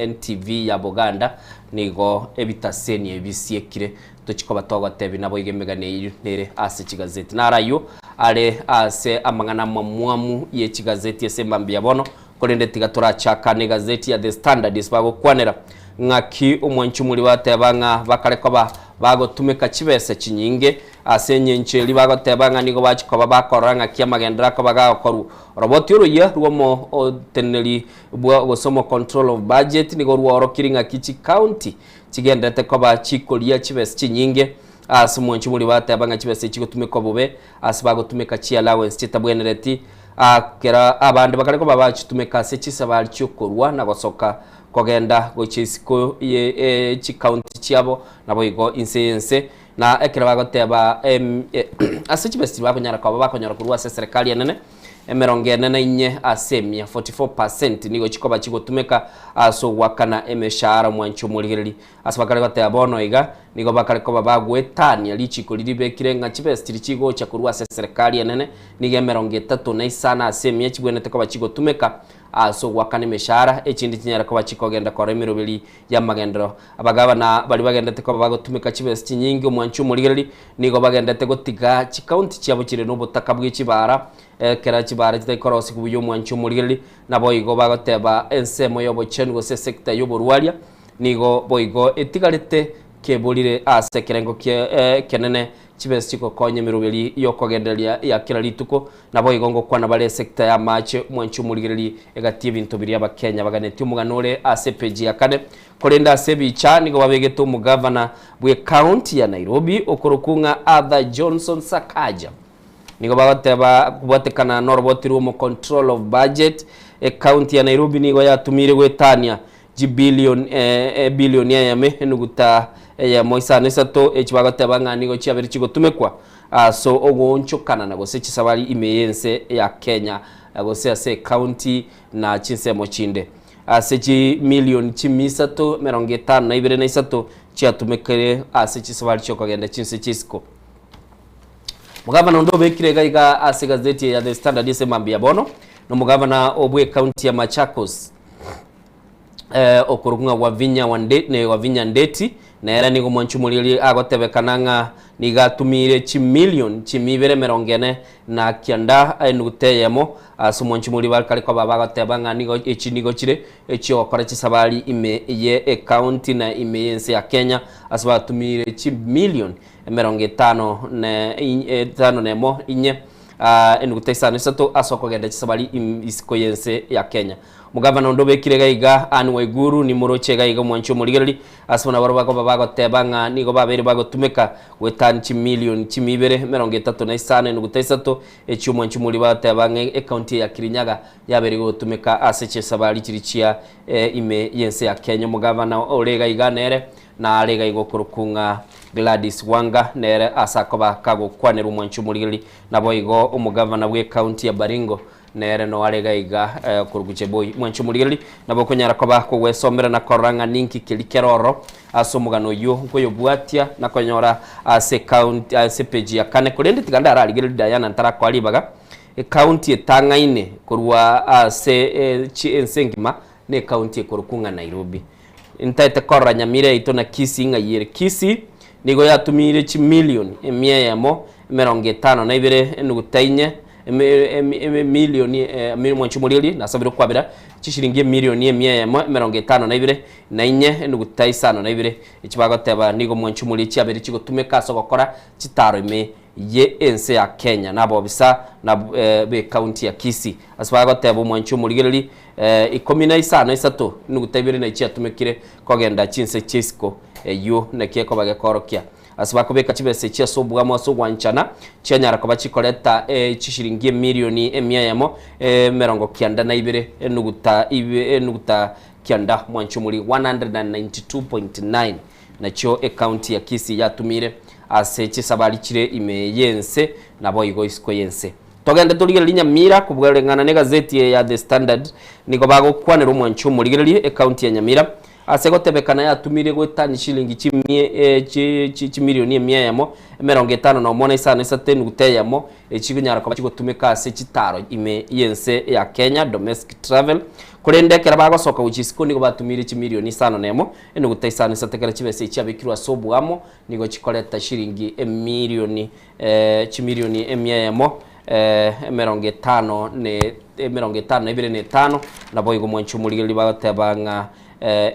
NTV ya Boganda, nigo ebitaseni ebi bisiekire. Tochi koba togotebia naboigo emegano eyio nere ase chigazeti. Naro ayio are ase amang'ana amamwamu ye chigazeti ase mambia bono, korende tiga torachaka negazeti ya The Standard ase bagokwanera ng'aki omwanchi omori bateba ng'a bakare koba bagotumeka chibesa chinyinge ase engencho eria bagoteba ng'a nigo bachia koba bakorora ng'aki amagenderero akoba gagokorwa. Oroboti oroyia rw'omoteneneri bwa gose omocontroller of budget nigo rwaorokirie ng'aki chicounty chigenderete koba chikoria chibesa chinyinge ase omwancho boria bateba ng'a chibesa echi chigotumekwa bobe ase bagotumeka chiallowance chitabwenereti kera abande bakare koba bachitumeka ase chisabari chiokorwa na gosoka kogenda gochia isiko ye chicounty chiabo naboigo inse y'ense Na ekero bagoteba, Ase chibesa chiria bakonyara koba bakonyora korwa ase eserekari enene, emerongo ene na inye ase emia, 44 percent, nigo chikoba chigotumeka ase ogoakana emeshahara omwanchi omorigereria. Ase bakare goteba bono iga, Nigo bakare koba bagoetania richiko riria ribekire ng'a chibesa chiria chigocha korwa ase eserekari enene nigo emerongo etato na isano ase emia chibwenerete koba chigotumeka ase ogoakana emeshahara, echinde chinyare koba chikogenda korora emeroberi y'amagenderero. Abagabana baria bagendete koba bagotumeka chibesa chinyinge omwanchi omorigereria nigo bagendete gotiga chikaunti chiabo chire nobotaka bwe chibara, ekero chibara chitari korosigwa buya omwanchi omorigereria naboigo bagoteba ensemo y'obochenu gose esector y'oborwaria Nigo boigo etigarete keborire ase ekerengo ekenene chibesa chigokonya emeroberi y'okogendereria ya kera rituko, naboigo ngokwana bare esecta y'amache mwanche omorigererie egati y'ebinto biria abakenya baganetie omogano ore ase epeji ya kane. Korende ase ebicha nigo babegete omogavana bw'ecounty ya Nairobi okorokwa ng'a Arthur Johnson Sakaja. Nigo bagoteba kobwatekana noroboti rw'omo control of budget, ecounty ya Nairobi nigo yatumiire goetania Chibilioni ebilioni eyemo enuguta eyemo isano isato, echi bagoteba ng'a nigo chiabeire chigotumekwa ase ogoonchokanana gose chisabari ime y'ense ya Kenya gose ase ecounty na chinsemo chinde. Ase chimilioni chimia isato emerongo etano na ibere na isato chiatumekire ase chisabari chiokogenda chinse chia isiko. Omogavana onde obekire iga iga ase egazeti eye ya The Standard ase mambia bono nomogavana obw'ecounty ya Machakos. Okorokwa ng'a Wavinya Wande, ne Wavinya Ndeti, nere nigo omwanchi omoriri agotebekana ng'a nigo atumiire chimilion chimia ibere emerongo ene na kianda enuguta eyemo ase omwanchi omoriri bakare koba bagoteba ng'a nigo echi nigo chire echiogokora chisabari ime ye ecounty na ime y'ense ya Kenya ase batumiire chimilion emerongo etano na etano na emo inye enuguta isano isato ase okogenda chisabari isiko y'ense ya Kenya. Omogavana onde obekire iga iga, Anne Waiguru, nimoroche iga iga omwanchi omorigereria, ase buna barabwo bakoba bagoteba ng'a nigo babeire bagotumeka goetania chimilion chimia ibere emerongo etato na isano enuguta isato echio omwanchi omorigereria bagoteba ng'a ecounty eye ya Kirinyaga yabeire gotumeka ase chisabari chiria chia ime y'ense ya Kenya. Omogavana ore iga iga nere nare iga iga okorokwa ng'a Gladys Wanga nere ase akoba kagokwanera omwanchi omorigereria, naboigo omogavana bw'ecounty ya Baringo Nere noare iga iga okorokwa Cheboi. Mwanche omorigereria, nabo okonyara koba kogwesomera na korora ng'a ninki keria kere ororo ase omogano oyio nkoyobwatia na konyora ase ekaunti ase epeji ya kane. Korende tiga ndararigererie Diana ntarakoa ribaga. Ekaunti etang'aine korwa ase chi ense engima na ekaunti ekorokwa ng'a Nairobi. Ntaete korora Nyamira yaito na Kisii ng'ai ere. Kisii nigo yatumiire chimilioni emia eyemo emerongo etano na ibere enuguta inye emilioni mwanche omorierie nasabire okwabera chishilingi emilioni emia eyemo emerongo etano na ibere na inye enuguta isano na ibere echi bagoteba nigo mwanche omorie chiabere chigotumeka ase ogokora chitaro ime ye ense ya Kenya na abobisa na be county ya Kisii ase bagoteba omwanchi omorigereri ikomi na isano isato enuguta ibere na chiatumekire kogenda chinse chia isiko eyio naki ekoba gekoorokia Ase bakobeka chibesa echi ase obwamo ase ogwanchana, chianyara koba chikoreta chishilingi emilioni emia eyemo, emerongo kianda na ibere, enuguta ibe enuguta kianda mwanche omori 192.9 nachio ecounty ya Kisii yatumire ase chisabari chire ime y'ense naboigo isiko y'ense. Togende torigererie Nyamira kobwareng'ana negazeti eye ya The Standard nigo bagokwanera omwancho omorigererie ecounty ya Nyamira Ase gotebekana yatumire goetania chilingi chimilioni emia eyemo, emerongo etano nomo na isano isato enuguta eyemo, echi chikonyara koba chigotumeka ase chitaro ime y'ense ya Kenya, domestic travel. Korende ekero bagosoka gochia isiko nigo batumire chimilioni isano nemo, enuguta isano isato ekero chibesa echi chiabekirwe ase oboamo nigo chikoreta shilingi emilioni chimilioni emia eyemo, emerongo etano ne emerongo etano na ibere na etano, naboigo mwanche omorigereria bagoteba ng'a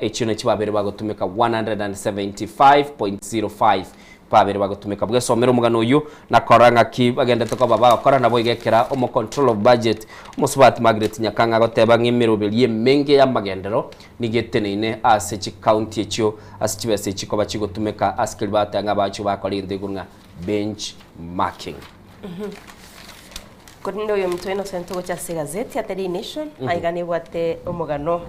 echio nachio babere bagotumeka 175.05 babere bagotumeka. Bwesomere omogano oyio na korora ng'aki bagendete koba bagokora, naboigo ekera omo control of budget omosubati Margaret Nyakang'a agoteba ng'a emeroberi emenge y'amagenderero nigo eteneine ase chicounty echio ase chibesa echi koba chigotumeka ase keria bagoteba ng'a abachio bakora egento igoro ng'a bench marking.
Korende oyominto Innocent ogocha ase egazeti ya The Daily Nation, aiga nebwate omogano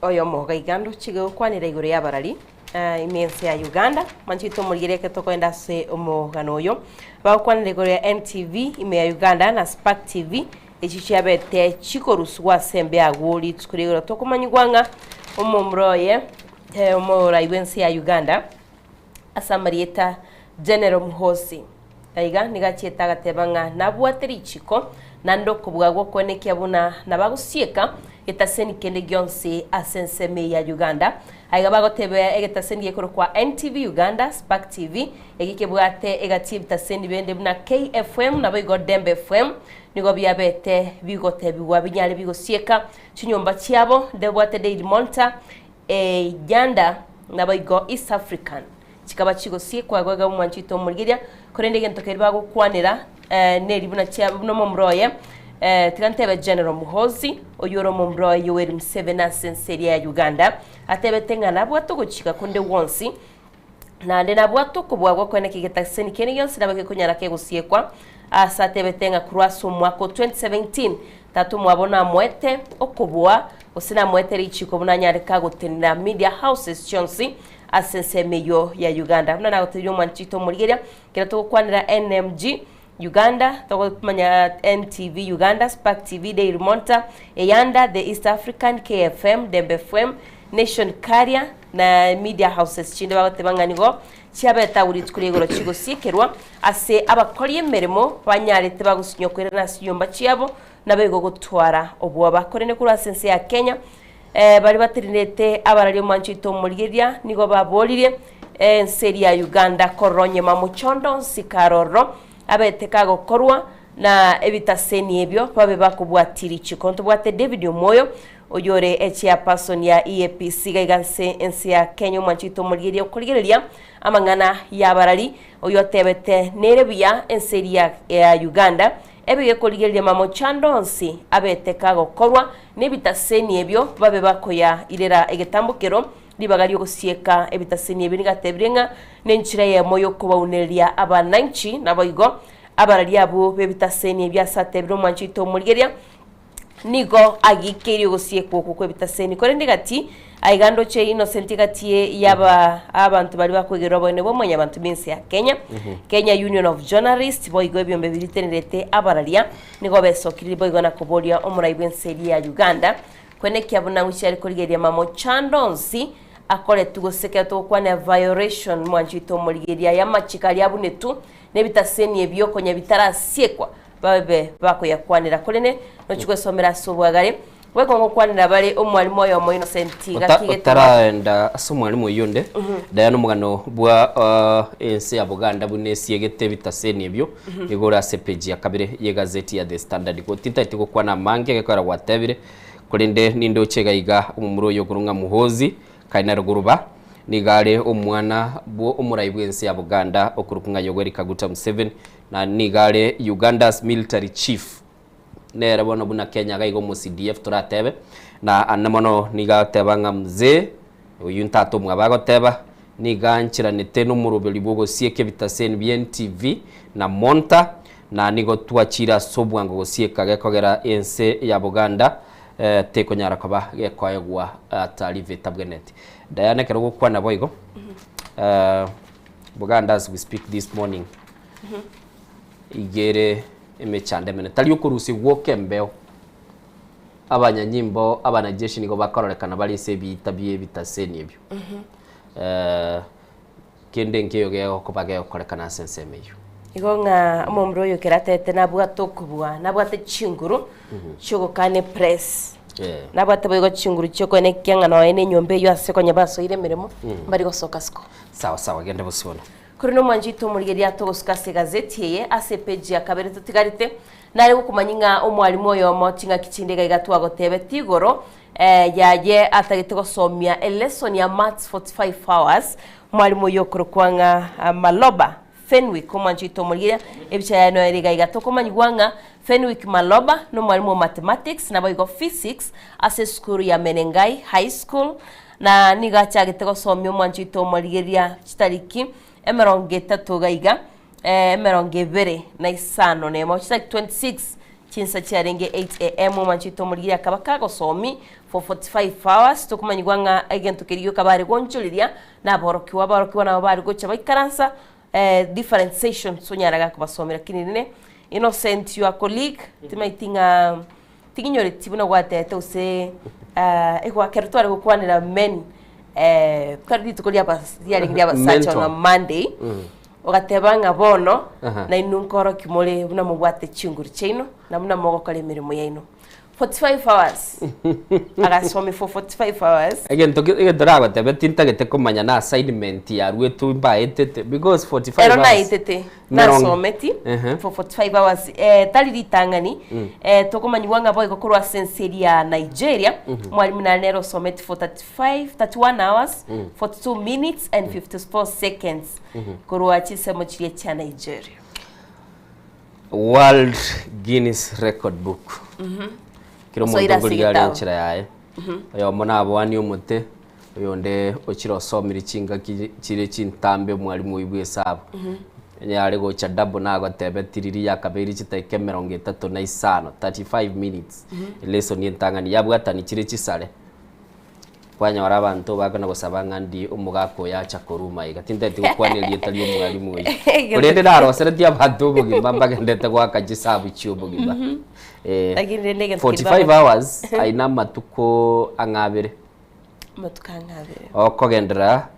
oyomo iga iga ndoche gokwanera igoro y'abarari ime ense ya Uganda, manche tomorigererie ekero tokoenda ase omogano oyo. Bagokwanera igoro ya NTV ime ya Uganda na Spark TV, echi chiabete chikorusigwa ase embe agwo rituko ria igoro tokomanyigwa ng'a omomura oye omorai bw'ense ya Uganda. Ase amarieta General Muhoozi aiga nigo achiete agateba ng'a nabwate richiko naende okobua gw'okoenekia buna nabagosieka getaseni kende gionsi ase ensemo eye ya Uganda. Aiga bagoteba egetaseni gekorokwa NTV Uganda, Spark TV, eki kebwate egati y'ebitaseni bende buna KFM naboigo Dembe FM nigo biabete bigotebigwa binyare bigosieka chinyomba chiabo ndebwate Daily Monitor, Uganda naboigo East African chikaba chigosiekwa goika omwanchete omorigeria, korende egento keria bagokwanera neri buna chia buna omomura oye tiga ntebe General Muhoozi oyio ore omomura oye Yoweri Museveni ase ense eria ya Uganda atebete ng'a nabwate ogochika konde gwonsi naende nabwate okobua gwokoeneka egetaseni kende gionsi nabo gekonyara kegosiekwa ase atebete ng'a korwa ase omwaka o 2017 Tata omwabo namoete okobua, gose namoete richiiko buna anyare kagotenena media houses chionsi ase ensemo eyio ya Uganda. Buna nagotebirie omwanchito omorigeria, ekero togokwanera NMG Uganda, togomanya NTV Uganda, Spark TV, Daily Monitor, Eyanda, The East African, KFM, Dembe FM, Nation Carrier na media houses chinde bagoteba ng'a nigo chiabete agwo rituko ria igoro chigosiekerwa ase abakori emeremo banyarete bagosinywa koirana ase chinyomba chiabo, naboigo gotwara obwoba. Korende korwa ase ense ya Kenya, baria batenenete abarari omwancho oito omorigereria nigo baboririe ense eria ya Uganda korora onye mamochondo onsi karororo abete kagokorwa na ebitaseni ebio babe bakobwatia richiko. Ntobwate David Omwoyo oyore echairperson ya EAPC iga iga nse ense ya Kenya omwancho oito omorigereria okorigereria amang'ana y'abarari oyio otebete nere buya ense eria ya Uganda ebe gekorigereria mamochando onsi abete kagokorwa nebitaseni ebio babe bakoya irera egetambokero ribaga riogosieka ebitaseni ebio nigo atebire ng'a nenchera eyemo yokobaunereria abananchi naboigo abarari abwo bebitaseni ebio ase atebire omwancho oito omorigereria Nigo agikeirie ogosiekwa okwo kw'ebitaseni. Korende gati aiga ndoche Innocent gati y'aba abanto baria bakwegerera oboene bwa mwanyabanto b'ense ya Kenya, Kenya Union of Journalists, boigo ebiombe biria bitenerete abararia nigo besokiririe boigo na koboria omorai bw'ense eria ya Uganda kwenekia buna ng'uchi are korigereria mamochando onsi akoretwe gose ekero togokwanera violation mwancho oito omorigereria y'amachiko aria abunetwe nebitaseni ebio konya bitarasiekwa babe bakoyakwanera. Korende nochia gwesomera ase obwagare, bwekong'u gokwanera bare omwalimu oyomo Innocent gaki geteba.
Otaraenda ase omwalimu oyio onde, Diana omogano bwa ense ya Buganda buna esiegete ebitaseni ebio nigo ore ase epeji ya kabere y'egazeti ya The Standard. Tintagete gokwana amange egekogera gwatebire, korende nindoche iga iga omomura oyo okorwa ng'a Muhoozi Kainerugaba nigo are omwana bwo omorai bw'ense ya Buganda okorokwa ng'a Yoweri Kaguta Museveni Na nigo are Uganda's military chief nere bono buna Kenya iga iga omo CDF toratebe na ande mono nigo agoteba ng'a mzee oyio ntata omwabo agoteba nigo ancheranete nomoroberi bwogosieka ebitaseni bia NTV na Monta na nigo twachire ase obwango gosieka gekogera ense ya Buganda tekonyara koba gekoegwa taarifa etabwenereti. Diana ekero ogokwana boigo Buganda as we speak this morning iga ere emechando emenene tari okorusia gwoka embeo abanyanyimbo abanajeshi nigo bakororekana bare ase ebiita bia ebitaseni ebio kende nkeiyo gegokoba gegokorekana ase ensemo eyio.
Igo ng'a omomura oyo ekero atebete nabwate okobua, nabwate chinguru chi'ogokana epress, nabwate boigo chinguru chi'okoenekia ng'a nonya na enyomba eyio ase konya basoire emeremo, mbari gosoka isiko.
Sawa sawa genda bosio bono.
Korende omwancho oito omorigereria togosuka ase egazeti eye ase epeji ya kabere totigarete, nare gokomanyia ng'a omwalimu oyomo ching'aki chinde iga iga twagotebetie igoro yaye atagete gosomia elesson ya Maths 45 hours, omwalimu oyio okorokwa ng'a Maloba Fenwick omwancho oito omorigereria ebicha yaye noyo ere iga iga tokomanyigwa ng'a Fenwick Maloba nomwalimu o Mathematics naboigo Physics ase esukuru ya Menengai High School Na nigo achagete gosomia omwancho oito omorigereria chitariki emerongo etato iga iga, emerongo ebere na isano na emo, chitariki 26 chinsa chiarenge 8 am omwancho oito omorigereria akaba kagosomia for 45 hours, tokomanyigwa ng'a egento keria gioka bare gonchoreria na aborokigwa, aborokigwa nabo bare gocha baikaransa different sessions onyara gakobasomia lakini rende Innocent your colleague timaeti ng'a Tinginyoreti buna gwatete gose ekero tware gokwanera men eh, kwari rituko ria abas- riarenge ria abasacha on a
Mental.
Monday, ogateba ng'a bono
Aha.
nainwe nkorokia more buna mobwate chinguru chiaino, na buna mogokora emeremo yaino. 45 hours agasomia for 45 hours.
Egento ki- egento nagotebia tintagete komanya na assignment yaruetwe mbaetete because 45
Ero
hours
naetete
Merongo.
nasometi
Ehe.
for 45 hours eh, tari ritang'ani
Mm.
eh, tokomanyigwa ng'a boigo korwa ase ense eria ya Nigeria
Mhm.
mwalimu nare nere osometi for 35 31 hours
Mm.
42 minutes and 54 seconds
Mhm.
korwa chinsemo chiria chia Nigeria.
World Guinness Record Book.
Mhm.
Kera omonto
Osoire ase
okorigia are
egetabo.
enchera yaye.
Mhm.
Oyomo naboanie omote, oyonde ochire osomire chingaki chire chintambe omwalimu oyio bwa esabu.
Mhm.
Onye yare gocha double nagotebeti riria yakabeire chidakika emerongo etato na isano, 35 minutes,
Mhm.
elesson entang'ani yabwatani chire chisare. Kwanyora abanto bakona gosaba ng'a ndi omogaka oyo acha koruma iga. Tintageti gokwana erieta ria omwalimu oyio. Korende naroseretie abanto obogima mbagendete goaka chisabu chia obogima.
Mhm.
Eh,
Lakini rende egento keria
45
bago-
hours aye na amatuko ang'e abere.
Amatuko ang'e abere.
Okogenderera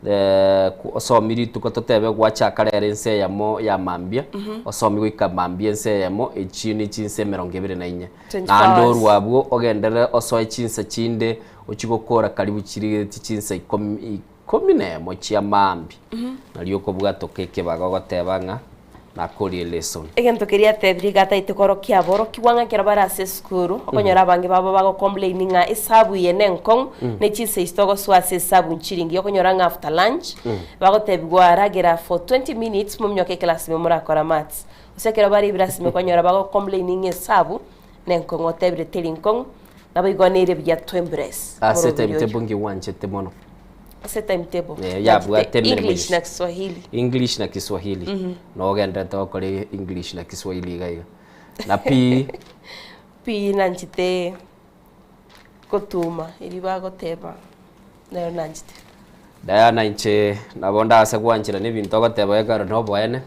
eh, ku- osomie rituko totebe gwachaka rero ense eyemo ya mambia,
Mhm.
osomie goika mambia ense eyemo, echio ne chinsa emerongo ebere na inye.
24
Naende
hours.
orwe abwo ogenderere osoe chinsa chinde ochie gokora karibu chirigetie chinsa ikomi ikomi na emo chia mambia.
Mhm.
Nario okobwatoka ekebago ogoteba ng'a nakorie elesson.
Egento keria atebirie iga ataete korokia aborokigwa ng'a ekero bare ase esukuru, okonyora abange babo bagocomplain ng'a esabu eye nenkong'u,
Mm.
ne chinsa echi togosoa ase esabu nchiringi, okonyora ng'a after lunch,
Mm.
bagotebigwa ragera for 20 minutes mominyoke eclass ime morakora maths. Gose ekero bare ebirasi ime okonyora bagocomplain ng'a esabu nenkong'u otebire teri nkong'u, naboigo nere buya to embrace
Ase
omoroberi oyo.
timetable ngiwanchete mono.
Ase timetable,
Eh, yabwate
nachete
emeremo
English
yonsi.
na Kiswahili.
English na Kiswahili.
Mhm.
Nogenderete gokora English na Kiswahili iga iga. Na pi
Pi nanchete gotuma erio bagoteba nayo nanchete.
Diana inche nabo ndase gwanchera na ebinto ogoteba ekero na oboene,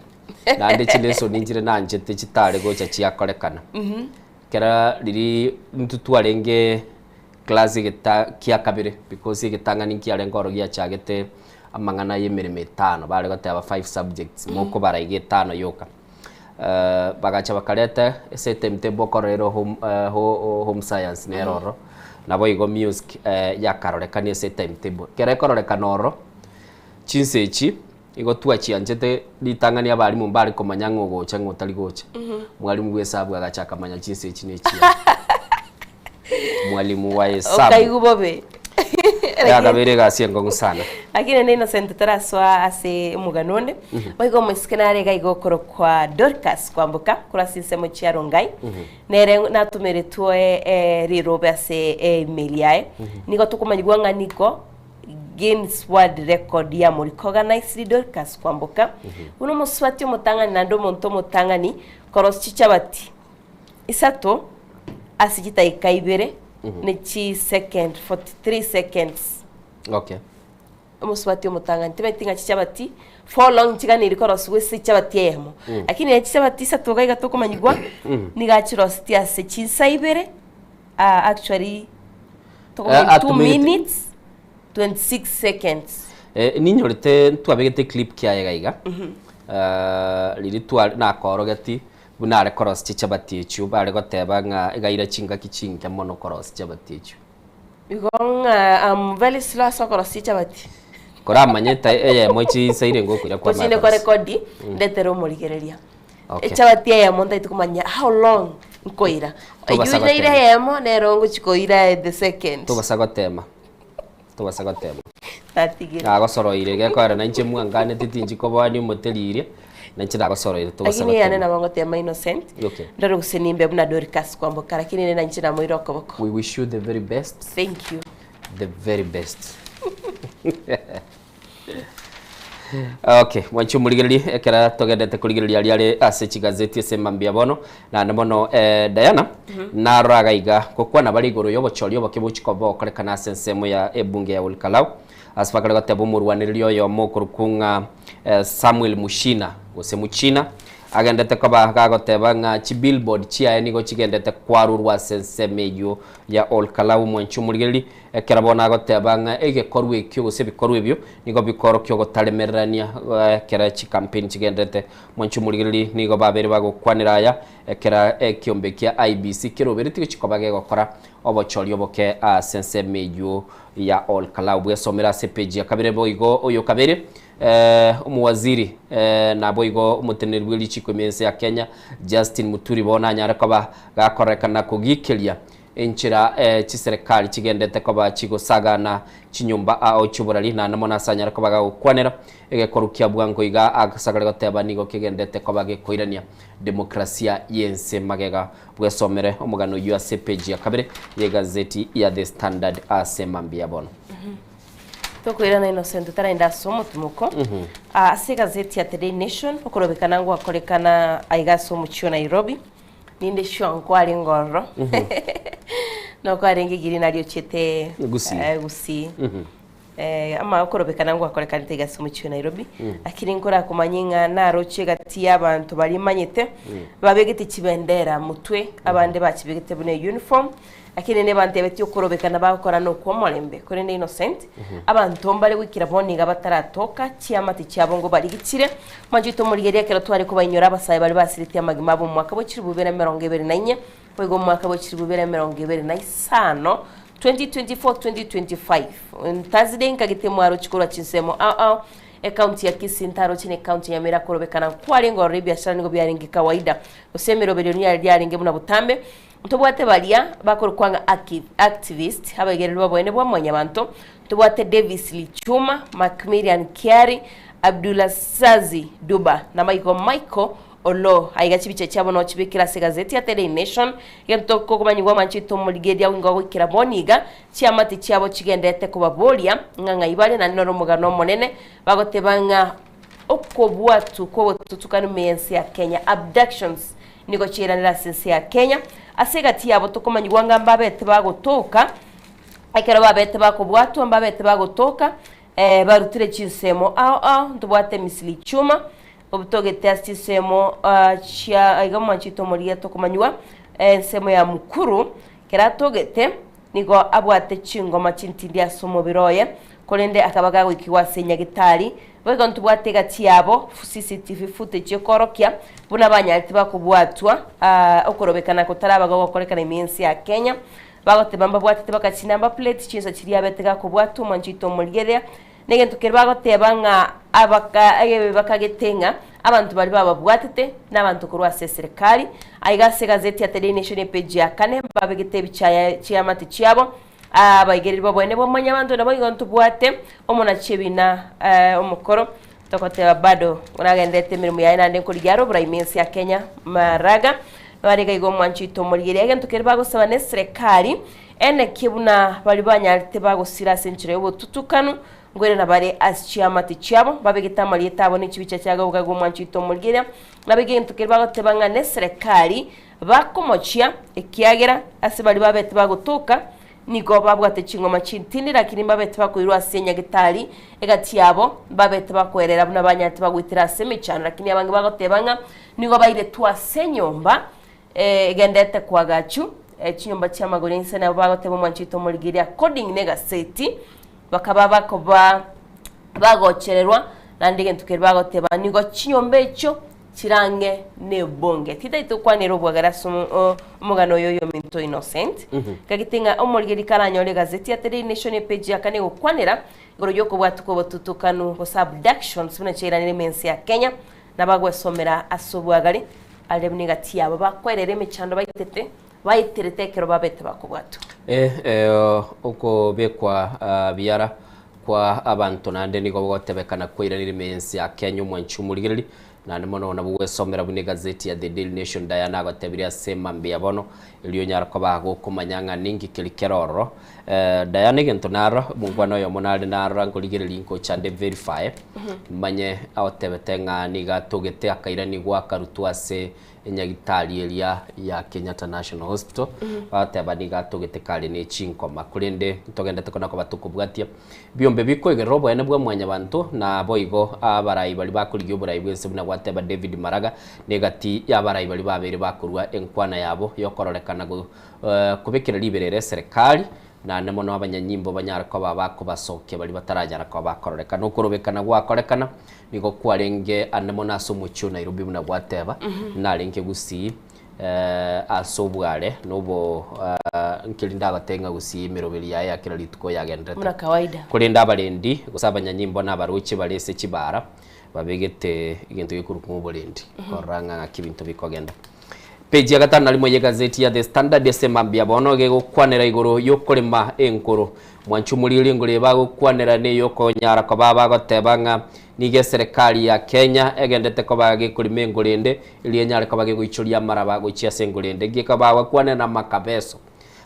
naende chilesson nchire nanchete chitare gocha chiakorekana.
Mhm.
Kera riria intwe twarenge class egeta kia kabere because egetang'ani nkiarenge oro giachagete amang'ana ya emeremo etano bare goteba five subjects mokobara iga etano yoka. Bagacha bakareta ase etimetable okorora ere home home science nere ororo, naboigo music yakarorekania ase etimetable. Ekero ekororekana ororo, chinsa echi igo twachianchete ritang'ani abalimu mbare komanya ng'a ogocha ng'a otari gocha. Mwalimu bwa esabu agacha akamanya chinsa echi na echiaye. Mwalimu wa hesabu.
Okaigwa bobe.
Yakabeire egasi enkong'u sana.
Lakini rende Innocent tarasoa ase omogano onde. Boigo omoiseke nare iga iga okorokwa Dorcas kwamboka korwa ase ensemo chia Rongai. Nere natumeretwe eh, rirobe ase email yaye. Nigo tokomanyigwa ng'a nigo Guinness World Record yamorecognised Dorcas Kwamboka buna omosubati omotang'ani naende omonto omotang'ani korosia chichabati isato ase chidakika ibere ne chisecond 43 seconds.
Okay.
Omosubati omotang'ani timanyeti ng'a chichabati for long nchiganeirie korosigwa ase echabati eyemo. Lakini ere chichabati isato iga iga tokomanyigwa nigo achirosetie ase chinsa ibere ah, actually tokomanya 2
atumegete-
minutes 26 seconds.
Eh, ninyorete ntwabegete eclip kiaye iga iga Eh, riria twa nakorogeti buna are korosia chichabati echio bare goteba ng'a egaira chingaki chinke mono korosia chichabati echio.
Igo ng'a am very slow ase okorosia echabati.
Koramanyete eyemo chinsa ire ngokoira kwamanya
Tochinde
korosia.
korekodi
Mm.
ndetere omorigereria.
Okay.
Echabati eyemo ntaete komanya how long nkoira.
Tobasa
Eywo naira
gotema.
eyemo nero ngochi koira the second.
Tobasa gotema. Tobasa gotema.
Natigire.
Nagosoroire gekoera nainche mwanganeti tinchi koboania omoteriria, nainche nagosoroire tobasa
Lakini yane
gotema.
nabo ngotema Innocent.
Okay.
Ndore gose nimbe buna Dorcas kwamboka lakini ere nainche namoire okoboko.
We wish you the very best.
Thank you.
The very best. Okay, mwanchi omorigereria ekera togendete korigereria aria are ase chigazeti ase mambia bono naende mono eh, Diana narora iga iga gokwana bare igoro y'obochori oboke bochi koba bogokorekana ase ensemo ya ebunge ya Olkalau ase bakare goteba omorwanereria oyomo okorokwa ng'a eh, Samuel Mushina gose Muchina. Agendete koba gagoteba ng'a chibillboard chiaye nigo chigendete kwarurwa ase ensemo eyio ya Ol Kalou mwanchi omorigereria, ekero bono agoteba ng'a egekorwa ekio gose ebikorwa ebio nigo bikorokia ogotaremererania ekero chikampeni chigenderete. Mwanchi omorigereria nigo babere bagokwanera aya ekero ekiombe kia IEBC keroberetie gochia koba gegokora obochori oboke ase ensemo eyio ya Ol Kalou. Bwesomere ase epeji ya kabere boigo oyo kabere Omowaziri naboigo omoteneneri bwe richiko ime ense ya Kenya Justin Muturi bono anyare koba gakorekana kogikeria enchera chiserekari chigendete koba chigosagana chinyomba ao chi'oborari naende mono ase anyare koba gagokwanera egekoru kia bwango iga asagare goteba nigo kegendete koba gekoirania demokrasia y'ense magega. Bwesomere omogano oyio ase epeji ya kabere y'egazeti ya The Standard ase mambia bono.
Tokoirana Innocent taraenda ase omotimoko. Ah, ase egazeti ya The Daily Nation okorobekana ngwakorekana aiga ase omochie o Nairobi ninde sure nkwarenge ororo nokwarenge igiri nario ochiete
Gusii.
eh, Gusii. Eh, ama okorobekana ngwakorekanete iga ase omochie o Nairobi lakini nkorakomanya ng'a naroche egati y'abanto baria manyete babegete chibendera motwe abande bachibegete buna uniform Lakini nebantebetie okorobekana bagokora nokw'omorembe, korende Innocent, abanto mbare goikera bono iga bataratoka, chiamate chiabo ngobarigichire. Mwanchete omorigereria ekero tware kobainyora abasae baria basiretie amagima abo omwaka bwe chilifu ibere emerongo ebere na inye, boigo omwaka bwe chilifu ibere emerongo ebere na isano, 2024, 2025. Ntazide nkagete mwarochi korwa chinsemo ao ao, Ecounty ya Kisii ntaroche na ecounty ya Nyamira korobekana nkwarenge ororo ebiashara nigo biarenge kawaida, gose emeroberio niare riarenge buna botambe. Ntobwate baria bakorokwa ng'a activist, abaigereri b'oboene bwa mwanyabanto, ntobwate Davis Lichuma, Macmillian Kiari, Abdulasazi Duba, na maigo Michael Oloo. Aiga chibicha chiabo nochibekire ase egazeti ya The Daily Nation. Egento tokomanyigwa amanche tomorigereria ingo goikera bono iga, chiamate chiabo chigenderete kobaboria ng'a ng'ai bare naende noro omogano omonene, bagoteba ng'a okobwatwa kw'obotutukanu ime y'ense ya Kenya, abductions, Nigo chiairanire ase ense ya Kenya. Ase egati yabo tokomanyigwa ng'a mbabete bagotoka, ekero babete bakobwatwa mbabete bagotoka, barutire chinsemo ao ao, ntobwate Misiri Chuma, obutogete ase chinsemo chia aiga omwanchete omorigia tokomanyigwa, ensemo ya Mukuru, ekero atogete Nigo abwate chingoma chintindi ase omobere oye, korende akaba gagoikigwa ase nyagetari. Boigo ntobwate egati yabo CCTV footage ekorokia buna banyarete bakobwatwa okorobekana kotaraba gogokorekana ime y'ense ya Kenya. Bagoteba mbabwatete baka chinumber plate chinsa chiria abete gakobwatwa omwancho oito omorigereria. Negento keria bagoteba ng'a abaka bakagete ng'a abanto baria bababwatete nabanto korwa ase eserekari. Aiga ase egazeti ya The Daily Nation epage ya kane mbabegete ebichaya chiamate chiabo abaigereri b'oboene bwa mwanyabanto nabo igo ntobwate omonachi ebina omokoro togoteba bado nagenderete emeremo yaye naende nkorigia are oborai ime ense ya Kenya Maraga naro iga igo omwancho oito omorigereria egento keria bagosaba na eserekari Enekie buna baria banyarete bagosira ase enchera y'obotutukanu, nkoirana bare ase chiamate chiabo, babegete amarieta abo ne chibicha chiago obogaga bw'omwancho oito omorigereria, nabo egento keria bagoteba ng'a neserekari bakomochia, ekiagera ase baria babete bagotoka nigo babwate ching'oma chintindi, lakini mbabete bakoirwa ase enyagetari egati yabo, mbabete bakoerera buna banyarete bagoitera ase emechando, lakini abange bagoteba ng'a nigo bairetwe ase enyomba Egendete koagachu chinyomba chi'amagoro inse nabo bagoteba omwancho oito omorigereria according negaseti bakaba bakoba bagochererwa naende egento keria bagoteba nigo chinyomba echio chirang'e nebonge. Titari tokwanera obwagare ase omogano oyo oyominto Innocent gagete ng'a omorigereria karanyore egazeti ya The Daily Nation epage ya kane egokwanera igoro yokobwatwa kwa obotutukanu gose abductions buna chiairanire ime ense ya Kenya Nabagwesomera ase obwagare, are buna egati yabo bakwerera emechando baitete, baeterete ekero babete bakobwatwa.
Eh, okobekwa biara kwa abanto naende nigo gogotebekana kwairanire ime y'ense ya Kenya omwanchi omorigereria naende mono nabo gwesomera buna egazeti ya The Daily Nation Diana agotebirie ase mambia bono erio onyare koba gokomanya ng'a ninki keria kere ororo. Diana egento narora, omongwana oyomo nare narora nkorigereria nkocha nde verify, manye agotebete ng'a nigo atogete akairanigwa akarutwa ase enyagitari eria ya Kenyatta National Hospital, bagoteba nigo atogete kare ne chinkoma. Korende ntogendete kona koba tokobwatia biombe bikoigerera oboene bwa mwanyabanto na boigo abarai baria bakorigia oborai bwense buna gwateba David Maraga negati ya abarai baria babeire bakorwa enkwana yabo yokororekana go kobekera riberera eserekari naende mono abanyanyimbo banyare koba bakobasokia baria bataranyara koba bakororekana. Okorobekana gwakorekana nigo kwarenge ande mono ase omochie o Nairobi buna gwateba, narenge gusii ase obware na obo nkeri ndagotebie ng'a gusii emeroberi yaye ya kera rituko yagenderete.
Buna kawaida.
Korende abarendi gose abanyanyimbo na abaroche bare ase chibara babegete egento gekorokwa ng'a oborendi korora ng'a ng'aki ebinto bikogenda. Page ya gatano na rimo y'egazeti ya The Standard ase mambia bono gegokwanera igoro y'okorema enkoro. Mwanche omoriri engoro eye bagokwanera neyokonyara koba bagoteba ng'a nigo eserekari ya Kenya egendete koba gekorema engoro ende erio enyare koba gegoichoria amaraba gochia ase engoro ende. Geka bagokwanera namakabeso.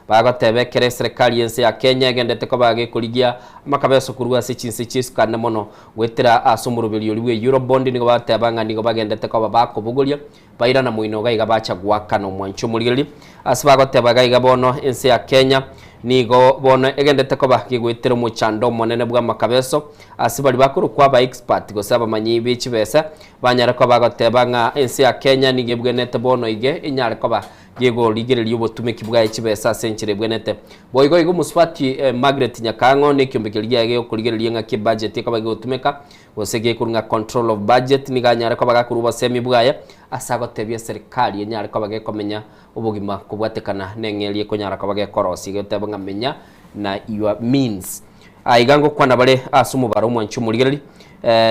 Bagoteba ekero eserekari y'ense ya Kenya egendete koba gekorigia amakabeso korwa ase chinse chi'esukane mono goetera ase omoroberi oria bwe Eurobond nigo bagoteba ng'a nigo bagendete koba bakobogoria Bairana moino iga iga bacha goakana omwancho omorigereria. Ase bagoteba iga iga bono ense ya Kenya nigo bono egendete koba gegoetera omochando omonene bw'amakabeso ase baria bakorokwa aba expert gose abamanyi be chibesa banyare koba bagoteba ng'a ense ya Kenya nigo ebwenete bono iga enyare koba gegorigereria obotumeki bwaye chibesa ase enchera ebwenete. Boigo igo omosubati Margaret Nyakang'o na ekiombe keria giaye gegokorigereria ng'aki ebudget ekoba gegotumeka Gose gekorwa ng'a control of budget nigo anyare koba gakorwa obosemi bwaye ase agotebia eserikari enyare koba gekomenya obogima kobwatekana neng'eria ekonyara koba gekorosia egoteba ng'a menya na your means. Aiga ngokwana bare ase omobaro omwanchi omorigereri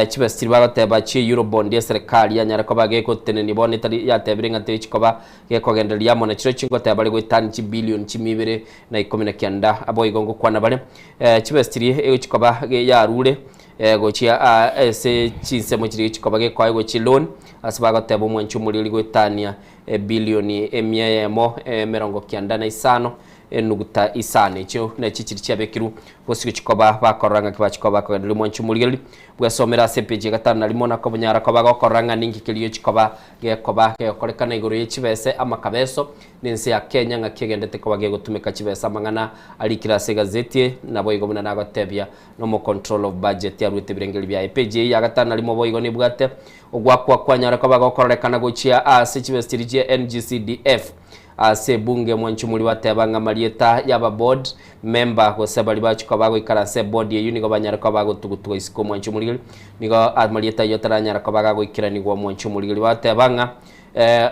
chibesa chiria bagoteba chie Eurobond eserikari yanyare koba gegotenenia bono etari yatebire ng'a techi koba gekogendereria amo na chirochio ngoteba bare goetania chibillion chimia ibere na ikomi na kianda boigo ngokwana bare chibesa chiria egochi koba yarure Gochia ase chinsemo chiria chikoba gekoegwa chiloan, ase bagoteba omwanchi omoriri goetania ebilioni emia eyemo emerongo kianda na isano enuguta isano. Echio nachio chiria chiabekirwe bosio chikoba bakorora ng'aki bachikoba bakogendereria omwanchi omorigereria bwesomera ase epeji ya gatano na rimo na kobonyara koba gokorora ng'a ninki keria chikoba gekoba gegokorekana igoro ye chibese amakabeso Nense ya Kenya ng'aki egendete koba gegotumeka chibesa amang'ana arikire ase egazeti eye, naboigo buna nagotebia nomo control of budget aruete ebirengeri biaye. Page eye ya gatano na rimo boigo nebwate ogwakwa kwanyare koba gokororekana gochia ase chibesa chiria chia NGCDF ase ebunge mwanchumuri bateba ng'a marieta yaba board member gose baria bachia koba bagoikaransa eboard eyio nigo banyare koba bagotugutugwa isiko mwanchumurigeri nigo amarieta ayio ataranyara koba gagoikeranigwa mwanchumurigeri bateba ng'a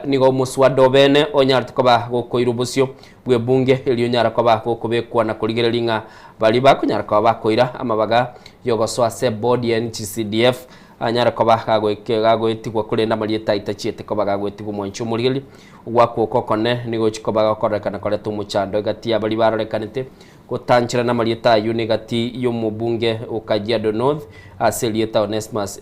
Nigo omoswada obene onyarete koba gokoirwa bosio bw'ebunge, erio onyare koba gokobekwa na korigereria ng'a baria bakonyara koba bakoira amabaga y'ogosoa ase eboard ya NGCDF anyare koba gagoetigwa korende amarieta ayio tachiete koba gagoetigwa omwanchi omorigereria. Ogwakwa oko okone nigo gochia koba gokororekana koreta omochando egati ya baria barorekanete gotancherana amarieta ayio negati y'omobunge o Kajiado North ase erieta Onesmus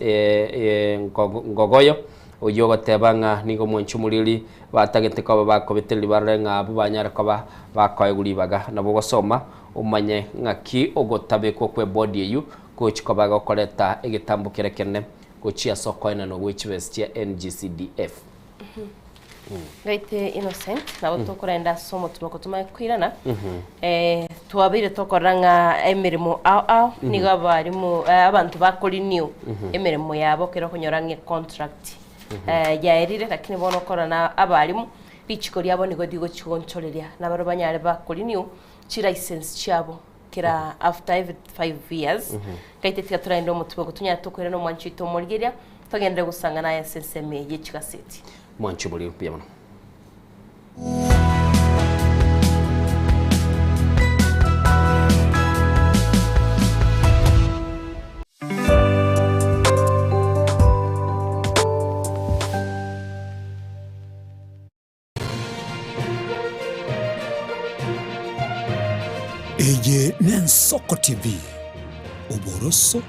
Ngogoyo. Oyio ogoteba ng'a nigo omwanchi omoriri batagete koba bakobetereria barore ng'a abwo banyare koba bakoegwa ribaga. Nabo ogosoma omanye ng'aki ogotabekwa kw'ebodi eyio gochi koba gokoreta egetambo keria ekenene gochia ase okoenanwa gwe chibesa chia NGCDF.
Gaite Innocent, nabo tokorenda ase omotimoko tomanye koirana. Twabeire tokorora ng'a emeremo ao ao nigo abarimu abanto bakorenew emeremo yabo ekero okonyora ng'a econtract yaerire lakini bono okorora na abarimu richiko riabo nigo rigochi gonchoreria nabaro banyare bakorenew chilicense chiabo kera after every 5 years. Gaite tiga torende omotimoko tonyare tokoirana omwancho oito omorigeria Togenderere gosang'ana aye ase ensemo eye ye chigaseti.
Mwanche oborimo mbuya mono.
Eye n'Ensoko TV, oboroso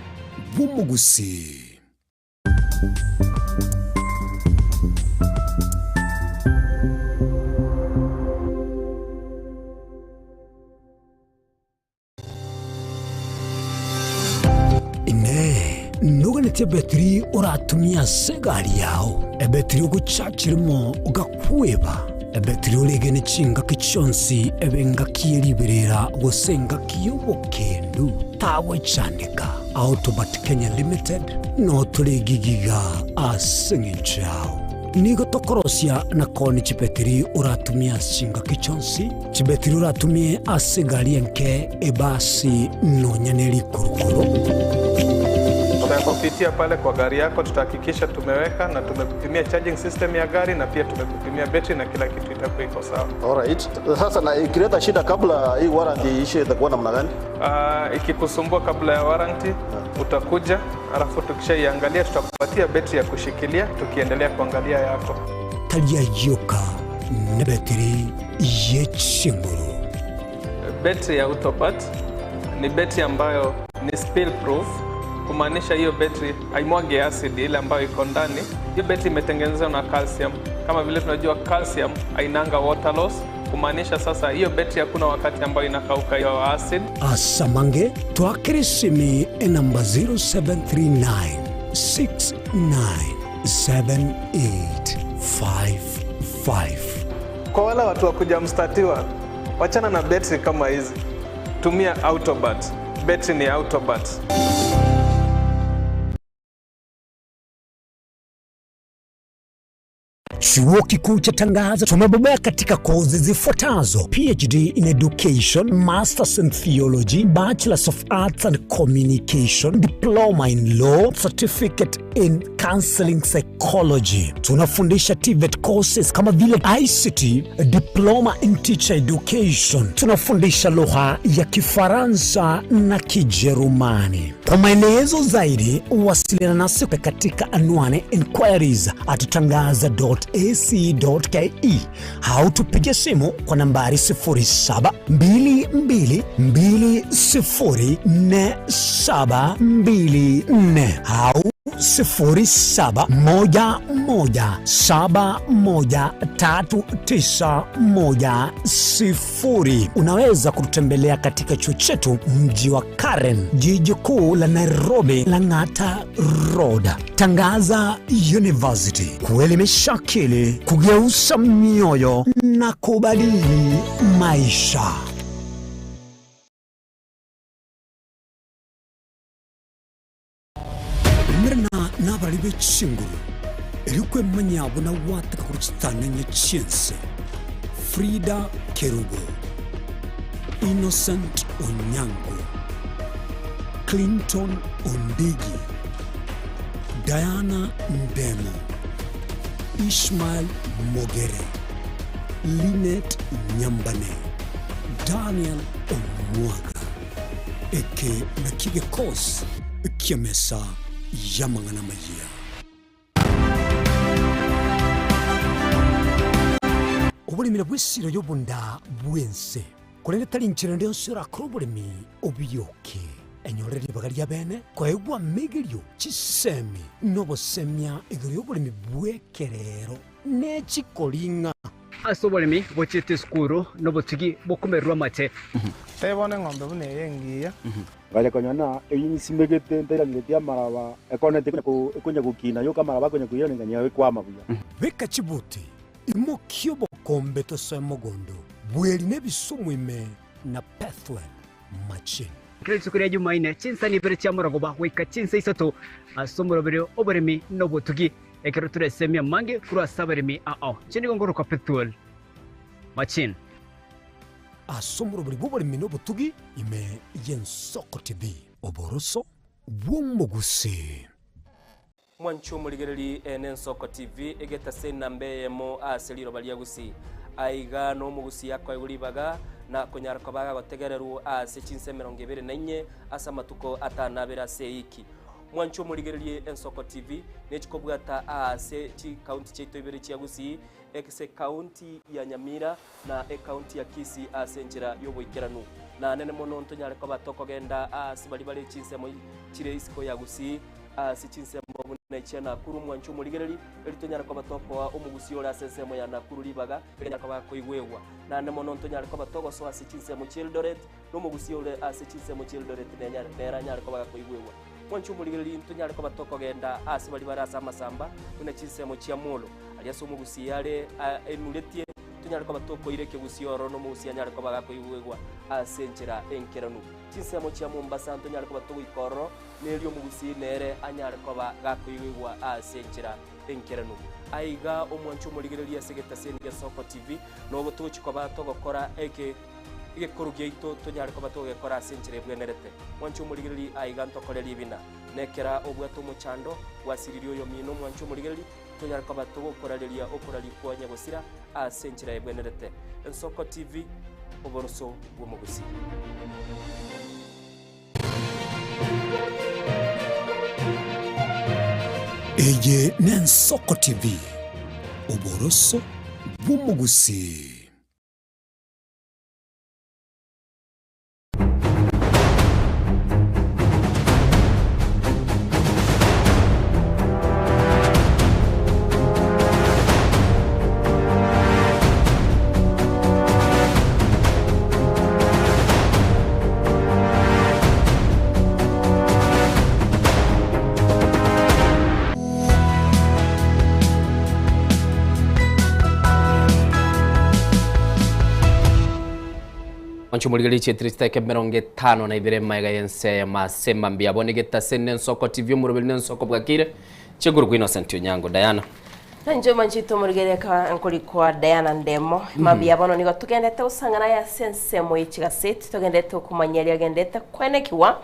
bw'omogusii. Inee! Noganetie ebetiri oratumie ase egari yao, ebetiri ogochachirimo ogakweba, ebetiri oregene chingaki chionsi ebe engaki ye riberera gose engaki y'obokendu? Tagwechandeka. Autobat Kenya Limited notore egigiga ase eng'encho yao. Nigo tokorosia na koonia chibetiri oratumie ase chingaki chionsi, chibetiri oratumie ase egari enke, ebasi, nonya ne rikurukuru.
Tutakupitia pale kwa gari yako, tutahakikisha tumeweka na tumekupimia charging system ya gari na pia tumekupimia betri na kila kitu itakuwa iko sawa.
Alright. Sasa na ikileta shida kabla hii warranty iishe itakuwa namna gani?
Uh, ikikusumbua kabla ya warranty utakuja, alafu tukishaiangalia tutakupatia betri ya kushikilia tukiendelea kuangalia yako.
Taria yoka nebetiri ye chinguru.
Betri ya Autopat ni betri ambayo ni spill proof, kumaanisha hiyo betri haimwagi acid ile ambayo iko ndani. Hiyo betri imetengenezwa na calcium. Kama vile tunajua calcium hainanga water loss, kumaanisha sasa hiyo betri hakuna wakati ambayo inakauka hiyo acid.
Asamange twakere esimi enamba 0739 697855.
Kwa wale watu wa kuja mstatiwa, wachana na betri kama hizi, tumia Autobat. Betri ni Autobat.
Chuo Kikuu cha Tangaza tumebobea katika kozi zifuatazo: PhD in Education, Masters in Theology, Bachelors of Arts and Communication, Diploma in Law, Certificate in Counseling Psychology. Tunafundisha TVET courses kama vile ICT, Diploma in Teacher Education. Tunafundisha lugha ya Kifaransa na Kijerumani. Kwa maelezo zaidi, wasiliana nasi katika anwani inquiries at tangaza.ac.ke au tupige simu kwa nambari 0722204724 au 0711713910. Unaweza kututembelea katika chuo chetu mji wa Karen, jiji kuu la Nairobi, Lang'ata Road. Tangaza University, kuelimisha akili, kugeuza mioyo na kubadili maisha. Umerana nabarari be chinguru, erio kwemanya buna gwateka korwa chitang'ani chi'ense. Frida Kerubo, Innocent Onyango, Clinton Ondigi, Diana Ndemo, Ishmael Mogere, Linet Nyambane, Daniel Omwaga. Eke nakio gekosi ki'emesa y'amang'ana amayia. Oboremi nabwo esiro y'obonda bw'ense, korende tari inchera ende yonsi orakore oboremi obioke. Enyore ribaga ria bene koegwa amegerio, chisemi, na obosemia igoro y'oboremi bw'ekerero ne chikoring'a.
Ase oboremi bochiete esukuru nobotugi bokomererwa amate.
Tebona eng'ombe buna eye engiya.
Ngacha konyora ng'a eyio nsimegete ntairangeretie amaraba, ekonete ekonya gokina yoka amaraba akonya koirana ng'a ekwama buya.
Beka chibuti, imokia obokombe tosoe mogondo, bweri na ebisumu ime na Pethuel machine.
Kera rituko ria Jumaine, chinsa nibere chia morogoba goika chinsa isato ase omoroberi oboremi na obotugi, ekero toresemie amange korwa ase abaremi ao. Inche nigo ngorokwa Pethuel Machine.
Ase omoroberi bw'oboremi na obotugi ime y'Ensoko TV, oboroso bw'omogusii.
Mwanche omorigereri ene Ensoko TV egetase enamba eyemo ase riroba ria Gusii. Aiga nomogusii akoegwa ribaga na konyara koba agotegererwa ase chinsa 24 ase amatuko atanabere ase eiki. Mwanche omorigererie Ensoko TV nechikobwata aase chikaunti chiaito ibere chia Gusii ase ekaunti ya Nyamira na ekaunti ya Kisii ase enchera y'oboikeranu. Na nene mono ntonyare koba tokogenda aase baria bare chinsemo chire isiko ya Gusii ase chinsemo buna echia Nakuru mwanche omorigereri, erio tonyare koba tokoa omogusii ore ase ensemo ya Nakuru ribaga erianyare koba akoigwegwa. Naende mono ntonyare koba togosoa ase chinsemo chia Eldoret, na omogusii ore ase chinsemo chia Eldoret nere anyare koba gakoigwegwa. Mwanche omorigereria ntonyare koba tokogenda ase baria bare ase amasamba buna chinsemo chia Molo, aria ase omogusii are enuretie, tonyare koba tokoira ekegusii ororo na omogusii anyare koba gakoigwegwa ase enchera enkeranu. Chinsemo chia Mombasa ntonyare koba togoika ororo, na erio omogusii nere anyare koba gakoigwegwa ase enchera enkeranu. Aiga omwanche omorigereria ase egetaseni gia Soko TV, nobo togochia koba togokora eke egekoro giaito tonyare koba togekora ase enchera ebwenerete. Mwanche omorigereria aiga ntokore ribina, na ekera obwate omochando gwasiririe oyomino omwanche omorigereria, tonyare koba togokorareria okoraria kwa nyagosira ase enchera ebwenerete. Ensoko TV, oboroso bw'omogusii.
Eye n'Ensoko TV, oboroso bw'omogusii.
Onche omorigereria chietire chiteke 52 maega y'ense eyemo ase mambia abwo negetase nensoko TV omoroberi nensoko bwakire chiguru kwa Innocent Onyango Diana.
Nainche omanchete omorigereria ka nkorikwa Diana Ndemo. Mambia bono nigo togendete gosang'ana aya ase ensemo ye chigaseti, togendete okomanya eria agendete kwenekigwa.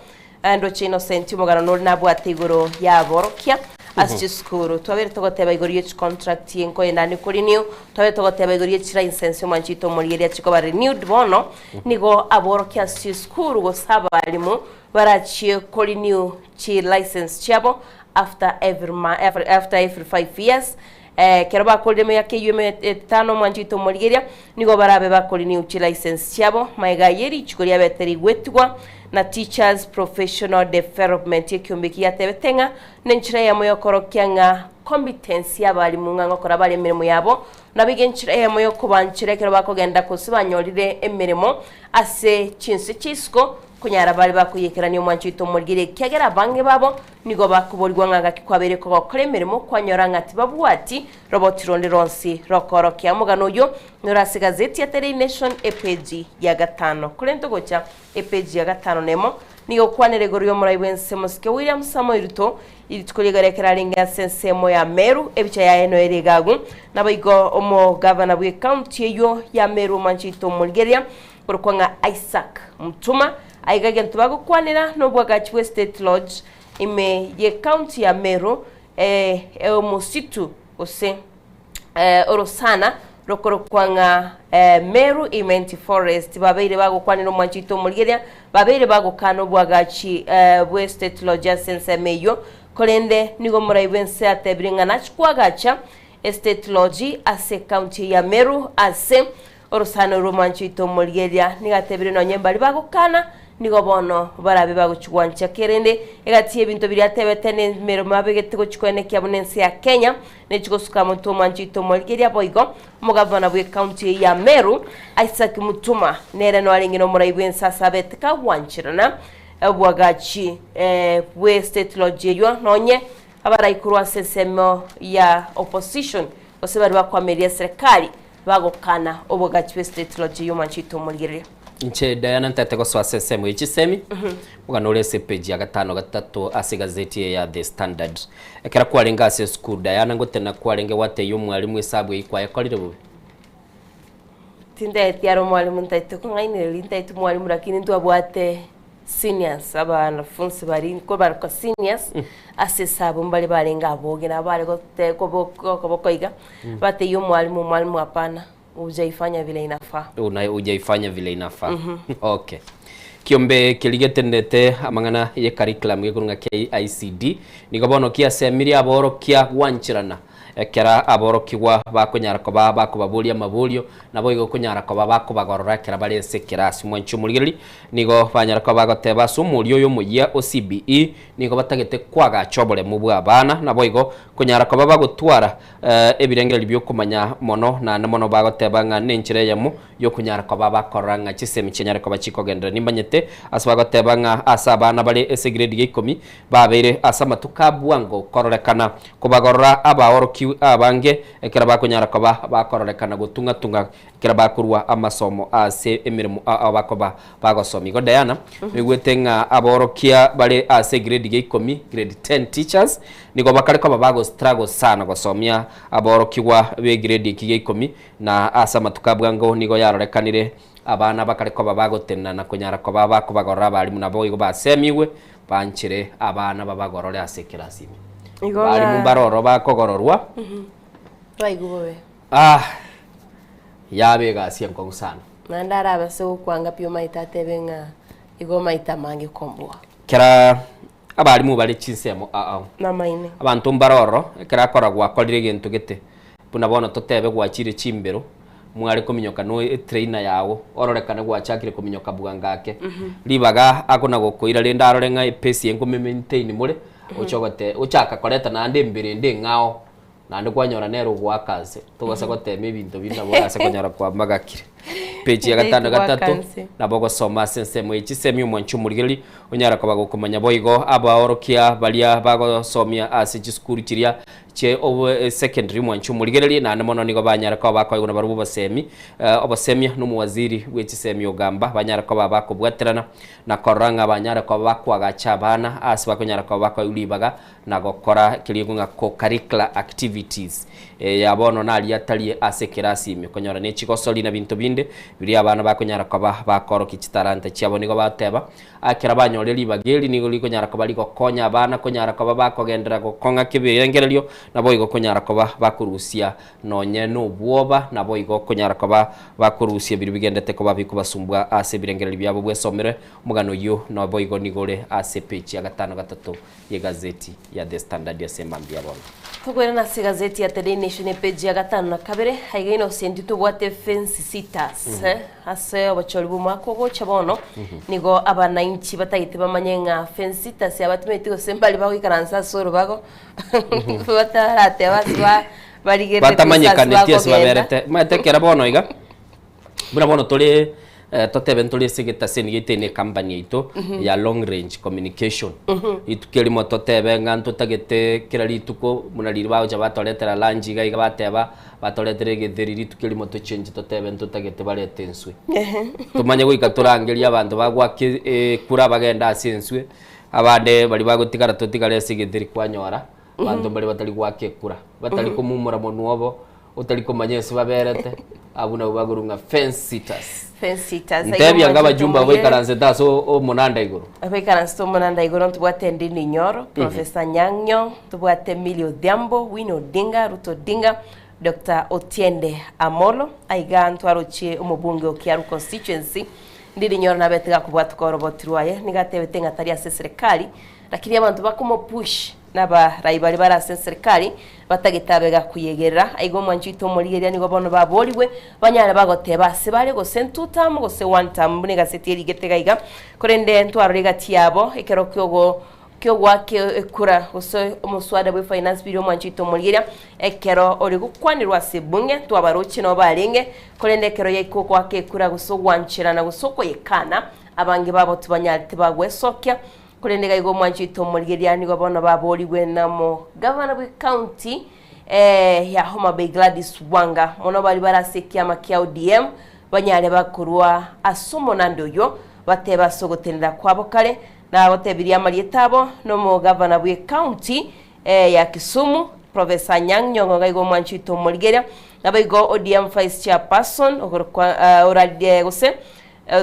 Ndoche Innocent omogano nore nabwate igoro y'aborokia ase chisukuru. Twabeire togoteba igoro ye chicontract nkoendane korenew, twabeire togoteba igoro ye chilicense omanchete omorigereria chikoba renewed bono nigo aborokia ase chisukuru gose abalimu barachie korenew chilicense chiabo after every ma after every 5 years Ekero bakorire emiaka eyio etano omwancho oito omorigeria, nigo barabe bakorenew chilicense chiabo magega ye richiko riabete rigwetigwa na Teachers Professional Development ekiombe eki giatebete ng'a nenchera eyemo yokorokia ng'a competence y'abalimu ng'a ngokora bare emeremo yabo nabo iga enchera eyemo yokobanchera ekero bakogenda gose banyorire emeremo ase chinse chiaisiko Konyara bare bakoyekerania omwancho oito omorigereria, ekiagera abange babo nigo bakoborigwa ng'a gaki kwabeire kogokora emeremo, kwanyora ng'a tibabwati roboti ronde rwonsi rokoorokia. Omogano oyio nore ase egazeti ya The Daily Nation epeji ya gatano. Korende togocha epeji ya gatano nemo, nigo okwanera igoro y'omorai bw'ense Mosike William Samoei Ruto, rituko ri'igoro ekero arenge ase ensemo ya Meru, ebicha yaye noere egagu. Naboigo omogavana bw'ecounty eyio ya Meru omwancho oito omorigereria, Korokwa ng'a Isaac Mutuma, aiga egento bagokwanera nobwagachi bwe State Lodge ime ye county ya Meru omositu gose orosana rokorokwa ng'a Meru Imenti Forest. Babeire bagokwanera omwancho oito omorigereria, babeire bagokana obwagachi bwe State Lodge ase ensemo eyio. Korende nigo omorai bw'ense atebire ng'a nachi koagacha Estate Lodge ase ecounty ya Meru ase Orosano rw'omwancho oito omorigereria nigo atebire nonye mbaria bagokana, nigo bono barabe bagochia gwancha. Kerende egati y'ebinto biria atebete nemeremo abegete gochia koenekia buna ense ya Kenya nechi gosuka motwe omwancho oito omorigereria boigo omogavana bw'ecounty eye ya Meru Isaac Mutuma nere noarenge nomorai bw'ense ase abete kagwancherana obwagachi bwe state lodge eywo nonye abarai korwa ase ensemo ya opposition gose baria bakoamereria eserekari Bagokana obogachi bwe state lodge y'omwanchete omorigereria.
Inche Diana ntete gosoa ase ensemo ye chisemi, omogano ore ase epeji ya gatano gatato ase egazeti eye ya The Standard. Ekero kwarenge ase esukuru Diana ngotena kwarenge gwatebia omwalimu esabu eyio kwayekorire bobe?
Tintageti are omwalimu ntaete kong'ainereria ntaete omwalimu lakini ntwabwate seniors abanafunsi baria nkobaroka seniors ase esabu mbare barenge aboge nabo bare gote kobo koboko iga batebia omwalimu omwalimu hapana hujaifanya vile inafaa.
Una hujaifanya vile inafaa. Okay. Kiombe keria getenenete amang'ana ye curriculum gekorwa ng'a KICD nigo bono kiasemirie aborokia gwancherana. Ekero aborokigwa bakonyara koba bakobaboria amaborio, naboigo konyara koba bakobagorora ekero bare ase ekerasi. Mwanche omorigereria, nigo banyara koba bagoteba ase omoria oyo omoyia o CBE nigo batagete koagacha oboremu bw'abana, naboigo konyara koba bagotwara ebirengererio bi'okomanya mono, naende mono bagoteba ng'a nenchera eyemo y'okonyara koba bakorora ng'a chisemi chianyare koba chikogenderera. Nimanyete ase bagoteba ng'a ase abana bare ase egrade ya ikomi babeire ase amatuko a bwango kororekana kobagorora abaorokiw abange ekero bakonyara koba bakororekana gotung'a-tung'a ekero bakorua amasomo ase emeremo ao bakoba bagosoma. Igo Diana, noigwete ng'a aborokia bare ase egrade ya ikomi, grade ten teachers, nigo bakare koba bago struggle sana gosomia aborokigwa b'egrade eki gia ikomi, na ase amatuko a bwango nigo yarorekanire abana bakare koba bagotenena na konyara koba bakobagorora abalimu nabo igo basemigwe Banchere abana babagorore ase ekerasi ime.
Igo
Abalimu
ng'a-
mbaroro bakogororwa.
Baigwe bobe.
Ah, yaba egasi enkong'u sana.
Naende arabe ase gokwanga pi omaete atebe ng'a igo omaete amange komboa.
Kera abalimu bare chinsemo ao.
Namaene.
Abanto mbaroro ekero akora gwakorire egento gete, buna bono totebe gwachire chimbero, mware kominyoka no etrainer yago, ororekane gwachakire kominyoka bwango ake. Ribaga akona gokoira rende arore ng'a epace eye nkome maintain more, oche ogote ochaka koreta naende embere ende eng'ao, naende kwanyora nere ogoaka nse, tobasa gotema ebinto binde nabo orase konyora kwamagakire. Page ya gatano gatato, nabo ogosoma ase ensemo eye chisemi omwanchi omorigereria, onyara koba gokomanya boigo abaorokia baria bagosomia ase chisukuru chiria Chie obe secondary mwanche omorigererie, naende mono nigo banyare koba bakoigwa nabarabwo obosemi, obosemia na omowaziri bwe chisemi ogamba, banyare koba bakobwaterana na korora ng'a banyare koba bakoagacha abana ase bakonyara koba bakoigwa ribaga na gokora keria ng'a co-curricular activities. Eya bono naria atarie ase ekerasi ime, okonyora ne chigosori na binto binde biria abana bakonyara koba bakorokia chitalanta chiabo. Nigo bateba Ekero banyorire ribaga eri nigo rikonyara koba rigokonya abana konyara koba bakogenderera gokong'a kebirengererio, naboigo konyara koba bakorusia nonye nobwoba, naboigo konyara koba bakorusia biria bigenderete koba bikobasumbua ase ebirengererio biabo. Bwesomere omogano oyio naboigo nigo ore ase epeji ya gatano gatato y'egazeti ya The Standard ase mambia bono.
Tokoirana ase egazeti ya The Daily Nation epeji ya gatano na kabere, aiga Innocent tobwate fence sitters Ase obochori bw'omwaka ogocha bono, nigo abanainchi batagete bamanye ng'a Fensitasi abatimeti gose mbari bagoikaransa ase orobago, batarateba ase ba- barigerereti gose ase
Batamanyekaneti ase
bakogenda.
baberete. Omanyete ekero bono iga, buna bono tore totebe ntore ase egetaseni giaito eye na ecompany yaito ya Long Range Communication. Rituko erimo totebe ng'a ntotagete kera rituko buna riria bagocha batoretera lunch iga iga bateba Batoretere egetheri rituko erimo tochenche totebe ntotagete barete enswe. Tomanye goika torangerie abanto bagoaka ekura bagende ase enswe, abande baria bagotigara totigare ase egetheri kwanyora, abanto mbare batari goaka ekura, batari komumora monwa obo, otari komanya ase baberete, abwo nabwo bakorwa ng'a fence sitters.
Fence sitters.
Ntebia ng'a abajumbe abwo baikaransete ase omonanda igoro.
Abaikaransete omonanda igoro ntobwate Ndindi Nyoro, Professor Anyang' Nyong'o, ntobwate Millie Odhiambo, Winnie Odinga, Ruth Odinga, Doctor Otiende Amollo, aiga ntwarochie omobunge o Kiaru Constituency, Ndindi Nyoro nabete gakobwatoka oroboti rwaye, nigo atebete ng'a tari ase eserekari, lakini abanto bakomopush Nabarai baria bare ase eserikari batagete abe gakoyegerera. Aiga omwancho oito omorigereria nigo bono baboorigwe, banyare bagoteba ase bare gose two term gose one term buna egaseti erigete iga iga. Korende ntwarore egati yabo ekero kiogo kiogoaka ekura gose omoswada bwe finance bill omwancho oito omorigereria ekero ore gokwanerwa ase ebunge ntwabaroche nabo barenge korende ekero yaika ogoaka ekura gose ogwancherana gose okoyekana abange babo tibanyarete bagwesokia Korende iga igo omwancho oito omorigereria nigo bono baboorigwe na omogavana bw'ecounty ya Homa Bay Gladys Wanga mono baria bare ase ekiama kia ODM banyare bakorwa ase omonanda oyio batebe ase ogotenena kwabo kare na gotebirie amarieta abo na omogavana bw'ecounty ya Kisumu Professor Anyang' Nyong'o iga igo omwancho oito omorigereria naboigo ODM Vice Chairperson okorokwa gose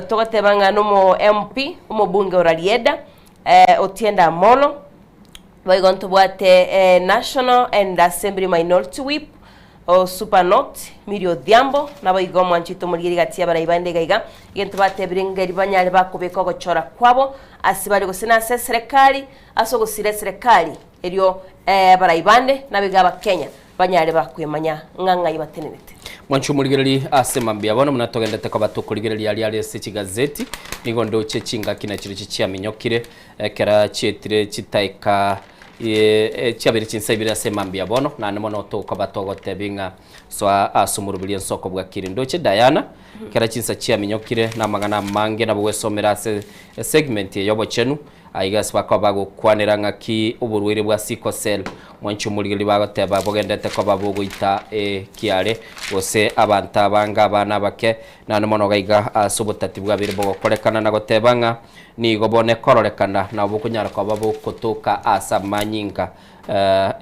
Togoteba ng'a nomo MP, omobunge o Rarieda, Otiende Amollo, boigo ntobwate National and Assembly Minority Whip o Supa North, Millie Odhiambo, naboigo omwanchete omorigeri gati y'abarai bande iga iga, egento batebire ngeri banyare bakobeka ogochora kwabo ase bare gose nase eserekari, ase ogosira eserekari, erio abarai bande naboigo abakenya. Banyare bakwemanya ng'a ng'ai batenenete.
Mwanche omorigereria ase mambia bono buna togendete koba tokorigereria aria are ase chigazeti, nigo ndoche chingaki na chirochio chiaminyokire ekero chietire chitaika chiabeire chinsa ibere ase mambia bono, naende mono tokoba togotebia ng'a soa ase omoroberio ensoko bwakire. Ndoche Diana, ekero chinsa chiaminyokire na amang'ana amange nabo gwesomera ase esegment eye y'obochenu, Aiga ase bakoba bagokwanera ng'aki oborwaire bwa sickle cell, mwanche omorigereria bagoteba bogendete koba bogoita ekiare gose abanto abange abana abake, naende mono gaiga ase obotati bwabeire bogokorekana na goteba ng'a nigo bone kororekana nabo bokonyara koba bogotoka ase amanyinga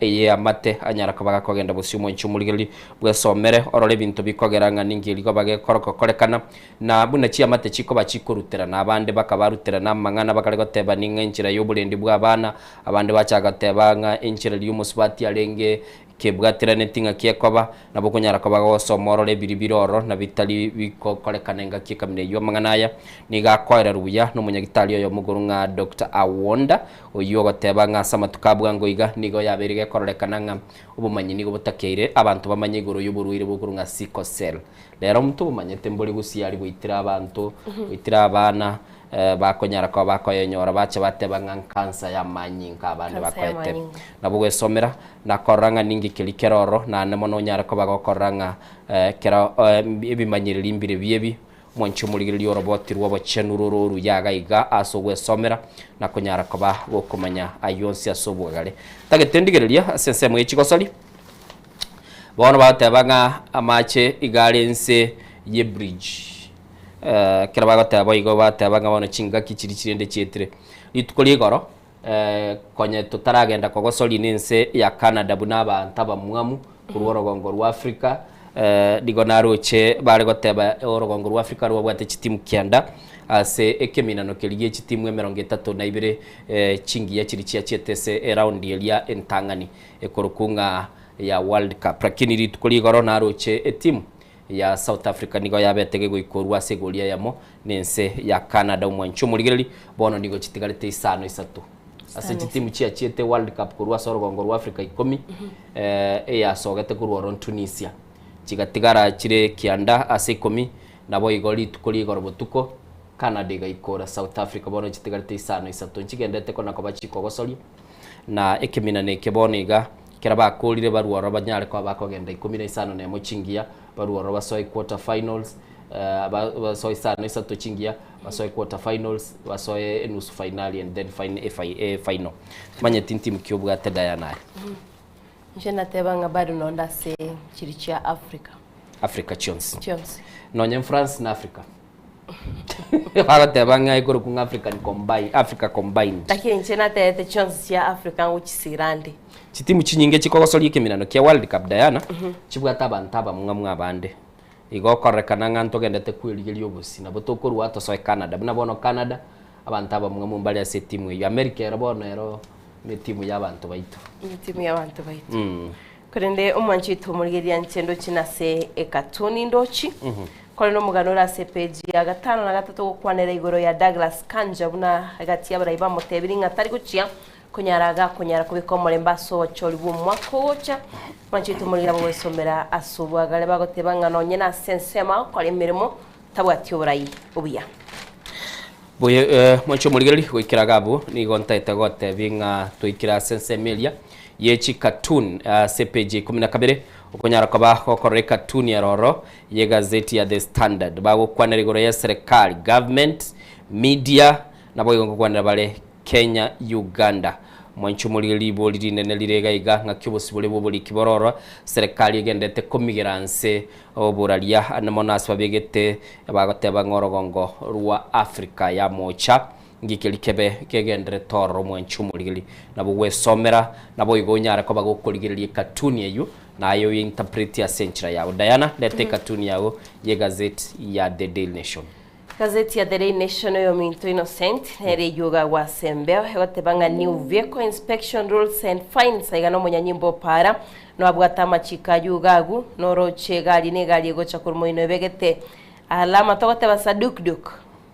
eye amate anyara koba gakogenda bosio mwanche omorigereria bwesomere orore ebinto bikogera ng'a ninki rigoba gekorokorekana Na buna chiamate chikoba chikoruterana, abande bakabaruterana amang'ana bakare goteba ning'a enchera y'oborendi bw'abana, abande bachaka goteba ng'a enchera riria omosubati arenge kebwatiraneti ng'aki ekoba, nabo okonyara koba gogosoma orore ebiri bire ororo na bitari bikokorekana engaki ekamina eyio. Amang'ana aya nigo akoererwa buya nomonyagitari oyomo igoro ng'a Doctor Awonda, oyio ogoteba ng'a ase amatuko a bwango iga nigo yabeire gekororekana ng'a obomanyi nigo botakeire abanto bamanye igoro y'oborwaire bokorwa ng'a sickle cell. Rero omonto obomanyete mbori gusii aria goitera abanto, goitera abana, bakonyara koba bakoyenyora bache bateba ng'a nkansa y'amanyinga abande
Kansa
bakoete.
y'amanyinga.
Nabo gwesomera, na korora ng'a ninki keria kere ororo, naende mono onyare koba gokorora ng'a ekero ebimanyereri mbire biebi, mwanche omorigereria oroboti rw'obochenu rore oruya iga iga ase ogwesomera, na konyara koba gokomanya ayio onsi ase obwagare. Ntagete ndigereria ase ensemo ye chigosori. Bono bagoteba ng'a amache iga are inse ye bridge. Ekero bagoteba boigo bateba ng'a bono chingaki chiria chirende chietire. Rituko ria igoro, konye totaragenda kogosoria na ense ya Canada buna abanto abamwamu korwa orogongo rwa Africa, nigo naroche bare goteba orogongo rwa Africa rwabwate chitimu kianda ase ekeminano keria gie chitimu emerongo etato na ibere chingiya chiria chiachiete ase eround eria entang'ani. Ekorokwa ng'a ya World Cup. Lakini rituko rigoro naroche etimu ya South Africa nigo yabete gegoikorwa ase egori eyemo nense ya Canada. Omwanchi omorigereri bono nigo chitigarete isano isato ase chitimu chiachiete World Cup korwa ase orogongo rwa Africa ikomi eyasogete korwa oro Tunisia chigatigara chire kianda ase ikomi naboigo rituko rigoro botuko Canada egaikora South Africa bono chitigarete isano isato nchigendete kona koba chikogosoria. Na ekeminana eke bono iga, ekero bakoorire barue ororo banyare koba bakogenda ikomi na isano na emo chingiya, barue ororo basoe quarter finals, basoe isano isato chingiya, basoe quarter finals, basoe enusu fainali and then fin efinal. Timanyeti ntimu ki obwate Diana aye?
Inche nateba ng'a bado nonde ase chiri chia Africa.
Africa chionsi.
Chionsi.
Nonye France na Africa. Bagoteba ng'a ekorokwa ng'a African combined, Africa combined.
Lakini inche natebete chionsi chia Africa ngochisira nde.
Chitimu chinyinge chikogosoria ekeminano kia World Cup Diana, chibwate abanto abamng'amu abande. Igo okorekana ng'a ntogendete kwerigeria obosi, nabo tokorwa tosoe Canada. Buna bono Canada, abanto abamng'amu mbare ase etimu eyio. America ero bono ero netimu ya abanto baito.
Netimu ya abanto baito. Korende omwanchi oito omorigereria inche ndochi nase ekatuni ndochi. Korende omogano ore ase epeji ya gatano na gatato ogokwanera igoro ya Douglas Kanja buna egati y'abarai bamotebirie ng'a tari gochia konyara gakonyara kobeka omorembe ase obochori bw'omwaka ogocha. Omwanchi oito omorigereria abogwesomera ase obwagare bagoteba ng'a nonye nase ensemo agokora emeremo tabwati oborai obuya.
Boye mwanche omorigereria goikera iga abwo nigo ntaete gotebia ng'a toikire ase ensemo eria ye chicartoon ase epeji ya ikomi na kabere okonyara koba gokorora ecartoon ere oro y'egazeti ya The Standard bagokwanera igoro y'eserekari, government, media naboigo nkokwanera bare Kenya, Uganda. Mwanche omorigereria ribori rinene rire iga iga ng'aki obosibore bw'oboriki bororo serekari egenderete komigera nse oboraria ande mono ase babegete bagoteba ng'a orogongo rwa Africa ya mocha ngikeri kebe kegenderete ororo mwanche omorigereria nabo gwesomera naboigo onyare koba gokorigereria ekatuni eywo naye oye interpret ase enchera yago. Diana reta ekatuni yago y'egazeti ya The Daily Nation.
Gazeti ya The Daily Nation oyominto Innocent nere eyio iga gwase embeo egoteba ng'a New Vehicle Inspection Rules and Fines aiga nomonyanyimbo opaara noabwate amachiko ayio iga agwo noroche egari na egari egocha korwa moino ebegete alama togoteba sadukduk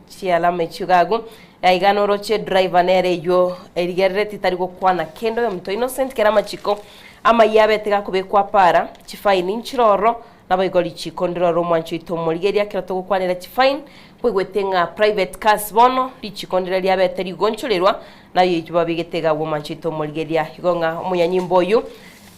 chialama echio iga agwo aiga noroche driver nere eyio erigerereti tari gokwana kende oyominto Innocent kera amachiko. Amayia abete gakobekwa para, chifaini nchiroro, naboigo richiko ndiroro omwancho oito omorigereria ekero togokwanera chifaini, bwaigwete ng'a private cars bono richiko ndire riabete rigonchorerwa, nayo eyio babegete iga agwo omwancho oito omorigereria. Igo ng'a omonyanyimbo oyio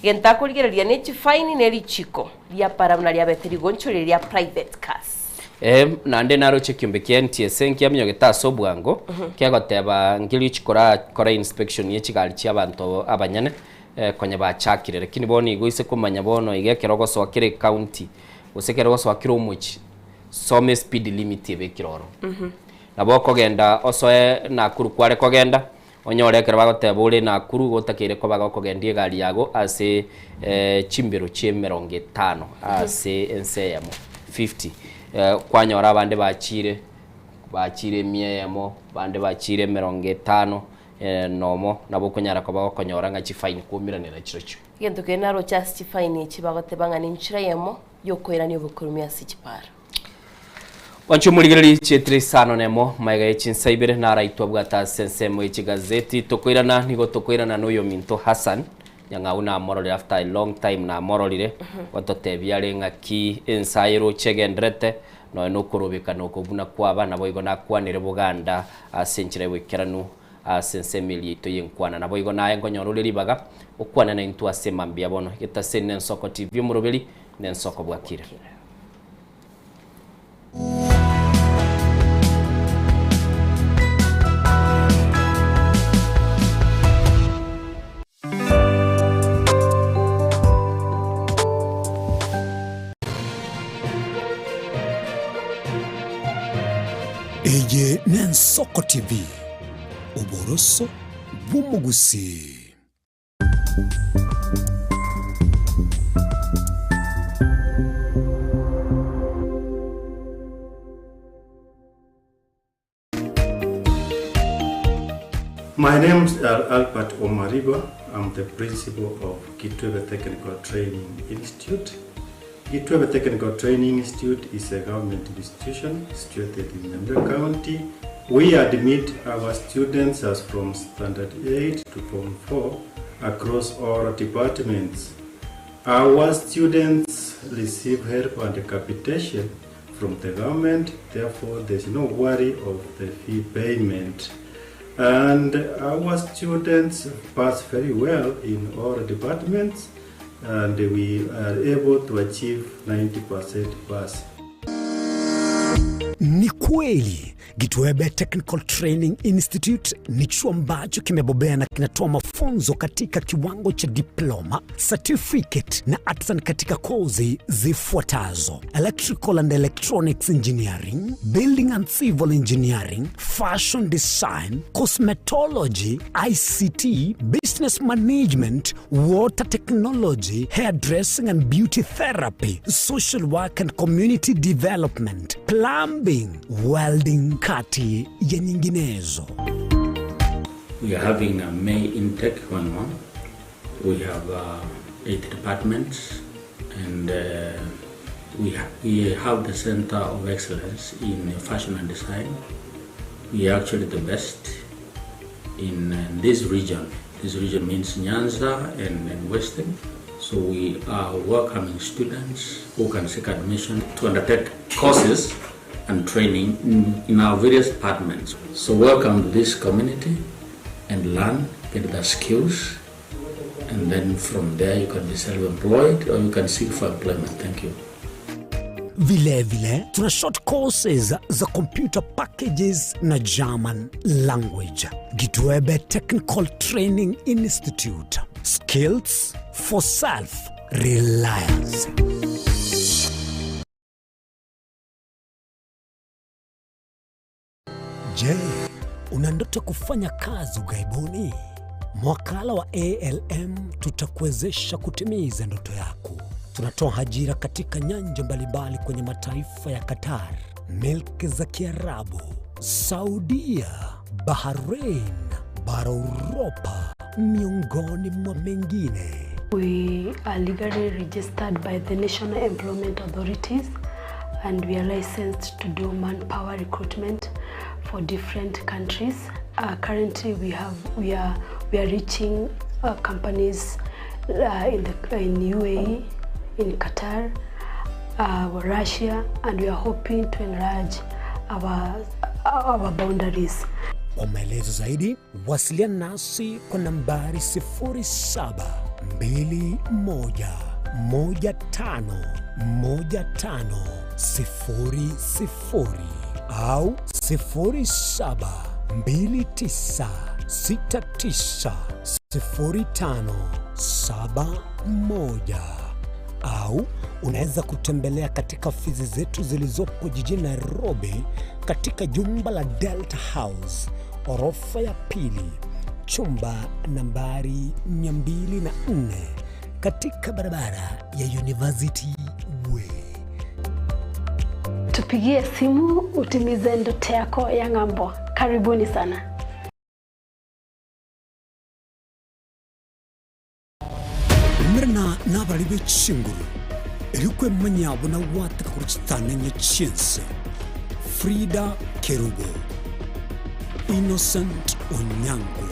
gento akorigereria ne chifaini ne richiko ria para buna riabete rigonchoreria ria private cars.
Ee, naende naroche ekiombe kia NTSA nkiaminyogete ase obwango, kegoteba nkerio chikora kora inspection ye chigari chia abanto abanyene, konya bachakire. Lakini bono igo ase komanya bono iga ekero ogosoa kera ecounty, gose ekero ogosoa kera omochie, soma espeed limit ebekire ororo. Nabo okogenda osoe Nakuru kware kogenda, onyore ekero bagoteba ore Nakuru igo otakeire koba gokogendia egari yago ase chimbero chia emerongo etano ase ense eyemo, 50. Kwanyora abande bachiire, bachiire emia eyemo, abande bachiire emerongo etano nomo, nabo okonyara koba gokonyora ng'a chifaini kwaumeranera chirochio.
Egento keria naroche ase chifaini echi bagoteba ng'a nenchera eyemo yokoirania obokoromia ase chipara.
Mwanche omorigereria chietire isano nemo magega ye chinsa ibere naraitwe abwate ase ensemo ye chigazeti tokoirana nigo tokoirana na oyominto Hassan Nyang'au namororire after a long time namororire gototebia are ng'aki ensa aye roche egenderete nonya nokorobekana oko buna kwaba naboigo nakwanire Boganda ase enchera y'oboikeranu ase ensemo eria yaito y'enkwana naboigo naye nkonyora ore ribaga okwane naintwe ase mambia bono getaseni nensoko TV omoroberi nensoko bwakire.
Eye n'Ensoko TV, oboroso bw'omogusii.
My name is Albert Omariba. I'm the principal of Kitwebe Technical Training Institute. Kitwebe Technical Training Institute is a government institution situated in Nyamira County. We admit our students as from Standard 8 to Form 4 across all departments. Our students receive help and capitation from the government, therefore there's no worry of the fee payment. And our students pass very well in all departments and we are able to achieve 90% pass.
Ni kweli Gitwebe Technical Training Institute ni chuo ambacho kimebobea na kinatoa mafunzo katika kiwango cha diploma, certificate na artisan katika kozi zifuatazo: Electrical and Electronics Engineering, Building and Civil Engineering, Fashion Design, Cosmetology, ICT, Business Management, Water Technology, Hairdressing and Beauty Therapy, Social Work and Community Development, Plumbing, Welding kati ya nyinginezo.
We are having a May intake going on. We have 8 departments and we have the Center of Excellence in Fashion and Design. We are actually the best in this region. This region means Nyanza and Western. So we are welcoming students who can seek admission to undertake courses and training in our various departments. So welcome to this community and learn, get the skills, and then from there you can be self-employed or you can seek for employment. Thank you.
Vile vile tuna short courses za computer packages na German language. Gitwebe Technical Training Institute. Skills for self reliance. Je, una ndoto kufanya kazi ughaibuni? Mwakala wa ALM tutakuwezesha kutimiza ndoto yako. Tunatoa ajira katika nyanja mbalimbali kwenye mataifa ya Qatar, milki za Kiarabu, Saudia, Bahrain, bara Uropa, miongoni mwa mengine.
We are legally registered by the National Employment Authorities and we are licensed to do manpower recruitment for different countries. Currently we are reaching companies uh, in, the, in UAE, in Qatar, uh, Russia, and we are hoping to enlarge our, our boundaries.
Kwa maelezo zaidi wasiliana nasi kwa nambari 0721151500 au 0729690571 au unaweza kutembelea katika ofisi zetu zilizopo jijini Nairobi katika jumba la Delta House orofa ya pili chumba nambari 204 katika barabara ya University Way.
Tupigie simu utimize ndoto yako ya ng'ambo. Karibuni sana.
Umerana n'abarari be chinguru erikwemanya buna gwateka kuri chitanenye chiense Frida Kerubo, Innocent Onyango,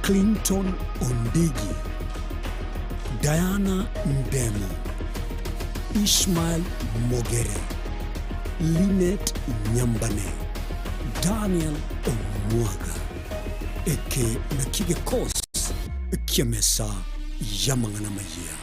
Clinton Ondigi, Diana Ndemo, Ishmael Mogere, Linet Nyambane, Daniel Omwaga, eke naki gekosi ki'emesa y'amang'ana amayia.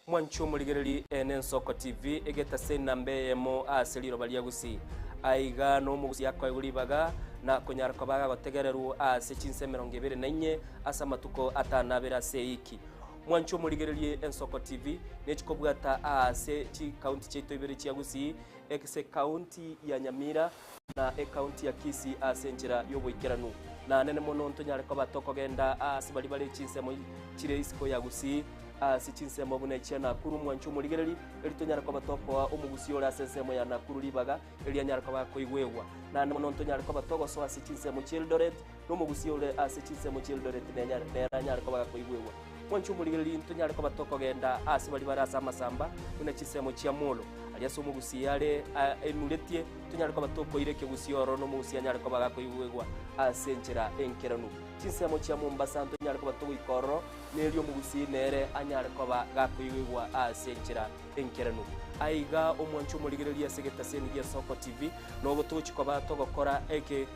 Mwanche omorigereri ene Ensoko TV egetase enamba eyemo ase riroba ria Gusii. Aiga nomogusi akoegwa ribaga na konyara koba agotegererwa ase chinsa emerongo ebere na inye ase amatuko atano abere ase eiki. Mwanche omorigererie Ensoko TV nechikobwata ase chikaunti chiaito ibere chia Gusii, ase ekaunti ya Nyamira na ekaunti ya Kisii ase enchera y'oboikeranu. Nanene mono ntonyare koba tokogenda ase baria bare chinsemo chire isiko ya Gusii, ase chinsemo buna echia Nakuru, mwanche omorigereri, erio tonyare koba tokoa omogusi ore ase ensemo ya Nakuru ribaga, erio anyare koba akoigwegwa. Naende mono ntonyare koba togosoa ase chinsemo chia Eldoret, na omogusi ore ase chinsemo chia Eldoret nenyare nere anyare koba gakoigwegwa. Mwanche omorigereri, ntonyare koba tokogenda ase baria bare ase amasamba, buna chinsemo chia Molo, aria ase omogusi are enuretie, tonyare koba tokoira ekegusii ororo na omogusi anyare koba gakoigwegwa ase enchera enkeranu. Chinsemo chia Mombasa ntonyare koba togoika ororo, na erio omogusii nere anyare koba gakoigwegwa ase enchera enkeranu. Aiga omwanche omorigereria ase egetaseni gia Soko TV, nogo togochia koba togokora eke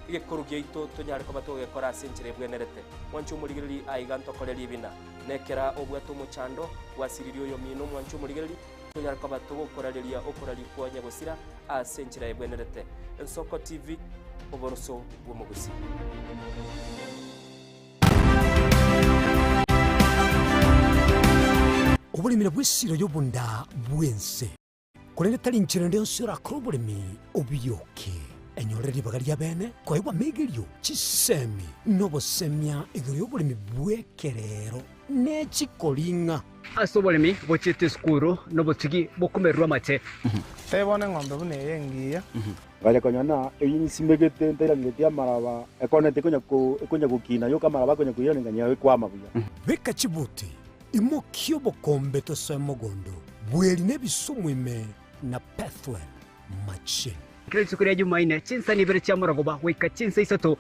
egekoru giaito tonyare koba togegekora ase enchera ebwenerete. Mwanche omorigereria aiga ntokore ribina, na ekera obwate omochando gwasiririe oyomino omwanche omorigereria, tonyare koba togokorareria okoraria kwa nyagosira ase enchera ebwenerete. Ensoko TV, oboroso bw'omogusii.
Oboremi nabwo esiro y'obonda bw'ense, korende tari nchera ende yonsi orakore oboremi obiyoke. Enyorere ribaga ri'abeene koegwa amaigerio, chisemi, na obosemia igoro y'oboremi bw'ekerero ne chikoring'a.
Ase oboremi bochiete esukuru nobotugi bokomererwa amate.
Tebia bono eng'ombe buna eye engiya.
Ngacha konyora ng'a eyio nsimegete ntairangeretie amaraba, ekoneti ekonya ko ekonya gokina yoka amaraba akonya koirana ng'a ekwama buya.
Beka chibuti, imokia obokombe tosoe mogondo, bweri na ebisumu ime na Pethuel machine.
Kera rituko ria Jumaine, chinsani ibere chia morogoba goika chinsa isato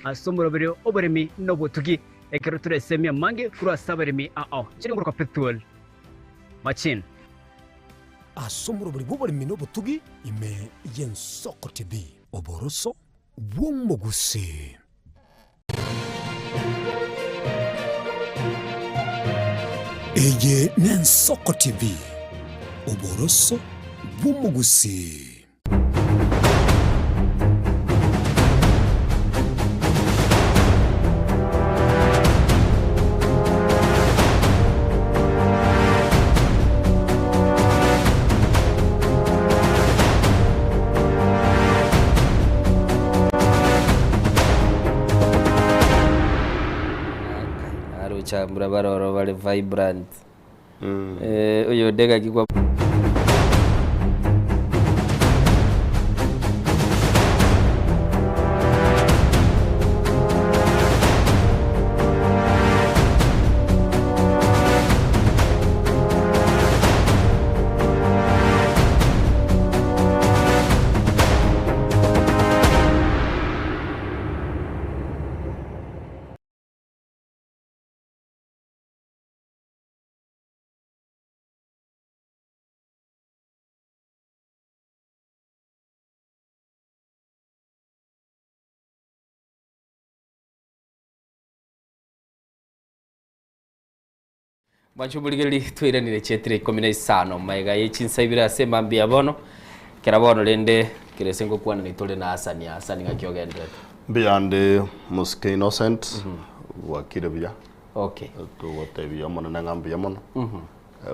ase omoroberio oboremi na obotugi, ekero toresemie amange korwa ase abaremi ao. Inche nigo ngoroka Pethuel Machine.
Ase omoroberi bw'oboremi na obotugi ime y'Ensoko TV. Oboroso bw'omogusii. Eye n'Ensoko TV, oboroso bw'omogusii.
Arochambura baroro bare vibrant. Eh, oyonde gaki kwa
Mwanche omorigereria twairanire chietire ikomi na isano magega ye chinsa ibere ase emambia ya bono, ekero bono rende kere ase ngokwanani tore na Hassan, Hassan ng'aki ogenderete?
Mbuyande Mosike Innocent, bwakire buya.
Okay.
Togotebia omonene ng'a mbuya mono.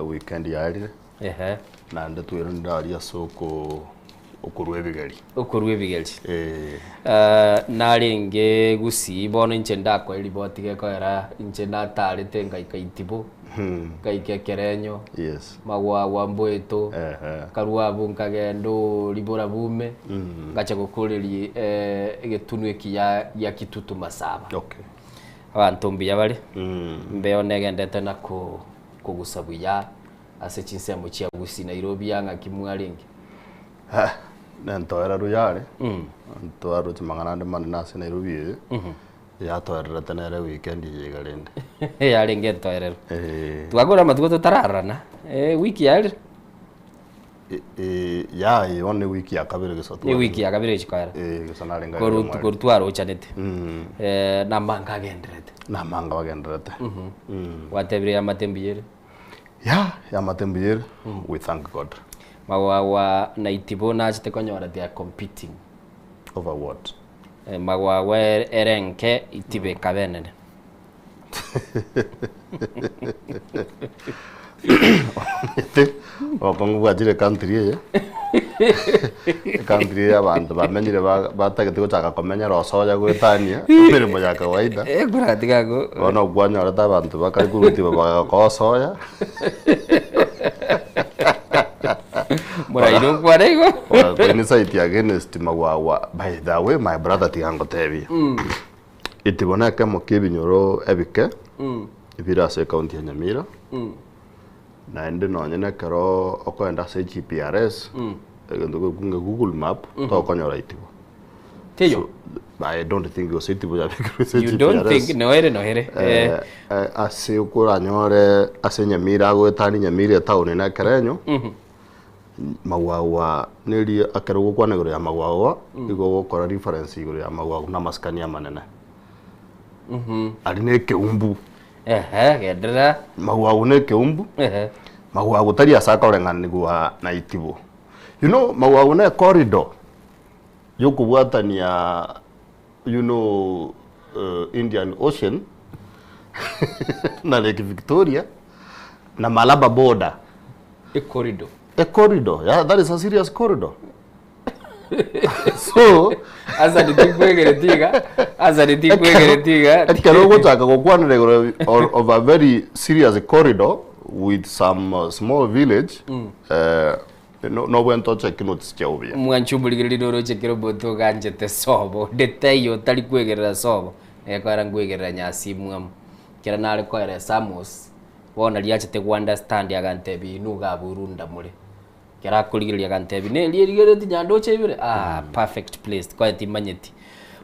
Weekend yaerire.
Ehe.
Naende tweranire aria ase oko okorwa ebigeri.
Okorwa ebigeri.
Eh.
Eh, narenge gusii bono inche ndakoe riboti gekoera inche natarete ngaika Itibo, ngaika Ekerenyo,
Yes.
Magwagwa Mboeto,
Ehe.
nkarwa abwo nkagenda oo Ribora Bume, ngacha gokoreria egetunwa eki ya gia Kitutu Masaba.
Okay.
Abanto mbuya bare, mbeo negendete na ko kogusa buya ase chinsemo chia Gusii, Nairobi aa ng'aki mwarenge?
Nentoereru yare, ntwaroche mang'ana ande manene ase Nairobi eye, yatoererete nere weekend eye iga rende.
Yarenge entoereru. Twakora amatuko totararorana, ewiki yaerire?
Yaya eye bono ewiki ya kabere gesa
Ni ewiki ya kabere egochia koera.
Gesa narenge
Koru
aria
koru twarochanete. Namanga agendererete.
Namanga bagendererete.
Gwatebire yamate mbuya ere?
Yah, yamate mbuya ere, we thank God.
Magwagwa na Itibo nachete konyora they are competing.
Over what?
Magwagwa ere enke, Itibo ekaba enene.
Omanyete obokong'u bwachire ecountry eye, ecountry eye abanto bamenyire ba- batagete gochaka komenyera osoya goetania emeremo ya kawaida.
Eh, koratiga ago.
Bono okwanyorete abanto bakare korwa bagakoa osoya.
Moraire okwane igo.
Bagakoincite against magwagwa by the way my brother tiga ngotebie. Itibo nekemo ki'ebinyoro ebike bire ase ekaunti ya Nyamira, naende nonye nekero okoenda ase GPRS, egento gekunge Google map, tokonyora Itibo.
Teiyo?
I don't think gose Itibo yabekirwe ase
You don't
GPRS.
think, noere noere.
Eh, eh, ase okoranyore ase Nyamira agoetania Nyamira etaoni na Ekerenyo, Magwagwa neri ekero ogokwana igoro ya magwagwa, igo ogokora reference igoro ya magwagwa na amasikani amanene. Aria na ekeumbu.
Ehe, genderera.
Magwagwa na ekeumbu, magwagwa tari ase akoreng'anigwa na itibo. You know, magwagwa na ecorridor yokobwatania you know Indian Ocean na Lake Victoria na Malaba border.
A corridor.
A corridor, yeah, that is a serious corridor. so
Asa nitikwegereti iga asa nitikwegereti iga
ekero ogochaka gokwanera igoro of a very serious corridor with some uh, small village mm. uh, Nobwente ocheke notice chiao buya.
Mwanche omorigereria noroche kera omonto oganchete sobo, onde taiyo otari kwegerera sobo, egekoera nkwegerera nyasimwamu. Ekero nare koeresa Amos, bono naria achete go understand agantebia inwe iga abwo runda more. Ekero akorigereria agantebia neria erigereti nyandoche ibere, aah perfect place, konya timanyeti.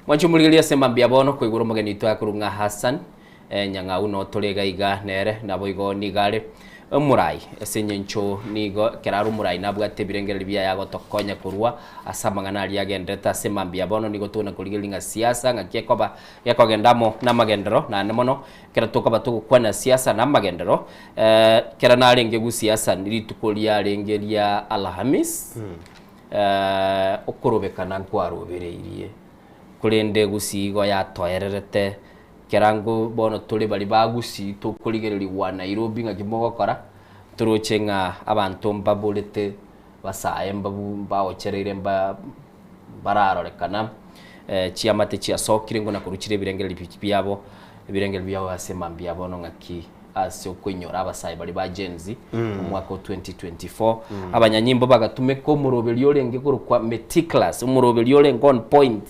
Mwanche omorigereria ase mambia bono koigora omogeni oito akorwa ng'a Hassan, Nyang'au notore iga iga nere, naboigo nigo are omorai, ase engencho nigo ekero are omorai nabwate ebirengererio biaye agotokonya korwa ase amang'ana aria agenderete ase mambia bono nigo togona korigereria ng'a siasa ng'aki ekoba gekogenda amo namagenderero naende mono ekero tokoba togokwana siasa na amagenderero ekero narenge gosiasa rituko riarenge ria Alhamis okorobekana nkwarobereirie korende gusii igo yatoererete Kerango bono tore baria ba Gusii tokorigererigwa Nairobi ng'aki mogokora, toroche ng'a abanto mbaborete basae mbabu mbaochereire mba mbararorekana chiamate chiasokire ng'o na korwa chire ebirengererio biabo ebirengererio biabo ase mambia bono ng'aki ase okoinyora abasae baria ba Gen Z omwaka o 2024. Abanyanyimbo bagatumeka omoroberio orenge korokwa meticulous, omoroberio orenge on point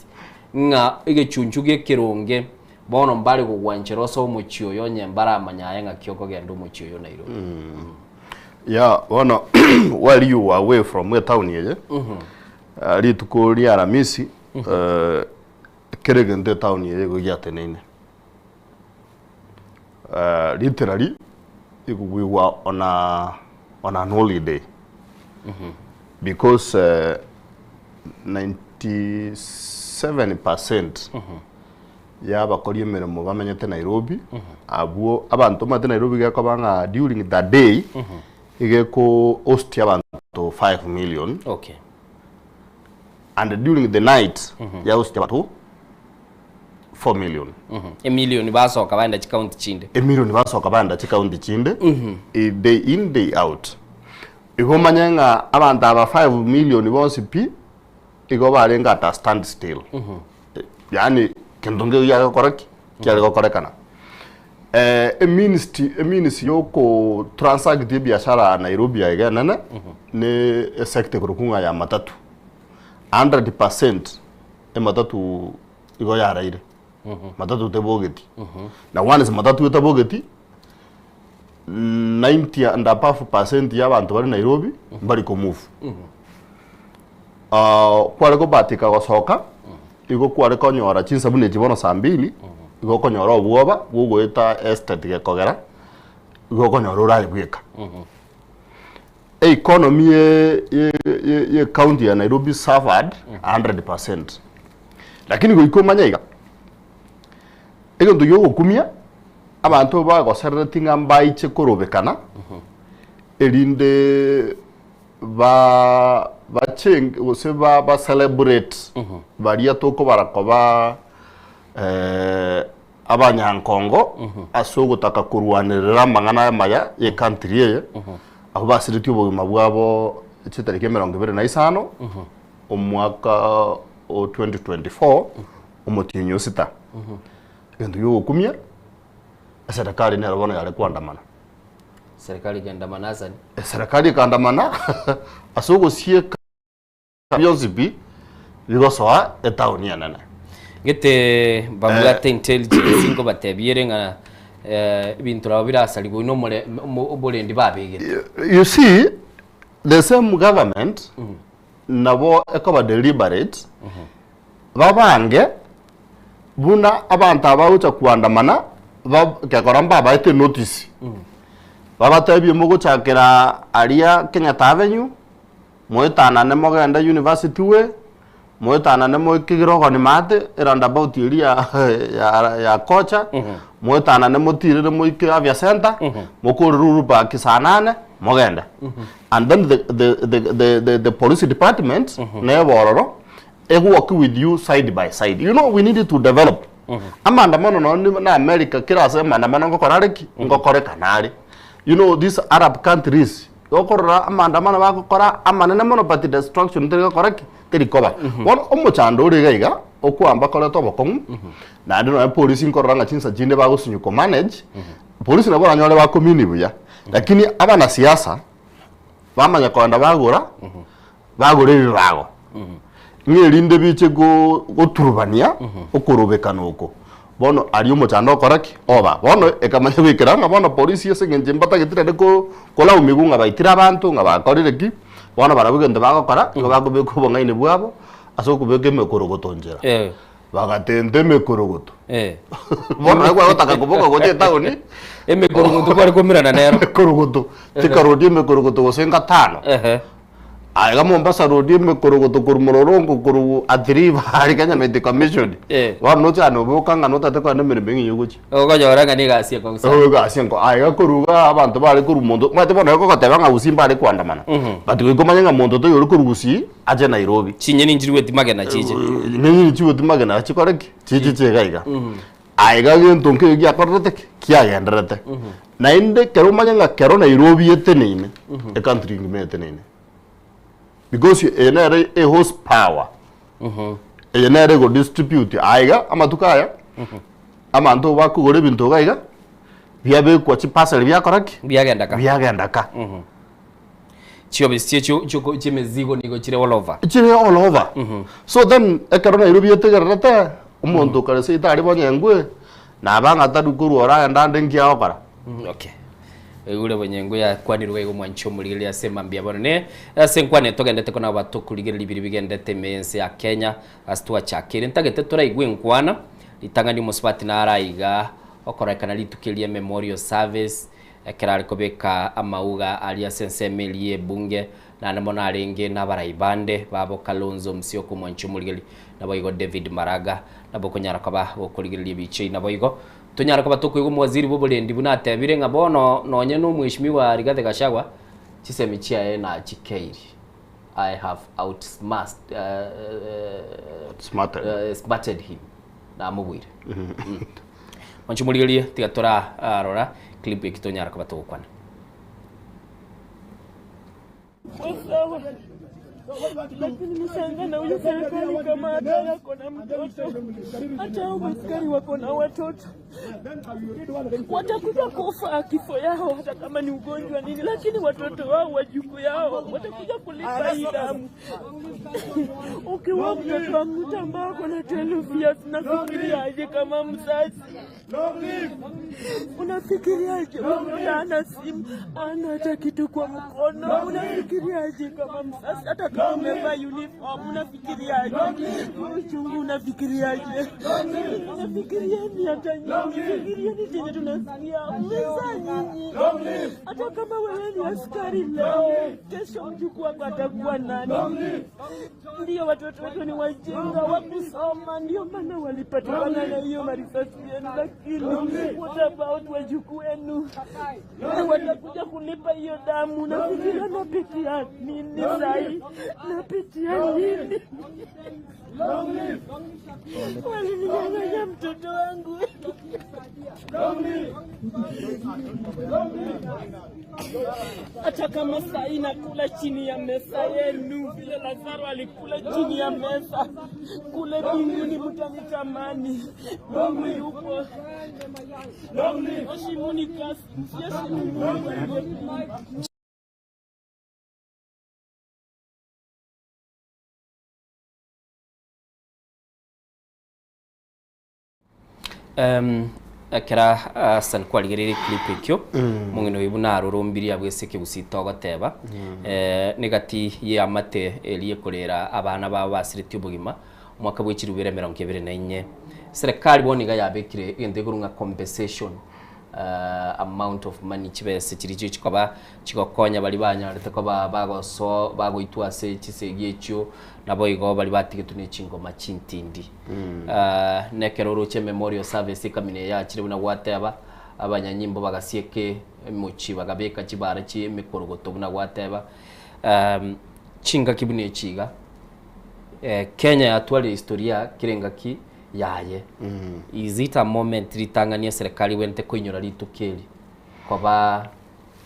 Ng'a egechunchu gi'ekeronge, bono mbare gogwanchera ase omochie oyo onye mbaramanye aye ng'aki okogenda omochie oyo Nairobi.
Yeah, bono while you were away from etown eye, rituko ria Aramisi, kera egento etown eye igo giateneine. Literally, igo we were on a, on an holiday. Because 97 percent. Y'abakori emeremo bamenyete Nairobi, abwo abanto bamenyete Nairobi gekoba ng'a during the day, iga eko host abanto 5 million,
Okay.
and during the night ya host abanto 4 million.
Emilioni basoka baenda chikaunti chinde.
Emilioni basoka baenda chikaunti chinde, eh, day in day out. Igo omanye ng'a abanto aba 5 million bonsi pi, Igo barenge at a stand still. Yaani kento nkeiyo kiagokora ki? Kiare gokorekana. Eh, eministry emeans ya oko transact ebiashara Nairobi aiga enene ne esector ekorokwa ng'a ya matatu. 100% ematatu igo yaraire. Matatu tebogeti. Na once matatu etabogeti, 90 and above percent ya abanto bare Nairobi mbari ko move. Ah, kware kobahatika gosoka, igo kware konyora chinsa buna echi bono saa mbili, igo okonyora obwoba bwogoeta estate gekogera, igo okonyora oraye bweka. Economy ye ye ye ye county ya Nairobi suffered 100%. Lakini goika omanye iga, egento giogokumia, abanto bagoserereti ng'a mbaiche korobekana, erinde ba bachenge gose ba ba celebrate baria tokobara koba eh, abanyankongo ase ogotaka korwanerera amang'ana amaya ye country eye abwo basiretie obogima bwabo chitariki emerongo ebere na isano omwaka o 2024 omotienyi o sita. Egento giogokumia eserekari nero bono yare koandamana.
Serikali ikaandamana asani?
Eserekari ekaandamana ase ogosieka bionsi pi bigosoa etaoni enene.
Gete mbabwate intelligence nkobatebia ere ng'a ebinto nabo birasarigwe na omore oborendi babegete.
You see, the same government nabo ekoba deliberate babange buna abanto aba bagocha koandamana gekora mbabaete enotice, babatebie mogochakera aria Kenyatta Avenue, moetanane mogende University Way, moetanane moike Kirogoni maate, eroundabout eria ya ya Kocha, moetanane motirere moike Afya Centre, mokorere Uhuru Park saa nane, mogende. And then the the the the the the police department nebe ororo, Egowork with you side by side. You know we need to develop. Amaandamano nonye na America kera ase amaandamano ngokora are ki? Ngokorekana are. You know these Arab countries, okorora amaandamano bagokora amanene mono but destruction teri gokora ki? Teri koba. Bono omochando ore iga iga, okwamba koreta obokong'u, naende nonye polisi nkorora ng'a chinsa chinde bagosinywa ko manage, polisi nabo oranyore bakomini buya, lakini abanasiasa bamanya kogenda bagora, bagore rirago, ng'a erinde biche go- goturubania okorobekana oko. Bono aria omochando okora ki? Oba. Bono ekamanya goikera ng'a bono polisi ase eng'encho mbatagete naende ko kolaumiwa ng'a baitire abanto, ng'a bakorire ki, bono barabwo egento bagokora, nigo bakobeka obong'aini bwabo ase okobeka emekorogoto nchera. Bagatenta emekorogoto. Bono naye kwagotaka koboka gocha etaoni.
Emekorogoto kware komerana nero.
Emekorogoto. Chikarodia emekorogoto gose ngatano. Aye iga Mombasa road emekorogoto korwa Mlolongo korwa Athi River aria Kenya Meat Commission. Bono nochane oboka ng'a notagete kogenda emeremo eng'encho ogochia.
Okonyora ng'a negasi enkong'u sana.
Egasi enkong'u. Aye iga korwa igaa abanto bare korwa monto, omanyete bono ekogoteba ng'a Gusii mbare koandamana. But goika omanye ng'a monto toiyo ore korwa Gusii ache Nairobi.
Chinyeni nchirigweti magena chiche.
Chinyeni nchirigweti magena chikore ki? Chiche chiga iga. Aye iga gento nkeiyo giakorerete ki? Kiagendererete. Naende ekero omanye ng'a kero Nairobi eteneine, ecountry engima eteneine. Because eye nere e horse power. Eye nere ego distribute aye iga amatuko aya, abanto bakogora ebinto iga iga, biabekwa chiparcel biakora ki?
Biagenda ka.
Biagenda ka.
Chiofisi chie chio chio chi'emezigo nigo chire all over.
Chire all over. So then ekero Nairobi etegererete, omonto okare seito aria bonyengwe, naba ng'a tari korwa ore agende ande nki agokora.
Okay. Oigure bonyengwe yakwanirwe iga omwanchi omorigereria ase emambia bono ne ase enkwana etogendete ko nabo batokorigereria biria bigendete ime y'ense ya Kenya ase twachakire. Ntagete toraigwe enkwana ritang'ani omosubati nare aiga okorekana rituko eria memorial service Ekero are kobeka amauga aria ase ensemo eria y'ebunge, Naende mono arenge nabarai bande babo Kalonzo Musyoka omwanchi omorigeri, naboigo David Maraga, nabo okonyara koba gokorigereria ebicha eyio naboigo tonyare koba tokoigwa omowaziri bw'oborendi buna atebire ng'a bono nonye na omweshimiwa Rigathi Gachagua chisemi chiaye nachikeiri I have outsmart,
Outsmarted.
smarted him namobuire. Mwanchi omorigereria tiga torarora clip eki tonyara koba togokwana.
Kwa sawa, lakini nishangaa na huyu serikali kama hata yako na mtoto, hata hao askari wako na watoto watakuja kufa kifo yao, hata kama ni ugonjwa nini, lakini watoto wao wajukuu yao watakuja kulipa hii damu. Ukiwa mtoto wa mtu ambaye ako na 12 years, unafikiriaje kama mzazi? Unafikiriaje? Mtoto ana simu, ana hata kitu kwa mkono, unafikiriaje kama mzazi? Hata kama umevaa uniform, unafikiriaje? Uchungu unafikiriaje? Unafikirieni hata nyinyi, fikirieni chenye tunasikia, mmezaa nyinyi. Hata kama wewe ni askari leo, kesho mjukuu wako atakuwa nani? Ndio watoto wetu ni wajinga wakusoma, ndio maana walipatikana na hiyo marisasi yenu, lakini what about wajukuu wenu? Watakuja kulipa hiyo damu. Nafikiria napitia nini sahi, napitia nini? Walininyang'anya mtoto wangu. Hata kama sahi nakula chini ya meza yenu, vile Lazaro alikula chini ya meza, kule mbinguni mtanitamani. Mungu yupo. Heshimuni kazi, heshimu Mungu.
Um, ekera Hassan kwarigereire clip ekio mong'ina oyo buna arorombirie abwo ase ekegusii togoteba eh, negati y'amate eria ekorera abana babo basiretie obogima omwaka bwa chirubere emerongo ebere na inye serikali bono iga yabekire egento ekorwa ng'a compensation amount of money chibese chirichio chikoba chigokonya baria banyarete koba bagoso bagoitwa ase chisegi echio nabo igo baria batigetwe na echingoma chintindi. Nekero oroche memorial service ekamina eye yachire buna gwateba abanyanyimbo bagasieka emochie bagabeka chibara chie emekorogoto buna gwateba chingaki buna echi iga Kenya yatwarire historia kera engaki yaye. Is it a moment ritang'ani eserekari ebwenerete koinyora rituko eri koba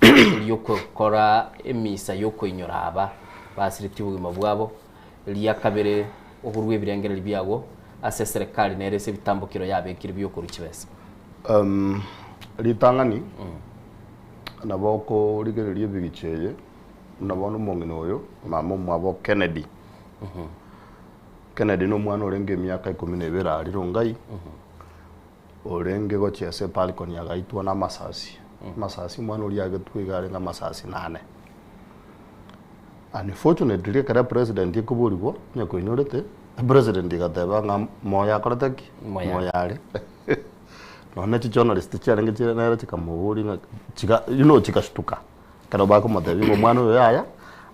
riokokora emisa yokoinyora aba basiretie obogima bwabo, ria kabere oborwa ebirengererio biago ase eserekari nere ase ebitambokero yabekire biokorwa chibesa?
Ritang'ani nabo okorigereria ebigicha eye buna bono omong'ina oyo mama omwabo Kennedy. Kennedy na omwana orenge emiaka ikomi na ebere aria Rongai, orenge gochia ase ebalcony agaitwa na amasasi. Amasasi omwana oria agetwe iga arenge amasasi nane. Unfortunately ekero epresident ekoborigwa onye koinyorete, epresident egateba ng'a moyo akorete ki? Moyo are. Nonya chijournalist chiarenge chire nere chikamoboria ng'a chiga you know chigashtuka. Ekero bakomotebia ng'a omwana oyo yaya,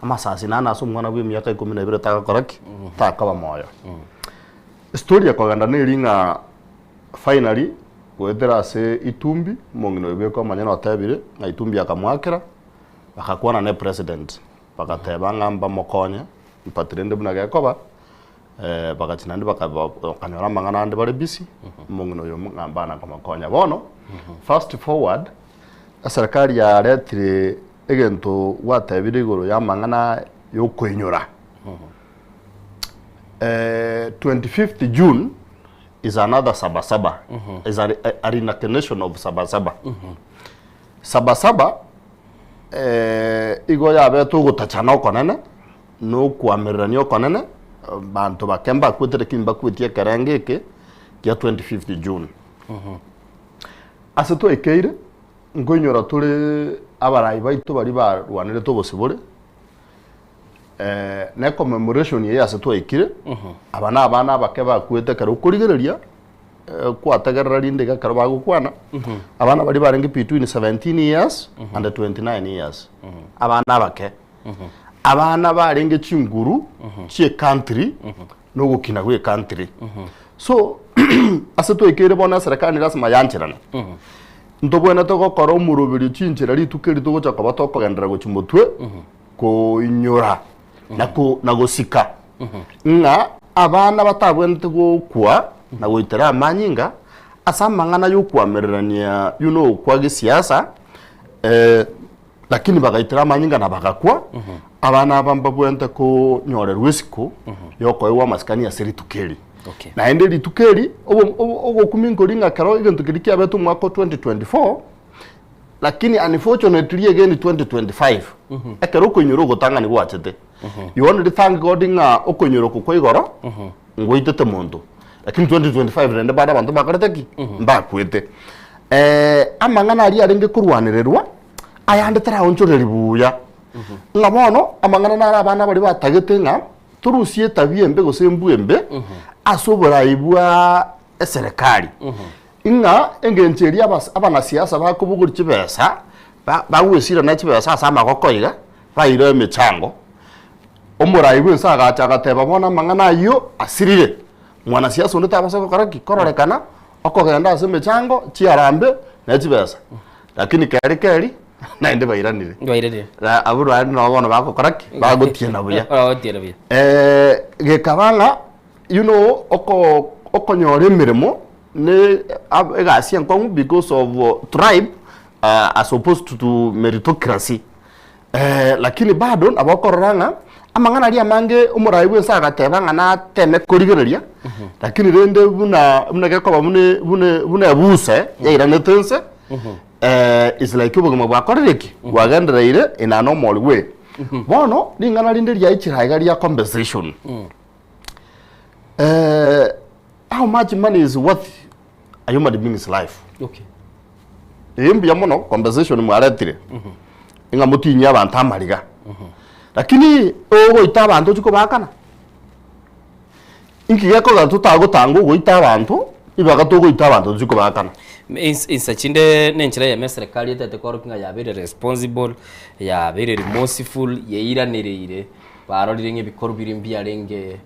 amasasi nane ase omwana bwa emiaka ikomi na ebere tagakora ki? Takaba moyo. Story ekogenda neri ng'a finally goetera ase Itumbi, omong'ina oyo bweka omonyene otebire ng'a Itumbi akamoakera, bakakwana na epresident, bagateba ng'a mbamokonye, but rende buna gekoba, bagachia naende bakaba bakanyora amang'ana ande bare busy, omong'ina oyo ng'a mbana komokonya. Bono, fast forward, Eserekari yaretire egento gwatebire igoro y'amang'ana y'okoinyora. 25th June is another Sabasaba, is a, a reincarnation of Sabasaba. Sabasaba igo yabete ogotachana okonene na okoamererania okonene, banto bake mbakwete lakini mbakwetie ekerengo eke kia 25th June. Ase twaikeire, nkoinyora tore abarai baito baria barwanerete obosibore, na ecommemoration eye ase twaikire, aba na abana abake bakwete ekero okorigereria, kwategerera rinde iga ekero bagokwana, abana baria barenge between 17 years and 29 years, abana abake. Abana barenge chinguru chi'ecountry na ogokina gw'ecountry. So ase twaikeire bono eserekari lasima yancherane. Ntobwenerete gokora omoroberio chinchera rituko eri togocha koba tokogenderera gochia motwe koinyora na ko na gosika ng'a abana batabwenerete gokwa na goitera amanyinga ase amang'ana yokoamererania you know kwa gesiasa Lakini bagaitera amanyinga na bagakwa, abana aba mbabwenerete konyorerwa esiko yokoegwa amasikani ase rituko eri.
Okay.
Naende rituko eri, obo- obo- ogokumia nkori ng'a ekero egento keria kiabete omwaka o 2024, lakini unfortunately again 2025, ekero okoinyora ogotang'ani gwachete, you only thank God ng'a okoinyora oko kwa igoro, ngoitete monto. Lakini 2025 rende bado abanto mbakorete ki? Mbakwete. Amang'ana aria arenge korwanererwa, ayande taraonchoreria buya. Ng'a bono, amang'ana naro abana baria batagete ng'a torusie etabia embe gose embwa embe ase oborai bwa eserekari. Ng'a engencho eria abas abanasiasa bakobogoria chibesa, ba bagwesirana chibesa ase amagoko iga, baira emechango, omorai bwense agacha agateba bono amang'ana ayio asirire, mwanasiasa onde tabasa gokora ki? Kororekana okogenda ase emechango, chiarambe, ne chibesa. Lakini keri keri, naende bairanire.
Bairanire.
Na abwo naende nabo bono bagokora ki? Bagotiena buya.
Bagotiena buya.
Gekaba ng'a you know oko okonyora emeremo ne ab egasi enkong'u because of tribe as opposed to meritocracy. Lakini bado nabo okorora ng'a amang'ana aria amange omorai bwense agateba ng'a nateme korigereria, lakini rende buna buna gekoba buna buna buna ebuse yairanete nse, is like obogima bwakorire ki? Bwagendereire inaa na omori bwe. Bono ring'ana rinde riaichire aiga ria compensation. How much money is worth a human being's life?
Okay.
Ee mbuya mono compensation mwaretire ng'a motinyie abanto amariga lakini ogoita abanto ochia kobakana inki gekogera totagotanga ogoita abanto ibaga togoita abanto tochia kobakana.
Insa chinde na enchera eyemo eserekari etagete korokia ng'a yabeire responsible, yabeire remorseful, yeiranereire, barorire ng'a ebikorwa biria mbiarenge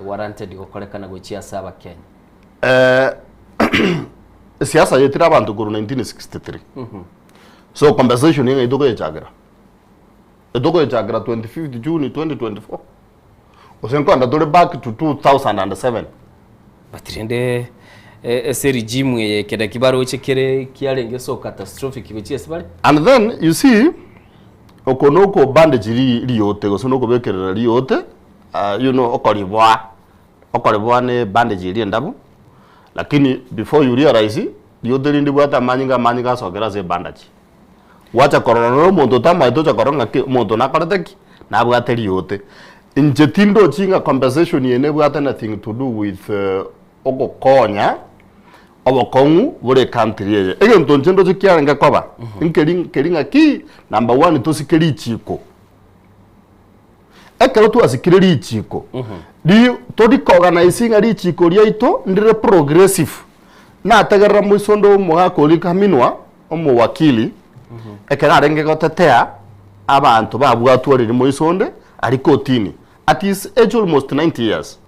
warranted gokorekana gochia ase abakenya.
Esiasa yaetire abanto korwa 1963 so compensation ng'ai tokoyechakera? Etokoyechakera 25th June 2024 gose nkoenda tore back to 2007.
But rende ase regime eye ekero ki baroche kere kiarenge so catastrophic gochia ase bare.
And then you see oko noko bandage riote gose nokobekerera riote you know okoriboa Okoriboa ne bandage eria endabu, lakini before you realize, riote rinde ribwate amanyinga, amanyinga asokera ase ebandage. Gwacha korora nore omonto otamaete ocha korora ng'aki omonto nakorete ki? Nabwate riote. Inche tindochi ng'a compensation eye nebwate anything to do with ogokonya obokong'u bore ecountry eye. Egento inche ndoche kiarenge koba, nkeri nkeri ng'aki, number one tosike richiko. Ekero twasikire richiiko, ri torikoorganize ng'a richiiko riaito ndire progressive. Nategerera moiso onde omogaka oria Kaminwa, omowakili, ekero arenge gotetea abanto babwatwa riria moiso onde aria kotini, at his age almost 90 years.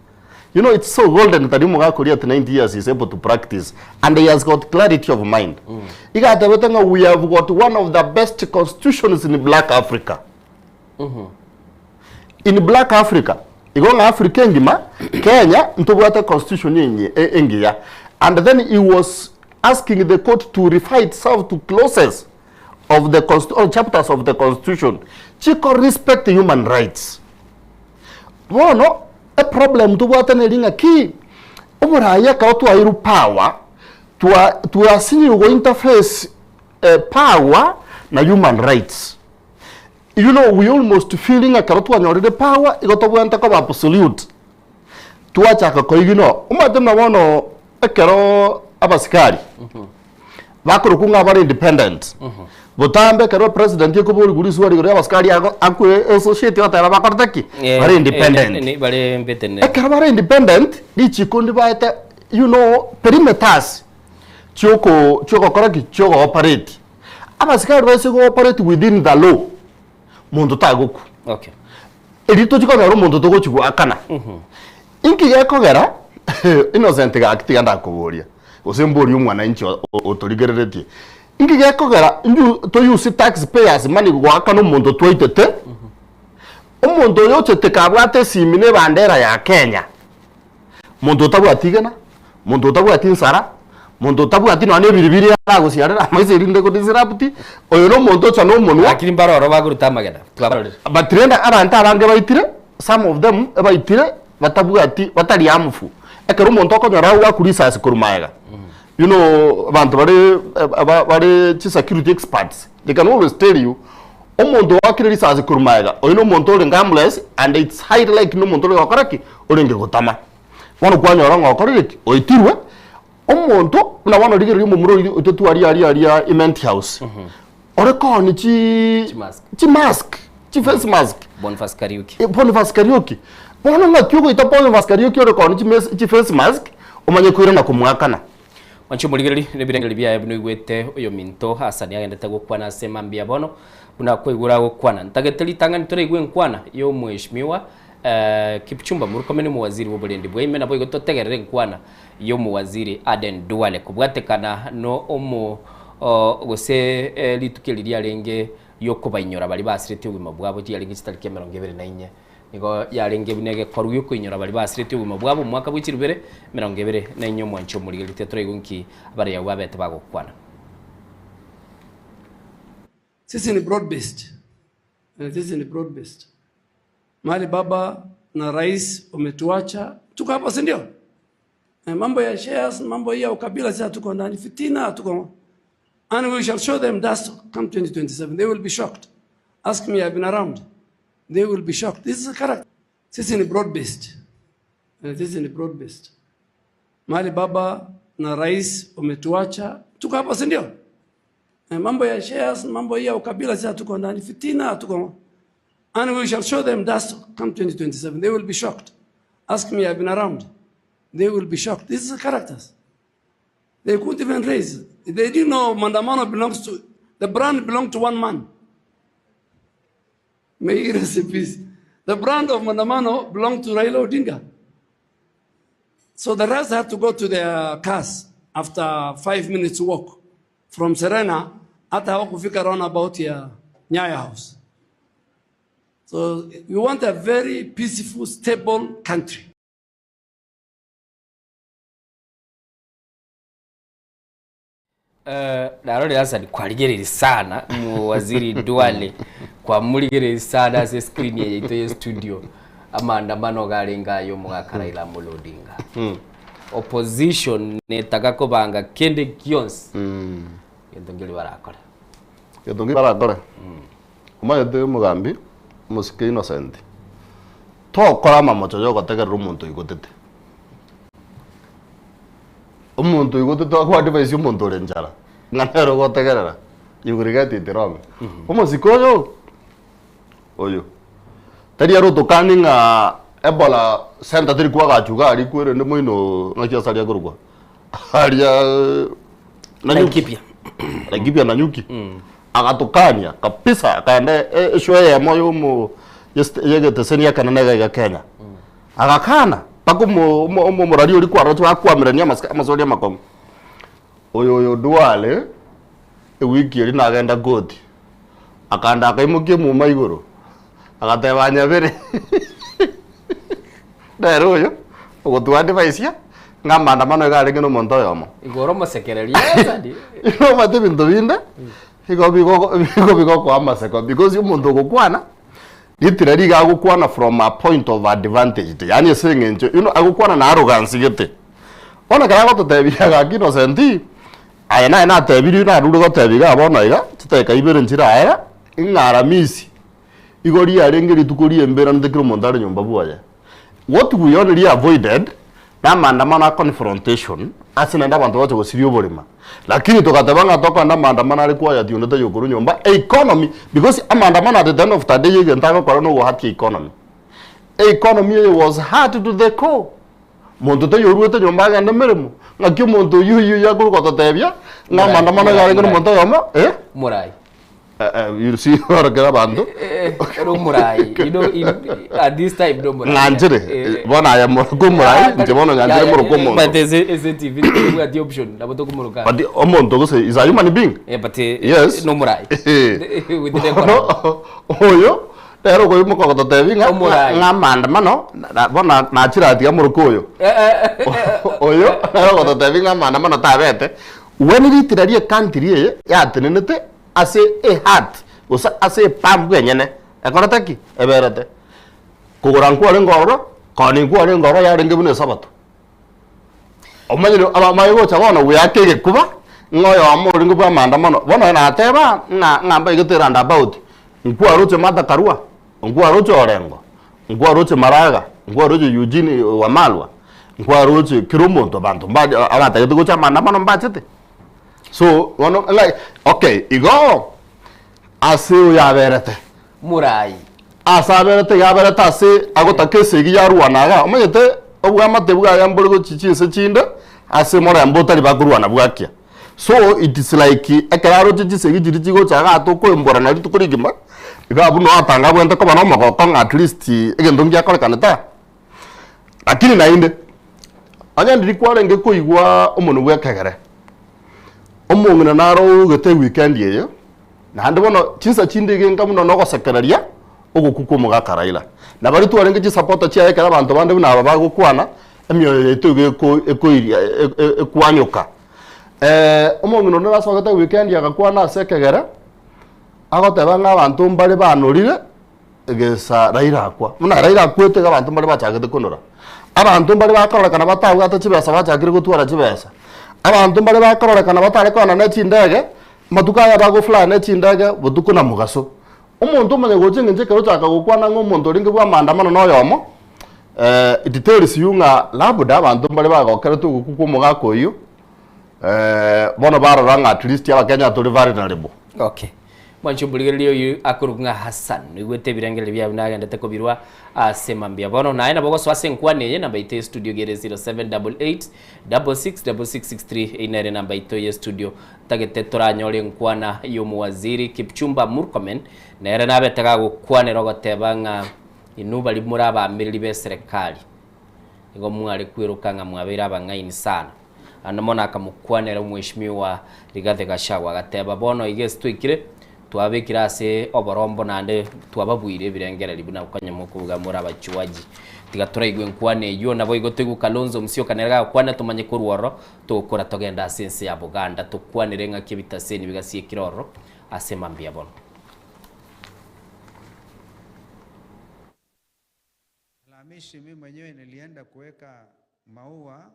You know it's so golden tari omogaka oria at 90 years is able to practice and he has got clarity of mind. Iga atebete ng'a we have got one of the best constitutions in black Africa. In black Africa, igo ng'a Africa engima, Kenya ntobwate constitution enye e- engiya. And then he was asking the court to refer itself to clauses of the const or chapters of the constitution chiko respect human rights. Bono eproblem tobwate neri ng'a ki oborayi ekero twairwe power twa twasinyirwe go interface eh, power na human rights. You know we almost feel ng'a ekero twanyorire power igo tobwenerete koba absolute. Twachaka koignore. Omanyete buna bono ekero abasikari bakorokwa ng'a bare independent, botambe ekero epresident ekoborigwa riswali igoro ya abasikari ago akwe associate oteba bakorete ki? Bare independent.
Bare mbetenenete.
Ekero bare independent, richiko ndibaete you know perimeters chioko chiogokora ki? Chiogo operate. Abasikari baise go operate within the law, monto tagokwa.
Okay.
Erio tochie konyora omonto togochia goakana. Inki gekogera Innocent gaki tiga ndakoboria, gose mborie omwananchi otorigereretie, inki gekogera inchu to use tax payers money goakana omonto twaitete, omonto oyo ochete kabwate esimi na ebandera ya Kenya, Monto otabwati igena, monto otabwati nsara, monto otabwati nonya na ebiribiri aragosiarera amaiso erinde ko disrupt, oyo na omonto ocha na omonwa.
Lakini mbare oro bagoruta amagena, twabarorire.
But rende abanto abange baitire, some of them ebaitire batabwati batari harmful. Ekero omonto okonyora agoakwa risasi korwa magega, you know abanto bare bare chisecurity experts, they can always tell you, Omonto oakire risasi korwa magega, oyo nomonto orenge harmless and it's highly likely nomonto ore gokora ki? Orenge gotama. Bono kwanyora ng'a okorire ki? Oitirwe, omonto buna bono rigereria omomura oria oitetwe aria aria aria Imenti House, ore kooni chi chimask, chiface mask.
Boniface Kariuki.
Boniface Kariuki. Bono ng'aki ogoita Boniface Kariuki ore kooni chiface mask, omanye koirana komoakana.
Mwanche omorigereria nebirengererio biaye buna oigwete oyominto Hasani agendete gokwana ase mambia bono, buna kwaigure agokwana. Ntagete ritang'ani toraigwe enkwana y'omweshimiwa Kipchumba Murkomen omowaziri bw'oborendi bwaime naboigo totegerere enkwana y'omowaziri Aden Duale kobwatekana no omo gose rituko eri riarenge riokobainyora baria basiretie obogima bwabo chiarenge chitariki emerongo ebere na inye Nigo yarenge buna egekorwa gi'okoinyora baria basiretie obogima bwabo omwaka bwe chirubere 24 omwancho omorigereria toraigwe nki abarei abwo babete bagokwana.
Sisi ni broad based. Eh, sisi ni broad based. Mahali baba na rais wametuacha, tuko hapo, si ndio? Eh, mambo ya shares, mambo hii ya ukabila, sisi hatuko ndani, fitina hatuko. And we shall show them dust come 2027. They will be shocked. Ask me, I've been around. They will be shocked. This is a character. Sisi ni broad based. Eh, sisi ni broad based. Mahali baba na rais wametuacha, tuko hapo, si ndio? Eh, mambo ya shares, mambo hii ya ukabila, sisi hatuko ndani, fitina hatuko. And we shall show them dust come 2027. They will be shocked. Ask me, I've been around. They will be shocked. These are characters. They couldn't even raise. They didn't know Mandamano belongs to, the brand belonged to one man. May he rest in peace. The brand of Mandamano belonged to Raila Odinga. So the rest had to go to their cars after five minutes walk from Serena hata hawakufika roundabout ya Nyayo House. So we want a very peaceful, stable country.
Narorire Hassan kwarigereiri sana Waziri Duale kwamorigereiri sana ase screen eye yaito ye studio amaandamano garenge aye omogaka Raila Amolo Odinga opposition netaka kobanga kende gionsi gento nkeri barakore
Gento nkeri barakore omanyete omogambi omosike Innocent tokora amamocho ya ogotegerera omonto oigotete. Omonto oigotete ago advise omonto ore nchara ng'a nere ogotegerera you will get it wrong. Omosike oyo oyo tari ere otokani ng'a Ebola center teri kwagachwa iga aria kwerende moino ng'aki ase aria akorokwa aria
Laikipia.
Laikipia Nanyuki agatokania kabisa akaenda eshow eyemo ya omo yegeteseni ekenene iga iga Kenya. Agakana mpaka omo omo omorari oria kwaroche bakwamerania amasika amaswali amakong'u. Oyo oyo Duale, ewiki eria nagenda koti, akaenda akaimokia emuma igoro, agateba nyabere nere oyo ogotua advice ng'a amaandamano iga arenge na omonto oyomo.
Igoro omosekereria Hasani.
Igo omanyete ebinto binde, igo bigo bigo bigokoa amaseko because omonto ogokwana. Ritira riga agokwana from a point of advantage, yaani ase eng'encho you know agokwana na arrogance gete. Bono ekero agototebia gaki Innocent, aye naye natebirie narure gotebia igaa bono iga, chidakika ibere nchiraera, ng'a Aramisi, igo riarenge rituko ri'embera nte kera omonto are nyomba bwoye. What we only avoided, na amaandamano a confrontation, ase naende abanto bagocha gosiria oborema. Lakini togateba ng'a tokogenda amaandamano are quiet onde tari okorwa nyomba, economy, because amaandamano at the end of the day egento agokora na ogohatia economy. Economy eye was hard to the core. Monto taiyo oruete nyomba agende emeremo, ng'aki omonto oyio oyio oyio akorwa gototebia, ng'a
Morai,
amaandamano iga
morai,
arenge na
morai.
omonto oyomo, eh?
Morai.
You see orokere abanto
Ere omorai you know in, at this time no omorai
ng'anchire bono aye morokwe omorai inche bono ng'anchire morokwe omonto
But ase ase TV tobwati option nabo tokomoroka
But omonto gose is a human being
Eh, but
Yes.
no omorai With the
Bono oyo nere okoimoka gototebi ng'a
Omorai.
ng'a maandamano na- bono nachire atiga morokwe oyo oyo nere ogototebi ng'a maandamano tabete when ritira rie country eye yatenenete ase eheart gose ase epambu enyene ekorete ki? Eberete. Kogora nkwarenge ororo, koonia nkwarenge ororo yarenge buna esabato. Omanyire abamaye gocha bono goaka egekuba, ng'a oyomo orenge bwa amaandamano, bono oyo nateba ng'a ng'a mbaigete roundabout, nkwaroche Martha Karua, nkwaroche Orengo, nkwaroche Maraga, nkwaroche Eugene Wamalwa, nkwaroche kera omonto abanto mbache abatagete gocha amaandamano mbachete. So bono ng'a okay igo ase oyo aberete.
Morai.
Ase aberete iga aberete ase agotaka esegi yarwana iga, omanyete obwamate bwaye mbore gochia chinse chinde ase morembe otari bakorwana bwakia. So it is like ekero aroche chisegi chiria chigocha iga tokoemborana rituko rigima, iga abwo noo atanga abwenerete koba na omogoko ng'a at least egento ngiakorekanete aa. Lakini naende, onye ndiri kwarenge koigwa omonwe bw'ekegere, omong'ina naro ougete ewikendi eye, naende bono chinsa chinde iga enka buna nogosekereria ogokwa kwa omogaka Raila. Na baria twarenge chisapota chiaye ekero abanto bande buna aba bagokwana, emioyo yaito iga eko ekoiria ekwanyoka. Omong'ina onde nasogete ewikendi agakwana ase ekegere, agoteba ng'a abanto mbare banorire. Egesa Raila akwa. Buna Raila akwete iga abanto mbare bachagete konora. Abanto mbare bakororekana batabwate chibesa bachakire gotwara chibesa. Abanto mbare bakororekana batare koenda ne chindege, amatuko aya bago fly ne chindege botuko na mogaso. Omonto omanye gocha eng'encho ekero ochaka gokwana ng'a omonto orenge bwa maandamano na oyomo, it tells you ng'a labda abanto mbare bagokeretwe ogokwa kwa omogaka oyio, bono barora ng'a at least abakenya tore vulnerable.
Okay. Mwanche omorigereria oyio akorokwa ng'a Hassan, noigwete ebirengererio biaye buna agendete kobirwa ase mambia. Bono naye nabo ogosoa ase enkwana eye, namba yaito ye studio iga ere 0788 666663, eyio nere enamba yaito ye studio. Ntagete toranyore enkwana y'omowaziri Kipchumba Murkomen, nere nabete gagokwanera ogoteba ng'a inwe baria more abaamereri b'eserekari, nigo mware kweroka ng'a mwabeire abang'aini sana. Naende mono akamokwanera Omweshimiwa Rigathi Gachagua agateba, Bono iga ase twaikire, twabekire ase oborombo naende twababuire ebirengererio buna konya mokobuga more abachuaji. Tiga toraigwe enkwana eyio, naboigo toigwe Kalonzo Musyoka nere gagokwana tomanye korwa ororo togokora togende ase ense ya Buganda tokwanere ng'aki ebitaseni bigasiekire ororo ase mambia bono.
Alhamisi mimi mwenyewe nilienda kuweka maua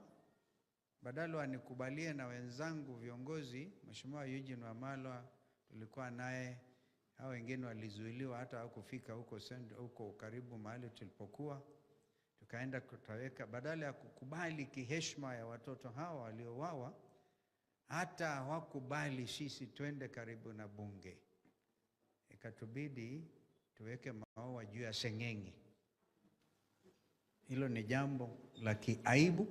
badala wanikubalie na wenzangu viongozi, Mheshimiwa Eugene Wamalwa tulikuwa naye, hao wengine walizuiliwa hata hawakufika huko huko karibu mahali tulipokuwa. Tukaenda kutaweka, badala ya kukubali kiheshima ya watoto hawa waliouawa, hata hawakubali sisi twende karibu na bunge, ikatubidi tuweke maua juu ya seng'eng'e. Hilo ni jambo la kiaibu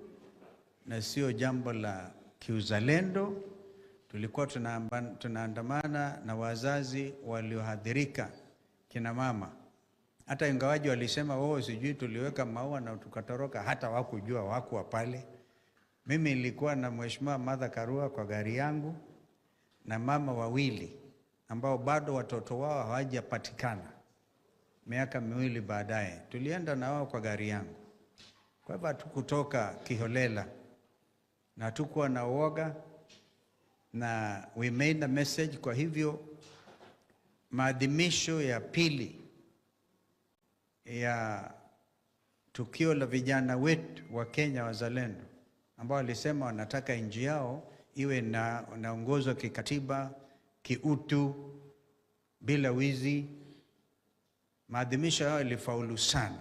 na sio jambo la kiuzalendo. Tulikuwa tunaandamana na wazazi waliohadhirika, kina mama, hata ingawaji walisema wao sijui tuliweka maua na tukatoroka, hata wakujua wakuwa pale. Mimi nilikuwa na Mheshimiwa Martha Karua kwa gari yangu na mama wawili ambao bado watoto wao hawajapatikana. Miaka miwili baadaye tulienda na wao kwa gari yangu. Kwa hivyo hatukutoka kiholela na hatukuwa na uoga na we made the message. Kwa hivyo maadhimisho ya pili ya tukio la vijana wetu wa Kenya wazalendo ambao walisema wanataka nchi yao iwe na naongozwa kikatiba, kiutu, bila wizi. Maadhimisho yao ilifaulu sana,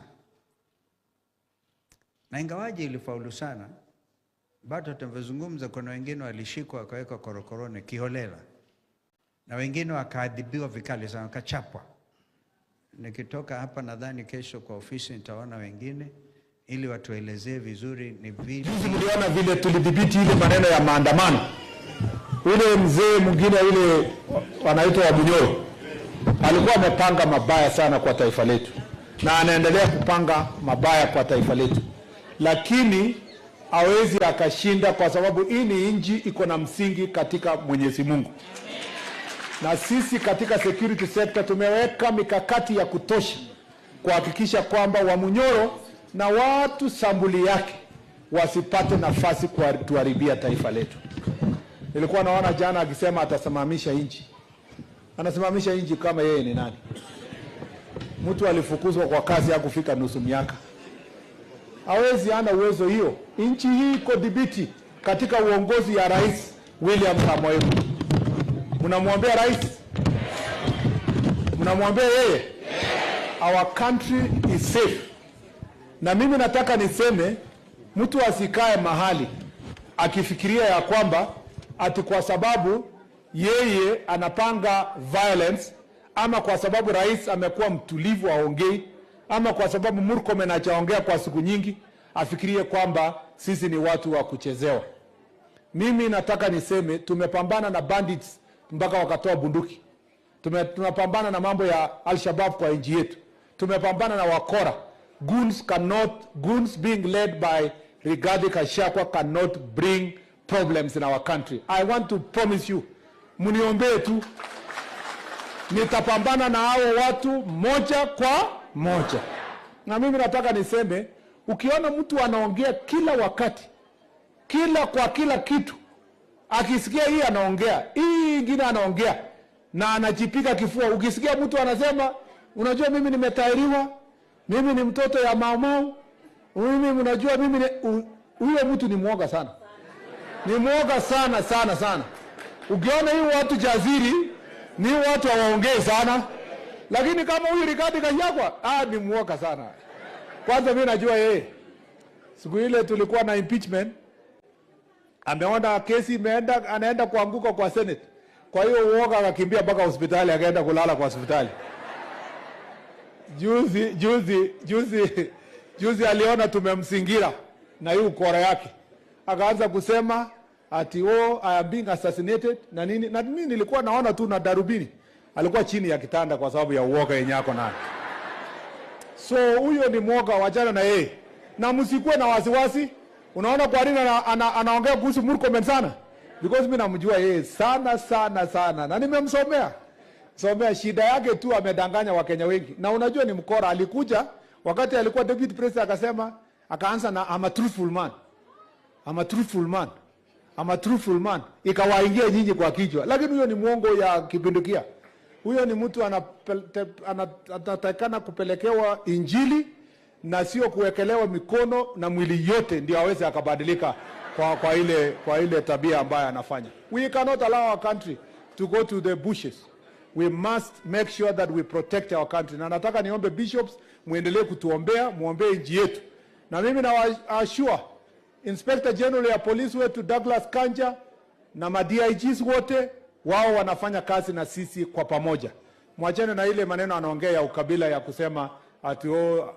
na ingawaje ilifaulu sana, bado tunavyozungumza, kuna wengine walishikwa wakawekwa korokoroni kiholela, na wengine wakaadhibiwa vikali sana, wakachapwa. Nikitoka hapa nadhani kesho kwa ofisi nitaona wengine ili watuelezee vizuri ni vipi.
Juzi mliona vile tulidhibiti ile maneno ya maandamano. Ule mzee mwingine ule wanaitwa wa Bunyoro Alikuwa amepanga mabaya sana kwa taifa letu na anaendelea kupanga mabaya kwa taifa letu, lakini hawezi akashinda, kwa sababu hii ni nchi iko na msingi katika Mwenyezi Mungu na sisi katika security sector tumeweka mikakati ya kutosha kuhakikisha kwamba Wamunyoro na watu sambuli yake wasipate nafasi kutuharibia taifa letu. Nilikuwa naona jana akisema atasimamisha nchi. Anasimamisha nchi kama yeye ni nani? Mtu alifukuzwa kwa kazi hakufika nusu miaka, hawezi, ana uwezo hiyo. Nchi hii iko dhibiti katika uongozi ya Rais William Samoei Ruto. Mnamwombea rais? Mnamwombea yeye? Our country is safe. Na mimi nataka niseme, mtu asikae mahali akifikiria ya kwamba ati kwa sababu yeye anapanga violence ama kwa sababu rais amekuwa mtulivu aongei ama kwa sababu Murkomen hajaongea kwa siku nyingi, afikirie kwamba sisi ni watu wa kuchezewa. Mimi nataka niseme tumepambana na bandits mpaka wakatoa bunduki. Tume, tunapambana na mambo ya Al-Shabaab kwa nchi yetu. Tumepambana na wakora. Goons cannot, goons being led by Rigathi Gachagua cannot bring problems in our country. I want to promise you, mniombee tu, nitapambana na hao watu moja kwa moja. Na mimi nataka niseme, ukiona mtu anaongea kila wakati, kila kwa kila kitu, akisikia hii anaongea, hii ingine anaongea na anajipiga kifua. Ukisikia mtu anasema unajua, mimi nimetairiwa, mimi ni mtoto ya maumau, mimi unajua mimi ni huyo mtu ni mwoga sana, ni mwoga sana sana sana. Ukiona hii watu jaziri ni watu hawaongei sana, lakini kama huyu Rigathi Gachagua ah, ni mwoga sana. Kwanza mimi najua yeye, siku ile tulikuwa na impeachment ameona kesi imeenda, anaenda kuanguka kwa Senate. Kwa hiyo uoga akakimbia mpaka hospitali, akaenda kulala kwa hospitali. Juzi juzi juzi juzi aliona tumemzingira na hii ukora yake, akaanza kusema ati oh, I am being assassinated na nini na mimi nilikuwa naona tu na darubini, alikuwa chini ya kitanda kwa sababu ya uoga yenye ako nayo. So huyo ni mwoga, wachana na yeye na msikuwe na wasiwasi. Unaona kwa nini ana, ana, anaongea kuhusu Murkomen sana? Because mimi namjua yeye sana sana sana na nimemsomea somea. Shida yake tu amedanganya Wakenya wengi, na unajua ni mkora. Alikuja wakati alikuwa deputy president akasema, akaanza na I'm a truthful man, I'm a truthful man, I'm a truthful man, ikawaingia nyinyi kwa kichwa, lakini huyo ni mwongo ya kipindukia. Huyo ni mtu anatakikana kupelekewa Injili na sio kuwekelewa mikono na mwili yote ndio aweze akabadilika kwa, kwa, ile, kwa ile tabia ambayo anafanya. We cannot allow our country to go to the bushes. We must make sure that we protect our country. Na nataka niombe bishops muendelee kutuombea, muombee nchi yetu. Na mimi na assure Inspector General ya polisi wetu Douglas Kanja na ma DIGs wote wao wanafanya kazi na sisi kwa pamoja. Mwachane na ile maneno anaongea ya ukabila ya kusema ati oh,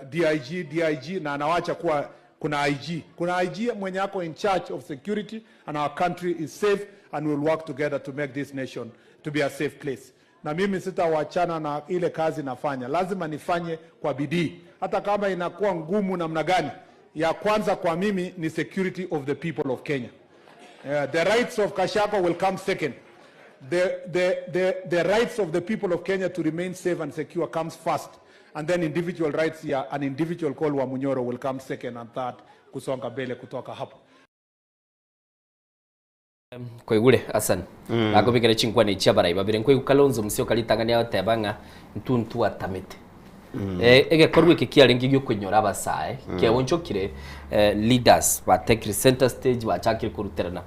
DIG DIG na anawacha kuwa kuna IG. Kuna IG mwenye ako in charge of security and our country is safe and we will work together to make this nation to be a safe place. Na mimi sitawachana na ile kazi nafanya, lazima nifanye kwa bidii, hata kama inakuwa ngumu namna gani. Ya kwanza kwa mimi ni security of the people of Kenya. The rights of Gachagua will come second. The rights of the people of Kenya to remain safe and secure comes first. And then individual rights ya an individual called Wamunyoro will come second and third kusonga mbele kutoka hapo.
Koigure Hassan mm. Akobikere chinkwana chia barai babere nkoigu Kalonzo Musyoka ritang'ani agoteba ng'a ntuntu atamete mm. Eh, egekorwa eke kiarenge giokonyora abasae mm. Kiaonchokire eh, leaders batekire center stage bachakire koruterana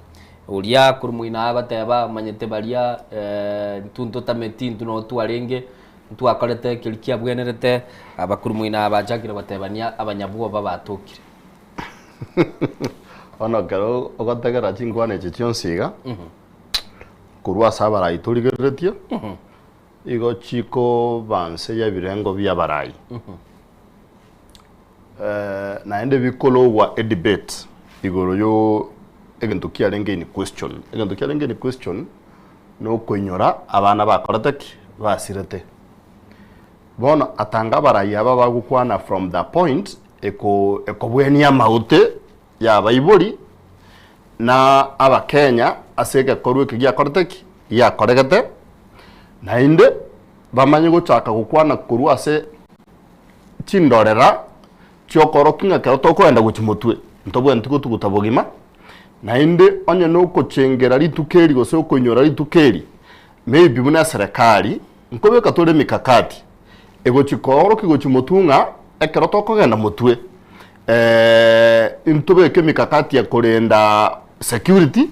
uria kurumuina agateba manyete baria eh, ntuntu tameti ntu no twarenge ntwakorete kiri kiabwenerete abakurumuina bachakire gotebania abanyabwoba batokire.
Bono ekero ogotegera chinkwana echi chionsi iga, korwa ase abarai torigereretie, igo chikobanse ya ebirengo bia abarai. Eh, naende bikologwa edebate igoro yo egento kiarenge in question. Egento kiarenge in question nokoinyora abana bakorete ki? basirete. Bono atanga abarai aba bagokwana from the point eko ekobwenia amaute ya abaibori na abakenya ase egekorwa eke giakorete ki? Giakoregete, naende bamanye gochaka gokwana korwa ase chindorera chiokorokia ng'a ekero tokoenda gochia motwe, ntobwenereti gotuguta bogima, naende onye na okochengera rituko eri gose okoinyora rituko eri, maybe buna eserekari, nkobeka tore emikakati egochia koorokia gochia motwe ng'a ekero tokogenda motwe, ntobeke emikakati ya korenda security,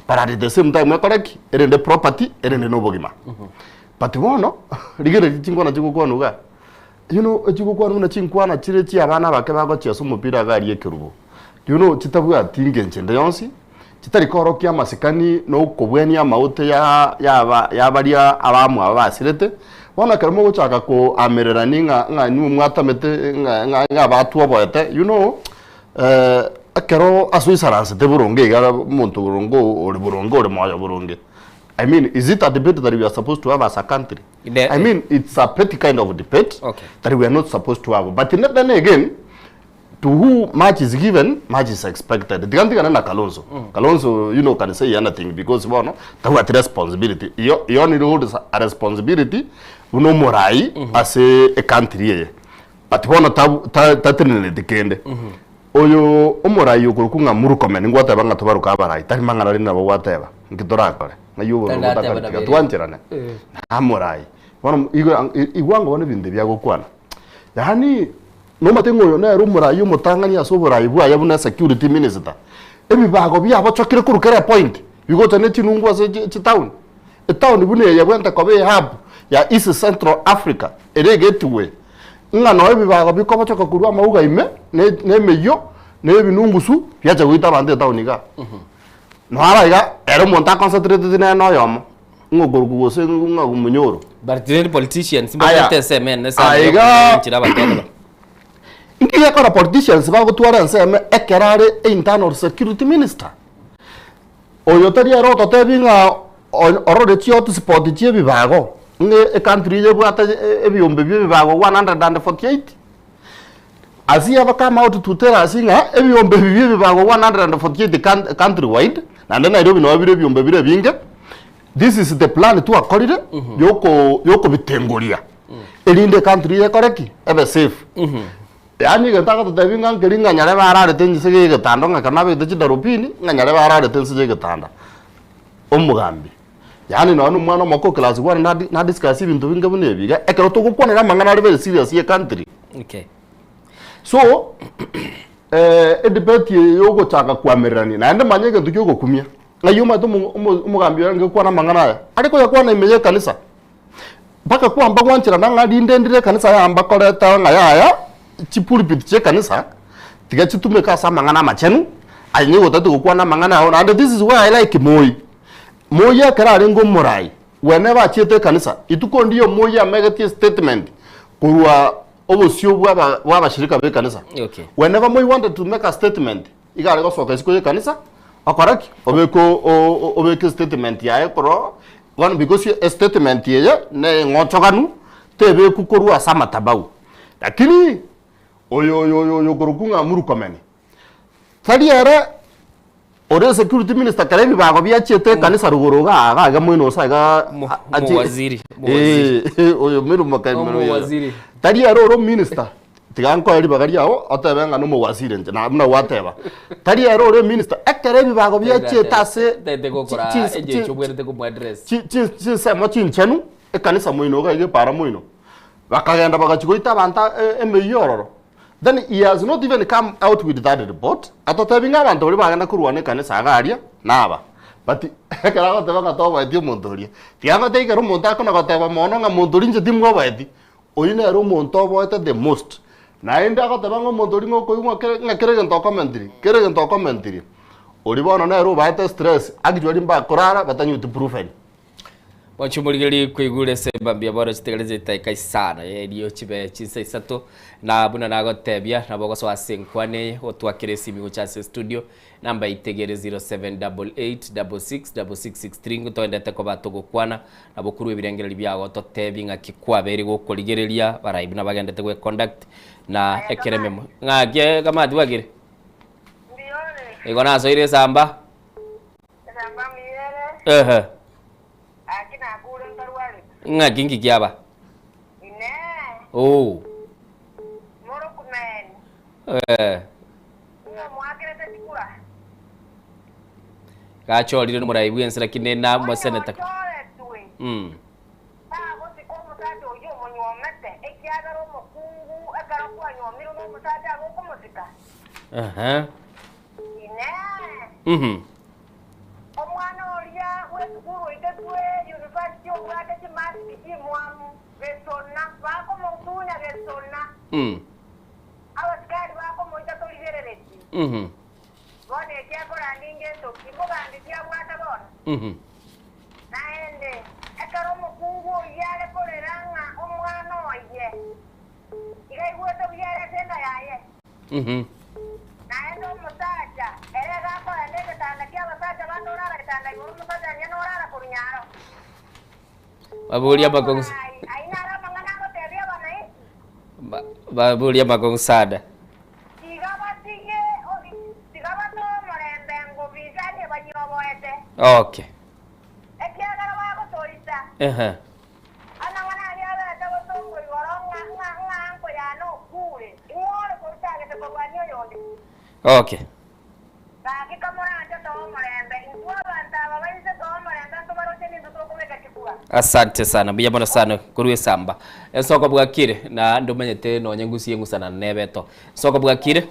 but at the same time ekore ki? Erende property, erende na obogima. But bono, rigereria chinkwana chigokwanwa igaa. You know, echigokwanwa buna chinkwana chire chia abana abake bagochesa omopira iga aria ekerubo. You know, chitabwati ngencho ende yonsi, chitari korokia amasikani na okobwania amaote ya yaba ya baria abamwabo basirete. Bono ekero mogochaka koamererani ng'a ng'a inwe mwatamete ng'a ng'a ng'a batwoboete, you know, ekero ase oisaransete boronge iga omonto boronge ore boronge ore moyo boronge, I mean, is it a debate that we are supposed to have as a country? I mean, it's a petty kind of debate
Okay.
that we are not supposed to have. But then again, to who much is given, much is expected. Tiga ntigane na Kalonzo. Kalonzo, you know, can say anything because bono tabwati responsibility. Iyo iyo ni holds a responsibility buna omorai ase e country eye. But bono tabu- ta- tatenenereti kende. Oyo omorai okorokwa ng'a Murkomen ngwateba ng'a tobaroke abarai, tari mang'ana rende nabo gwateba, nki torakore? Ng'ai obororo
Tari nateba
botakare
na
tiga
bere.
twancherane. Namorai. Bono igo igwa ngo bono ebinto ebi agokwana. Yaani nomanyete ng'a oyo nere omorai omotang'ani ase oborai bwaye buna security minister, ebibago biabochokire korwa kera epoint, bigocha ne chinungu ase chi chitown. Etown buna eye ebwenerete koba ehub ya East Central Africa ere egetwe, ng'a noo ebibago bikobochoka korwa amauga ime, ne ne emeyio, na ebinungusu, biacha goita abanto etown igaa. Noara iga, ere omonto aconcentrateti nere noyomo, ng'a okorokwa gose ng'a omunyoro.
But rende politicians
Aya,
mbabwate ensemo enene sana
aiga
yokogenchera abanto abwo.
Inki gekora politicians bagotwara ensemo ekero are internal security minister? Oyo tari ere ototebi ng'a orore chi hotspot chie ebibago, ng'a ecountry eye ebwate ebiombe bia ebibago 148. Has he ever come out to tell us ng'a ebiombe ebi bia ebibago 148 country wide, naende Nairobi nabo bire ebiombe bire ebinge, this is the plan twakorire yoko yokobitengoria erinde ecountry eye ekore ki? Ebe safe. Yaani egento agototebia ng'a nkeri ng'a nyarebe ararete inse ya egetanda ng'a ekero nabegete chidarubini ng'a nyarebe ararete inse ya egetanda. Omogambi, yaani nonye na omwana omoke o class one nadi nadiscuss ebinto binge buna ebi iga, ekero togokwanera amang'ana are very serious ya ecountry.
Okay.
So, edebate eye ya ogochaka koamererania, naende manya egento kia ogokumia, ng'ai omanyete omo omo omogambi oyo arenge gokwana amang'ana aya, are koyakwana ime ya ekanisa. Mpaka kwamba gwancherana ng'a rinde ndire ekanisa yamba koreta ng'a yaya chipulpit chi'ekanisa tiga chitumeke ase amang'ana amachenu, aye nigo otagete gokwana amang'ana ao naende this is where I like Moi. Moi ekero arenge omorai, whenever achiete ekanisa, rituko ndiyo Moi amegetie estatement korwa obosio bwa aba bwa abashirika b'ekanisa.
Okay.
Whenever Moi wanted to make a statement, iga are gosoka isiko y'ekanisa, okora ki? Obeke o- o- obeke estatement yaye korwa Bono because estatement eye neng'ochoganu tebekwa korwa ase amatabau. Lakini oyo oyo oyo oyo okorokwa ng'a Murkomen tari ere ore security minister kera ebibago biachiete ekanisa rogoro igaa igaa iga mwene ose igaa achi
Omowaziri, omowaziri.
Eh, oyo Meru Makaimero oyo.
Omowaziri.
Tari ere ore ominister tiga nkoe ribaga riago otebe ng'a nomowaziri inche na buna gwateba. Tari ere ore eminister ekero ebibago biachiete ase
Tete gokora
chi- chi-
engencho obwenerete komoaddress.
chi- chi- chinsemo chinchenu ekanisa moino iga iga epara moino, bakagenda bagachia goita abanto e- emeyio ororo. Then he has not even come out with that report, atotebi ng'a abanto baria bagenda korwana ekanisa iga aria naba. But ekero agoteba ng'a tobaeti omonto oria, tiga ngotebi ekero omonto akona goteba mono ng'a monto oria inche timwobaeti, Oyio nere omonto oboete the most. Naende agoteba ng'a omonto oria ng'a okoigwa kere ng'a kera egento okomentirie, kera egento okomentirie, oria bono nere obaete stress, actually mbakorara batanyuti proven.
Mwanche omorigereria koigure ase mambia bono chitigare chitaika isano erio chibe chinsa isato na buna nagotebia nabo ogosoa ase enkwana eye gotwakera esimi gocha ase studio namba itegere 0788666663 ngotoendete koba togokwana nabo korwa ebirengererio biago totebie ng'aki kwabeire gokorigereria barai buna bagendete gwe conduct na ekero ememo ng'aki kamati bwakire igo nasoire esamba Ehe. Ng'aki nki kiaba? Oo. Eh. Gachorire nomorai bwensi lakini na moseneta. Mm. Aha. Mhm.
Omwana oria bw'esukuru oitetwe university obwate chimasiki chimwamu gesona, bakomotunya gesona,
Mm.
abasikari bakomoita torigerereti.
Mhm.
Bono eki akorandinga entoki, mogambi ki abwate bono?
Mhm.
Naende, ekero omokungu oyio are korera ng'a omwana oye iga aigwete buya ere ase enda yaye,
Mhm.
Naende omosacha ere iga akoenda egetanda ki'abasacha bande orara getanda igoro, omosacha aria norara korwa nyaro.
Baboria amakong'u
Ai, ayio naro amang'ana agotebia abananchi.
Baboria amakong'u sana.
Tiga batige, tiga batoe omorembe ngobisanie banyoboete.
Okay.
Ekiagera bagotoita.
Ehe.
Amang'ana aria aberete gotongwa igoro ng'a, ng'a, ng'a anko yane okure, ing'o ore korutagete korwania oyonde?
Okay.
Gaki kamoranche toe omorembe, intwe abanto aba baise toe omorembe ntobaroche nintwe tokobeka chikura.
Asante sana mbuya mono sana korwa esamba ensoko bwakire na ndomanyete nonye ngusie eng'usana nebeto ensoko bwakire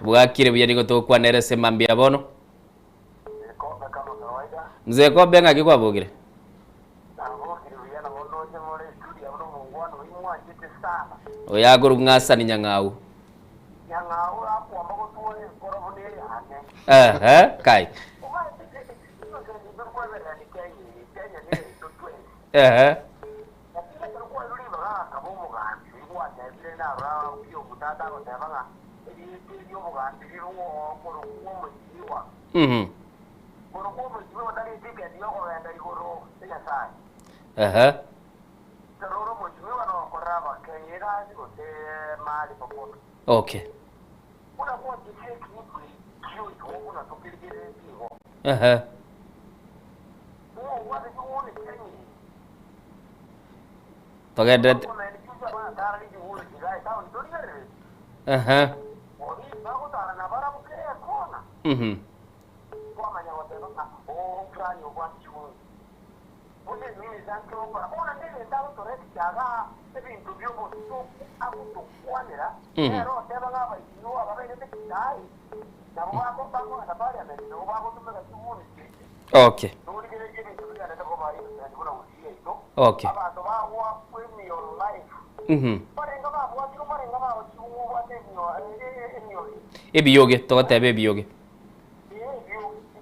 bwakire buya nigo togokwana ere ase mambia bono Mzee Kobe ng'aki kwabokire? Oyo akorokwa ng'a Hassan Nyang'au. Ehe, kai. Ehe. Mhm. Ehe. Okay. Ehe. Togenderete. Ehe. Mhm. Mhm. Okay. Okay. Mhm. Ebiyoge togoteba ebiyoge.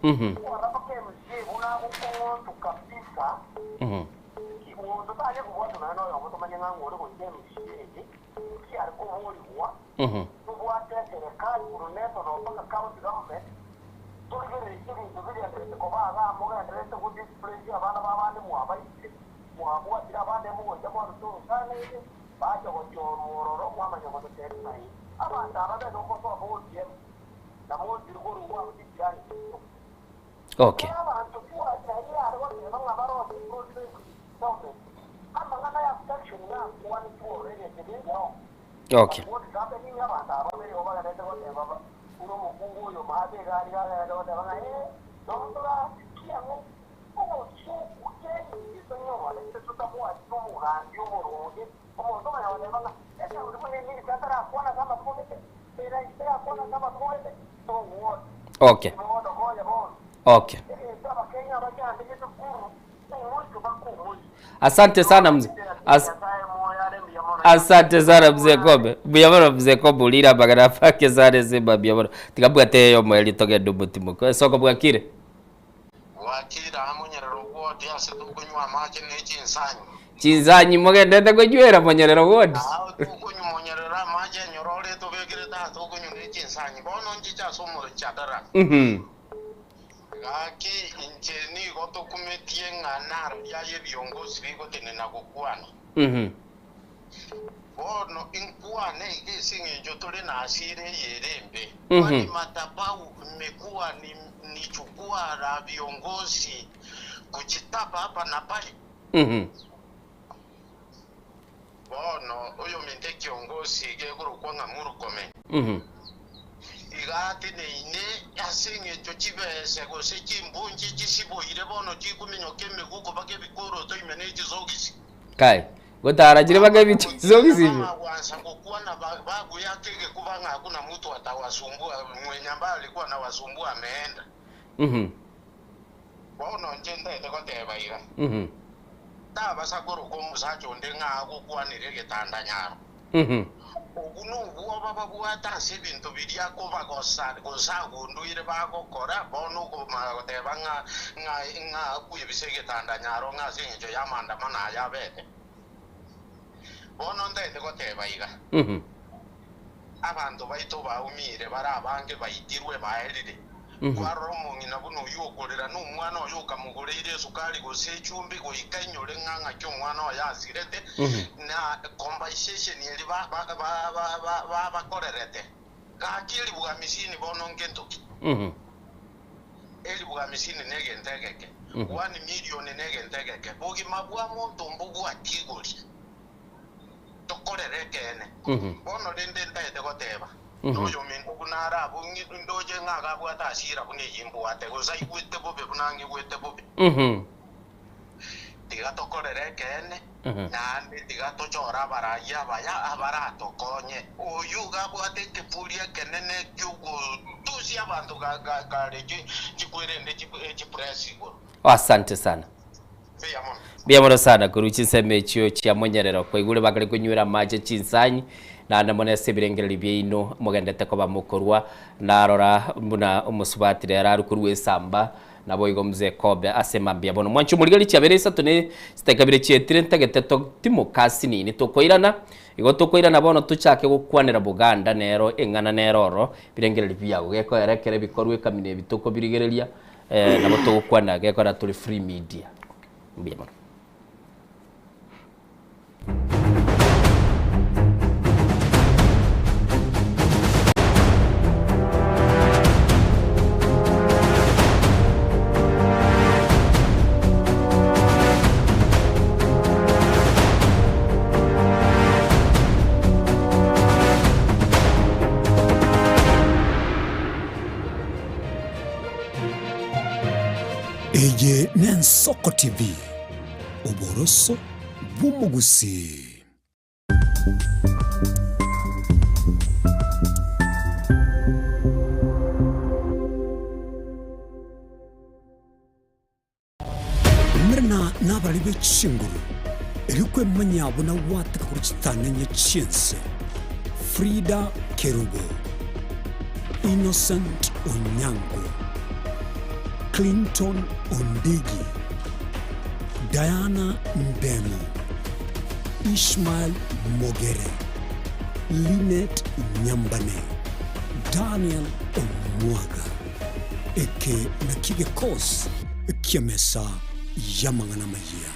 Mhm. Mhm. Mhm. Okay. Okay. Okay. Okay. Asante sana mzee. As Asante sana mzee Kobe. Mbuya mono mzee Kobe orire amagana abake sare ase mambia mono. Tiga mbwate eyomo erio togende omotimoke. Esoko bwakire?
Bwakire aa monyerere ogwoti ase tokonywa amache ne chinsanyi.
Chinsanyi mogendete konywera monyerere ogwoti?
Aa tokonywa monyerere amache enyororo etobekerete aa tokonywa ne chinsanyi. Bono nchiche ase omochadara.
Mhm.
Gaki inche nigo tokumetie ng'a nararia aye ebiongosi bigotenena gokwana.
Mhm.
Bono inkwane iga ase engencho tore nasira eye ere embe.
Mhm.
Kwani madhabahu imekuwa ni, ni jukwaa la viongozi kujitapa hapa na pale.
Mhm.
Bono oyominto ekiongosi gekorokwa ng'a Murkomen
Mhm.
iga ateneine ase engencho chibese gose chimbunchi chisiboire bono chikominyoka emeguko mpaka ebikoroto ime ne chisogisi.
Kai, gotarachire mpaka ebichisogisi ime.
Bagwansa gokwana bagoyaka egekuba ng'a hakuna mtu atawasumbua, mwenye ambaye alikuwa anawasumbua ameenda.
Mhm.
Bono inche ntaete goteba iga,
Mhm.
tabasa koroka omosacha onde ng'a agokwanere egetanda nyaro.
Mhm.
Obwo nobwoba babwate ase ebinto biria akobagosa, gose agunduire bagokora, bono okomanya goteba ng'a ng'a ng'a akwebisa egetanda nyaro ng'a ase engencho y'amandamano aya abete. Bono ntaete goteba iga,
Mhm.
Abanto baito baumire bare abange baitirwe baerire. Kwarora omong'ina buna oyio okorera nomwana oye okamogoreire esukari gose echumbi goika ainyore ng'a ng'aki omwana oye asirete, na compensation eria babakorerete. Gaki elifu hamisini bono ngento ki? Elifu hamisini negento egeke, one million negento egeke. Bogima bwa monto mbobwati igori. Tokorere ekeene. Bono rende ntaete goteba, noyominto buna are abwo, ndoche ng'a agabwate asira buna eyio mbwate, gose aigwete bobe buna ng'igwete bobe. Tiga tokorere ekeene, naende tiga tochore abarai abaya abaratokonye. Oyio iga abwate ekeburi ekenene ki'ogotusia abanto kare chikwerende chipress igoro.
Asante sana. Mbuya mono sana korwa chinsemo echio chia monyerero kwaigure bakare konywera amache chinsanyi naende mono ase ebirengererio biaino mogendete koba mokorwa narora buna omosubati rero arwe korwa esamba naboigo mzee Kobe ase mambia bono mwanche omorigeri chiabere isato ne chidakika bire chietire ntagete timoka asinini tokoirana igo tokoirana bono tochake gokwanera Buganda nero eng'ana nero oro birengererio biago gekoera ekere bikorwa ekamina ebi tokobirigereria Eh, nabo togokwana gekora tore free media. Mbuya mono.
Eye n'Ensoko TV, oboroso bw'omogusii. Umerana nabarari be chinguru, erio kwemanya buna gwateka korwa chitang'ani chi'ense. Frida Kerubo, Innocent Onyango, Clinton Ondigi, Diana Ndemo, Ishmael Mogere, Linet Nyambane, Daniel Omwaga. Eke nakio gekosi ki'emesa y'amang'ana amayia.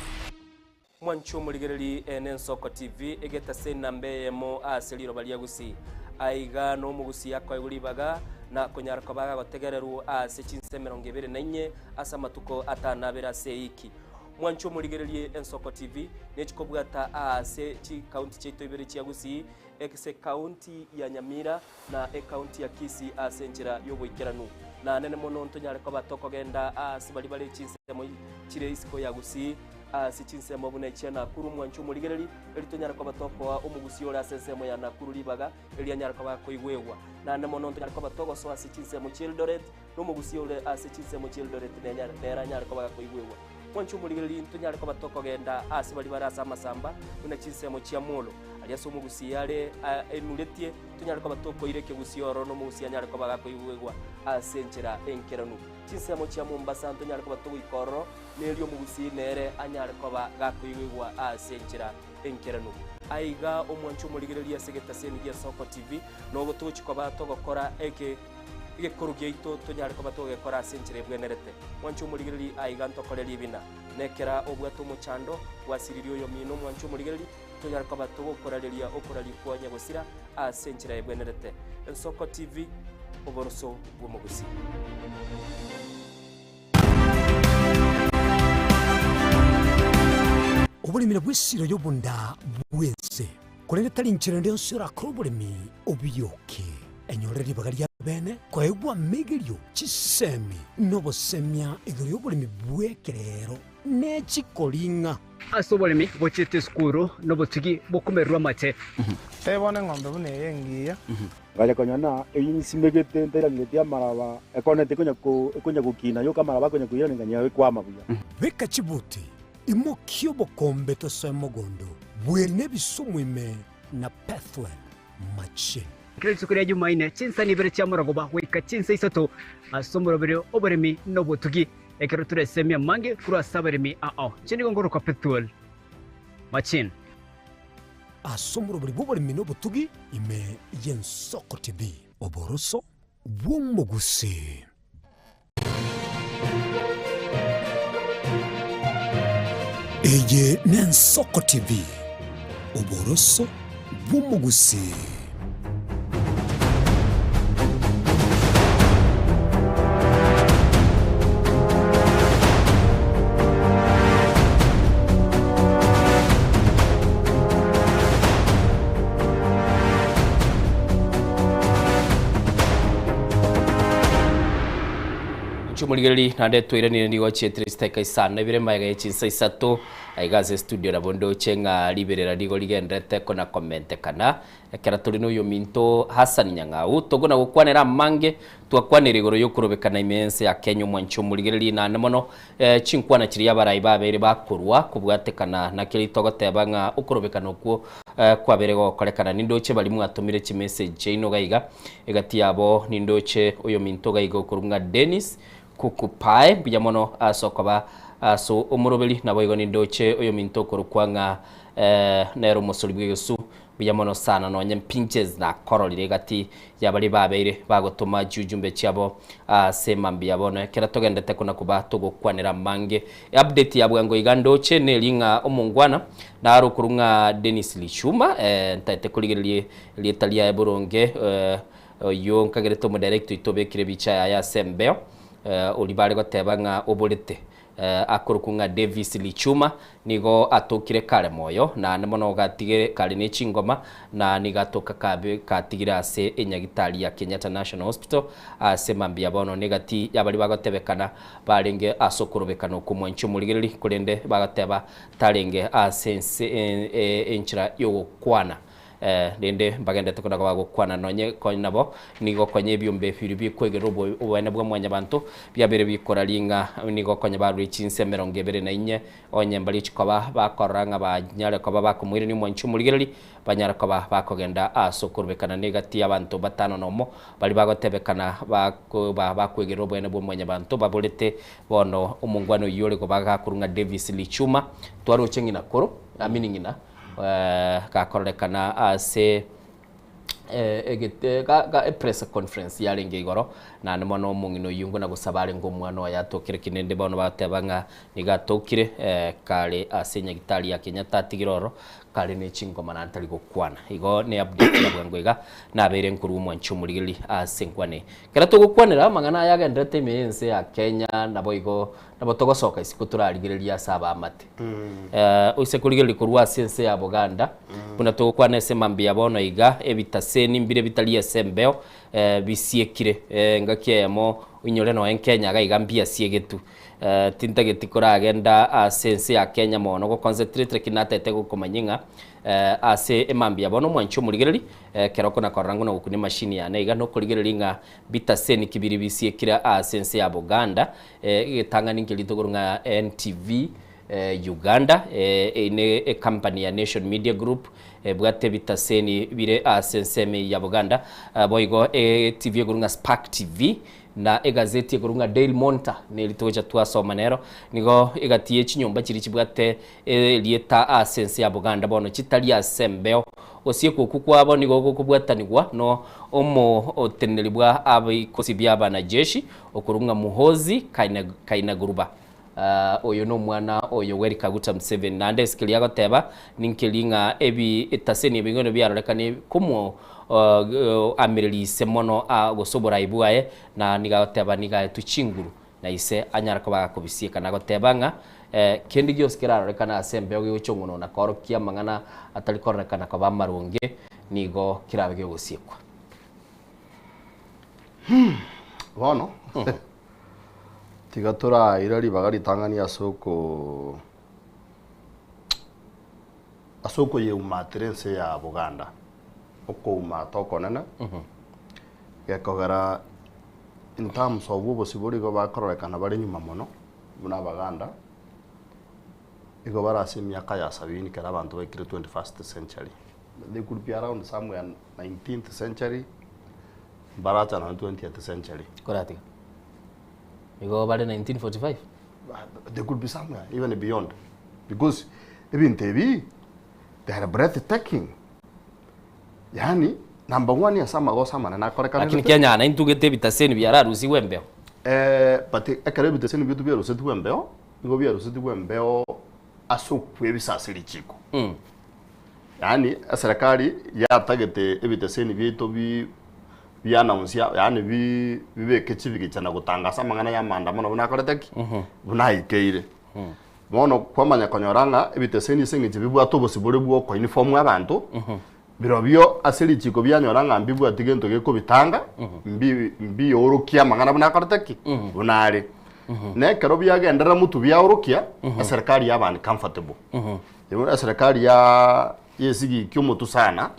Mwanche omorigereri ene Ensoko TV egetase enamba eyemo ase riroba ria Gusii. Aiga nomogusii akoegwa ribaga na konyara koba agotegererwa ase chinsa 24 ase amatuko atano abere ase eiki. Mwanche omorigererie Ensoko TV nechikobwata ase chikaunti chiaito ibere chia Gusii ase ekaunti ya Nyamira na ekaunti ya Kisii ase enchera y'oboikeranu. Na nene mono ntonyare koba tokogenda aase baria bare chinsemo chire isiko ya Gusii, ase chinsemo buna echia Nakuru, mwanche omorigereri, erio tonyare koba tokoa omogusii ore ase ensemo ya Nakuru ribaga, erio anyare koba akoigwegwa. Naende mono ntonyare koba togosoa ase chinsemo chia Eldoret, na omogusii ore ase chinsemo chia Eldoret nere anyare koba gakoigwegwa. Mwanche omorigereria ntonyare koba tokogenda ase baria bare ase amasamba buna chinsemo chia molo, aria ase omogusii are enuretie, tonyare koba tokoira ekegusii ororo na omogusii anyare koba gakoigwegwa ase enchera enkeranu. Chinsemo chia Mombasa ntonyare koba togoika ororo, na erio omogusii nere anyare koba gakoigwegwa ase enchera enkeranu. Aiga omwanche omorigereria ase egetaseni gia Soko TV, nogo togochia koba togokora eke egekoro giaito tonyare koba togekora ase enchera ebwenerete. Mwanche omorigereria aiga ntokore ribina, na ekera obwate omochando gwasiririe oyomino omwanche omorigereria, tonyare koba togokorareria okoraria kwa nyagosira ase enchera ebwenerete. Ensoko TV, oboroso bw'omogusii.
Oboremi nabwo esiro y'obonda bw'ense, korende tari inchera ende yonsi orakore oboremi obiyoke. Enyore ribaga ria bene koegwa amegerio, chisemi, na obosemia igoro y'oboremi bw'ekerero ne chikoring'a.
Ase oboremi bochiete esukuru nobotugi bokomererwa amate.
Tebia bono eng'ombe buna eye engiya.
Ngacha konya na eyio nsimegete ntairangeretie amaraba, ekonete ekonya ko ekonya gokina yoka amaraba akonya koirana nganyia ekwama buya.
Beka chibuti, imokia obokombe tosoe mogondo, bweri nebisumu ime na Pethuel machine.
Kera rituko ria Jumaine, chinsa nibere chia morogoba goika chinsa isato ase omoroberi oboremi na obotugi, ekero toresemia amange korwa ase abaremi ao. Inche nigo nkorokwa Pethuel Machine.
Ase omoroberi bw'oboremi na obotugi ime y'Ensoko TV. Oboroso bw'omogusii. Eye n'Ensoko TV, oboroso bw'omogusii.
Inche omorigereria naende twairanire nigo chietire chidakika isano na ibere magega ye chinsa isato aiga ase estudio nabo ndoche ng'a riberera nigo rigenderete kona komentekana Ekero tore noyominto Hassan Nyang'au, tokona gokwanera amange, twakwanire igoro y'okorobekana ime y'ense ya Kenya omwanchi omorigereria naende mono chinkwana chiria abarai babeire bakorwa kobwatekana na keria togoteba ng'a okorobekana okwo kwabeire gogokorekana. Nindoche baria mwatomire chimessage chiaino iga iga, egati yabo nindoche oyominto iga iga okorwa ng'a Dennis Kukupae, mbuya mono ase okoba ase omoroberi, naboigo nindoche oyominto okorokwa ng'a nere omosori bw'egesu Mbuya mono sana nonye mpinches nakororire egati ya baria babeire bagotoma chiujumbe chiabo ase mambia bono ekero togendete kona koba togokwanera amange. Update ya bwango iga ndoche neri ng'a omongwana naro okorwa ng'a Dennis Lichuma ntaete korigereria erieta riaye boronge oyio nkagerete omodirect oito obekire ebicha yaye ase embeo oria bare goteba ng'a oborete Akorokwa ng'a Davis Lichuma, nigo atokire kare moyo, naende mono gatigire kare ne chingoma, na nigo atoka kabe katigire ase enyagitari ya Kenyatta National Hospital ase mambia bono negati y'abaria bagotebekana barenge ase okorobekana okwo mwanchi omorigereri korende bagateba tarenge ase ense enchera yogokwana. Rende mbagenderete kona koba gokwana nonye konya nabo, nigo konya ebiombe biria bikwegerera oboene bwa mwanyabanto biabeire bikoraria ng'a nigo konya barure chinse emerongo ebere na inye, onye mbaria chikoba bakorora ng'a banyare koba bakomoirania omwanchi omorigereria, banyare koba bakogenda ase okorubekana negati y'abanto batano nomo baria bagotebekana bakoba bakwegerera oboene bwa mwanyabanto baborete bono omongwana oyio ore koba gakorwa ng'a Davis Lichuma twaroche ng'ina koro, amini ng'ina. Gakororekana ase epress conference yarenge igoro, naende mono omong'ina oyio nguna gosaba arenge omwana oye atokire ki rende bono bagoteba ng'a nigo atokire kare ase nyagitari ya Kenyatta atigire ororo kare ne chingoma naende tari gokwana. Igo ne update ya bwango iga nabeire nkorwa omwanchi omorigereria ase enkwana eye. Ekero togokwanera amang'ana aya agenderete ime y'ense ya Kenya naboigo Nabo togosoka isiko torarigererie ase abaamate. Oise korigereria korwa ase ense ya Buganda, buna togokwana ase mambia bono iga, ebitaseni mbire bitari ase embeo, bisiekire. Engaki eyemo oinyore nonya Kenya iga iga mbiasiegetwe. Eh, tintageti koragenda ase ense ya Kenya mono go concentrate lakini natete gokomanyia ng'a eh, ase emambia bono omwanchi omorigereri eh, kero okona korora ng'o nogokuna emashini yane iga nokorigereria ng'a bitaseni ki biri bisiekire ase ense ya Buganda eh, egetang'ani nkeria tokoro ng'a NTV eh, Uganda eh, eye ne ecompany ya Nation Media Group ebwate ebitaseni bire ase ensemo ya Buganda eh, boigo eh, TV ekorwa ng'a Spark TV Na egazeti ekorwa ng'a Daily Monitor neri togocha twasoma nero, nigo egati ye chinyomba chiria chibwate erieta ase ense ya Buganda bono chitari ase embeo. Gosiekwa okwo kwabo nigo gokobwatanigwa no omoteneneri bwa abikosi bia abanajeshi okorwa ng'a Muhoozi Kainerugaba. Oyo nomwana o Yoweri Kaguta Museveni. Naende ase keria agoteba ninkeri ng'a ebitaseni ebing'ono biarorekane komo amireria ise mono gose oborai bwaye, na nigo agoteba nigo aetwe chinguru na ise anyare koba agakobisieka na goteba ng'a kende gionsi kerarorekane ase embeo gegochong'unwa na koorokia amang'ana atari kororekana koba amaronge nigo kerabe gegosiekwa.
Bono tiga toraira ribaga ritang'ani ase oko ase okoyeumatera ense ya Buganda, okoumata okonene, gekogera in terms of obosibore igo bakororekana bare nyuma mono buna abaganda, igo bare ase emiaka ya sabini ekero abanto baikire 21st century. They could be around somewhere 19th century, mbaracha nonye 20th century.
Koratiga. Igo bare 1945.
They could be somewhere even beyond because ebinto ebi they are breathtaking. Yaani number one ase amagoso amanene akorekanete.
Lakini Kenya na intugete ebitaseni biararusigwe embeo.
Eh, but ekero ebitaseni biaito biarusetigwe embeo, nigo biarusetigwe embeo ase okwebisa ase richiko. Yaani eserekari yatagete ebiteseni biaito bi bianaunsia yaani bi bibeke chibigicha na gotangasa amang'ana ya maandamano buna akorete ki? Buna aikeire. Bono kwamanya konyora ng'a ebiteseni ase eng'encho bibwate obosibore bwa okoinifomu abanto, birobio ase richiko bianyora ng'a mbibwati gento gekobitanga, mbi mbiorokia amang'ana buna akorete ki? Buna are. Na ekero biagenderera motwe biaorokia, eserekari yaba uncomfortable. Ebo eserekari ya yesigiki omotwe sana,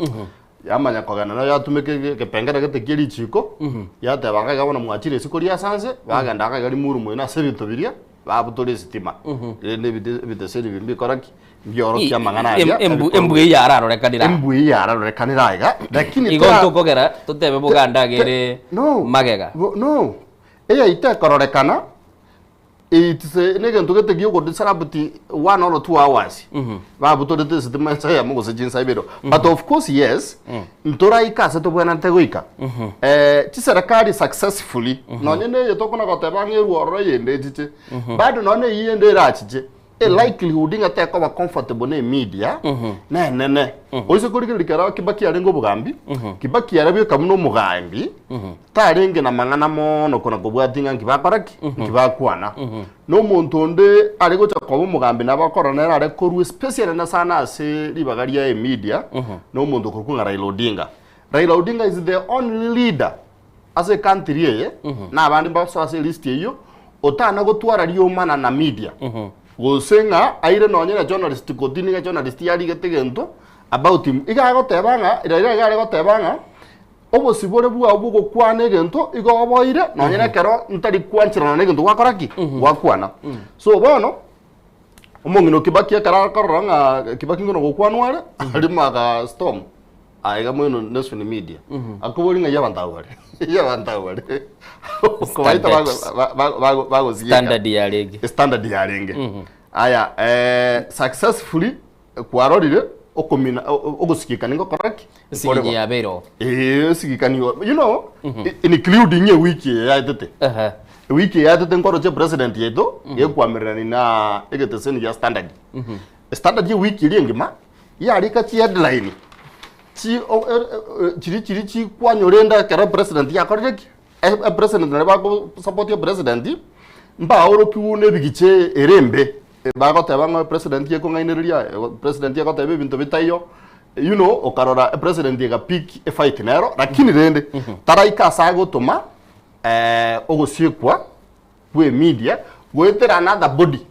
yamanya kogenda nayo yatumeka ege- ekepengere gete kie richiko, yateba iga iga bono mwachire isiko riase anse, bagenda iga iga rimuru moino ase ebinto biria, babutora esitima. Rende ebite ebiteseni ebi mbikora ki? Mbiorokia amang'ana aria.
Embu embu eyio yararorekanire aa.
Embu eyio yararorekanire aiga, lakini
Igo
tora-
ntokogera totebe Buganda agere
No.
magega.
Bo- No. Eyaito ekororekana, It's a negento gete giogodisrupt one or two hours babutorete esitima ensa eyemo gose chinsa ibere but of course yes ntoraika ase tobwenerete goika eh, chiserekari successfully nonye na eye tokona goteba ng'a erwe ororo eyende echiche bado nonye eywo eyende erachiche e likelihood ng'a tekoba comfortable na emedia nenene oise korigereria kero Kibaki arenge obogambi Kibaki ere bweka buna omogambi Tarenge namang'ana mono kona kobwatia ng'a nki bakora ki, nki bakwana. Na omonto onde are gocha koba omogambi nabo akorora nere are korwa especially na sana ase ribaga ria emedia, na omonto okorokwa ng'a Raila Odinga. Raila Odinga is the only leader ase ecountry eye, na abande mbasoe ase elist eyio, otana gotwara riomana na media. Gose ng'a aire nonye na journalist kotini ng'a journalist yarigete egento about him. Iga agoteba ng'a, Raila iga are goteba ng'a, Obosibore bwao bw'ogokwana egento igo oboire, nonye nekero ntari kwancherana negento gwakora ki? Gwakwana. So bono, omong'ina o Kibaki ekero akorora ng'a Kibaki ngono gokwanwa are, arimo aga storm aiga moino Nation Media. Akoboria ng'ai abanto abwo bare? Ng'ai abanto abwo bare? Kobaita bago- ba- ba- bago- bagosieka.
Standard yarenge.
Standard yarenge. Aya, eh, successfully Kwarorire okomina ogosigikania ngokora ki?
Esiginyi yabeire oo.
Ee, esigikanio you know, including ewiki eye yaetete. Ewiki eye yaetete nkoroche president yaito gekwamererani na egeteseni gia Standard. Standard ewiki eria engima yarika chiheadline chi chiri chiri chikwanyorenda ekero president yakorire ki? Epresident naria bagosupport epresident mbaorokigwe nebigicha ere embe. Bagoteba ng'a epresident ekong'ainereria, epresident egoteba ebinto bitaiyo, you know okarora epresident ega pick efight nero, lakini rende taraika ase agotoma ogosiekwa kwa emedia Goetera another body.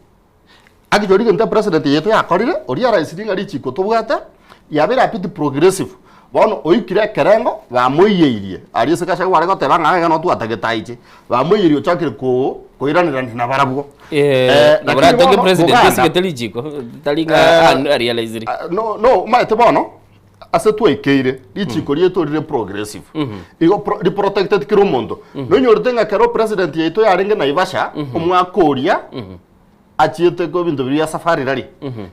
Actually egento epresident yaito yakorire, oria araisirie ng'a richiko tobwate, riabeire a bit progressive. Bono oikire ekerengo, bamoiyeirie, aria ase Gachagua are goteba ng'a iga noo twatagete aiche, bamoiyeirie ochakire ko koiranerania nabarabwo.
Eh,
lakini
oratoke
bono
president
Buganda-
esigete richiko tari
Eh,
ng'a arealizire
no no omanyete bono ase twaikeire richiko riaito rire progressive igo pro, riprotected kera omonto nonyorete ng'a kero president yaito yarenge Naivasha omwaka oria achiete ko ebinto biria bia safari rari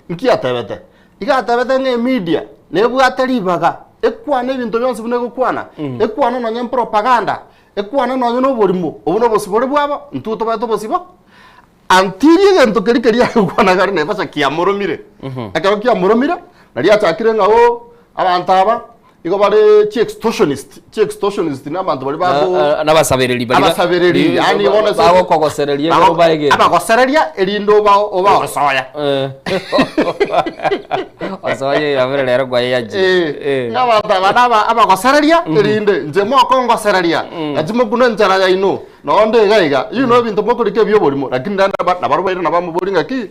nki atebete iga atebete ng'a emedia nebwate ribaga ekwane ebinto bionsi buna egokwana ekwane nonye propaganda ekwane nonye na oborimo obwo na obosibore bwabo intwe tobaete obosibo Until egento keria keria agokwana kare Naivasha kiamoromire. Ekero kiamoromire, nario achakire ng'a oo, abanto aba igo bare chi extortionist, chi extortionist na abanto baria bago
Nabasabereri baria
abasabereri, yaani bono ase
bagokogosereria ekero obae egento.
Abagosereria erinde oba obagosoya.
Osoye yabere rero kwaye yachi.
Eh, ng'a abanto aba naba abagosereria erinde inche mokongosereria, nachi mokune enchera yaino. Nonde iga iga, you know ebinto mokorika ebi'oborimo, lakini rende aba nabarobwo baire nabamobori ng'aki,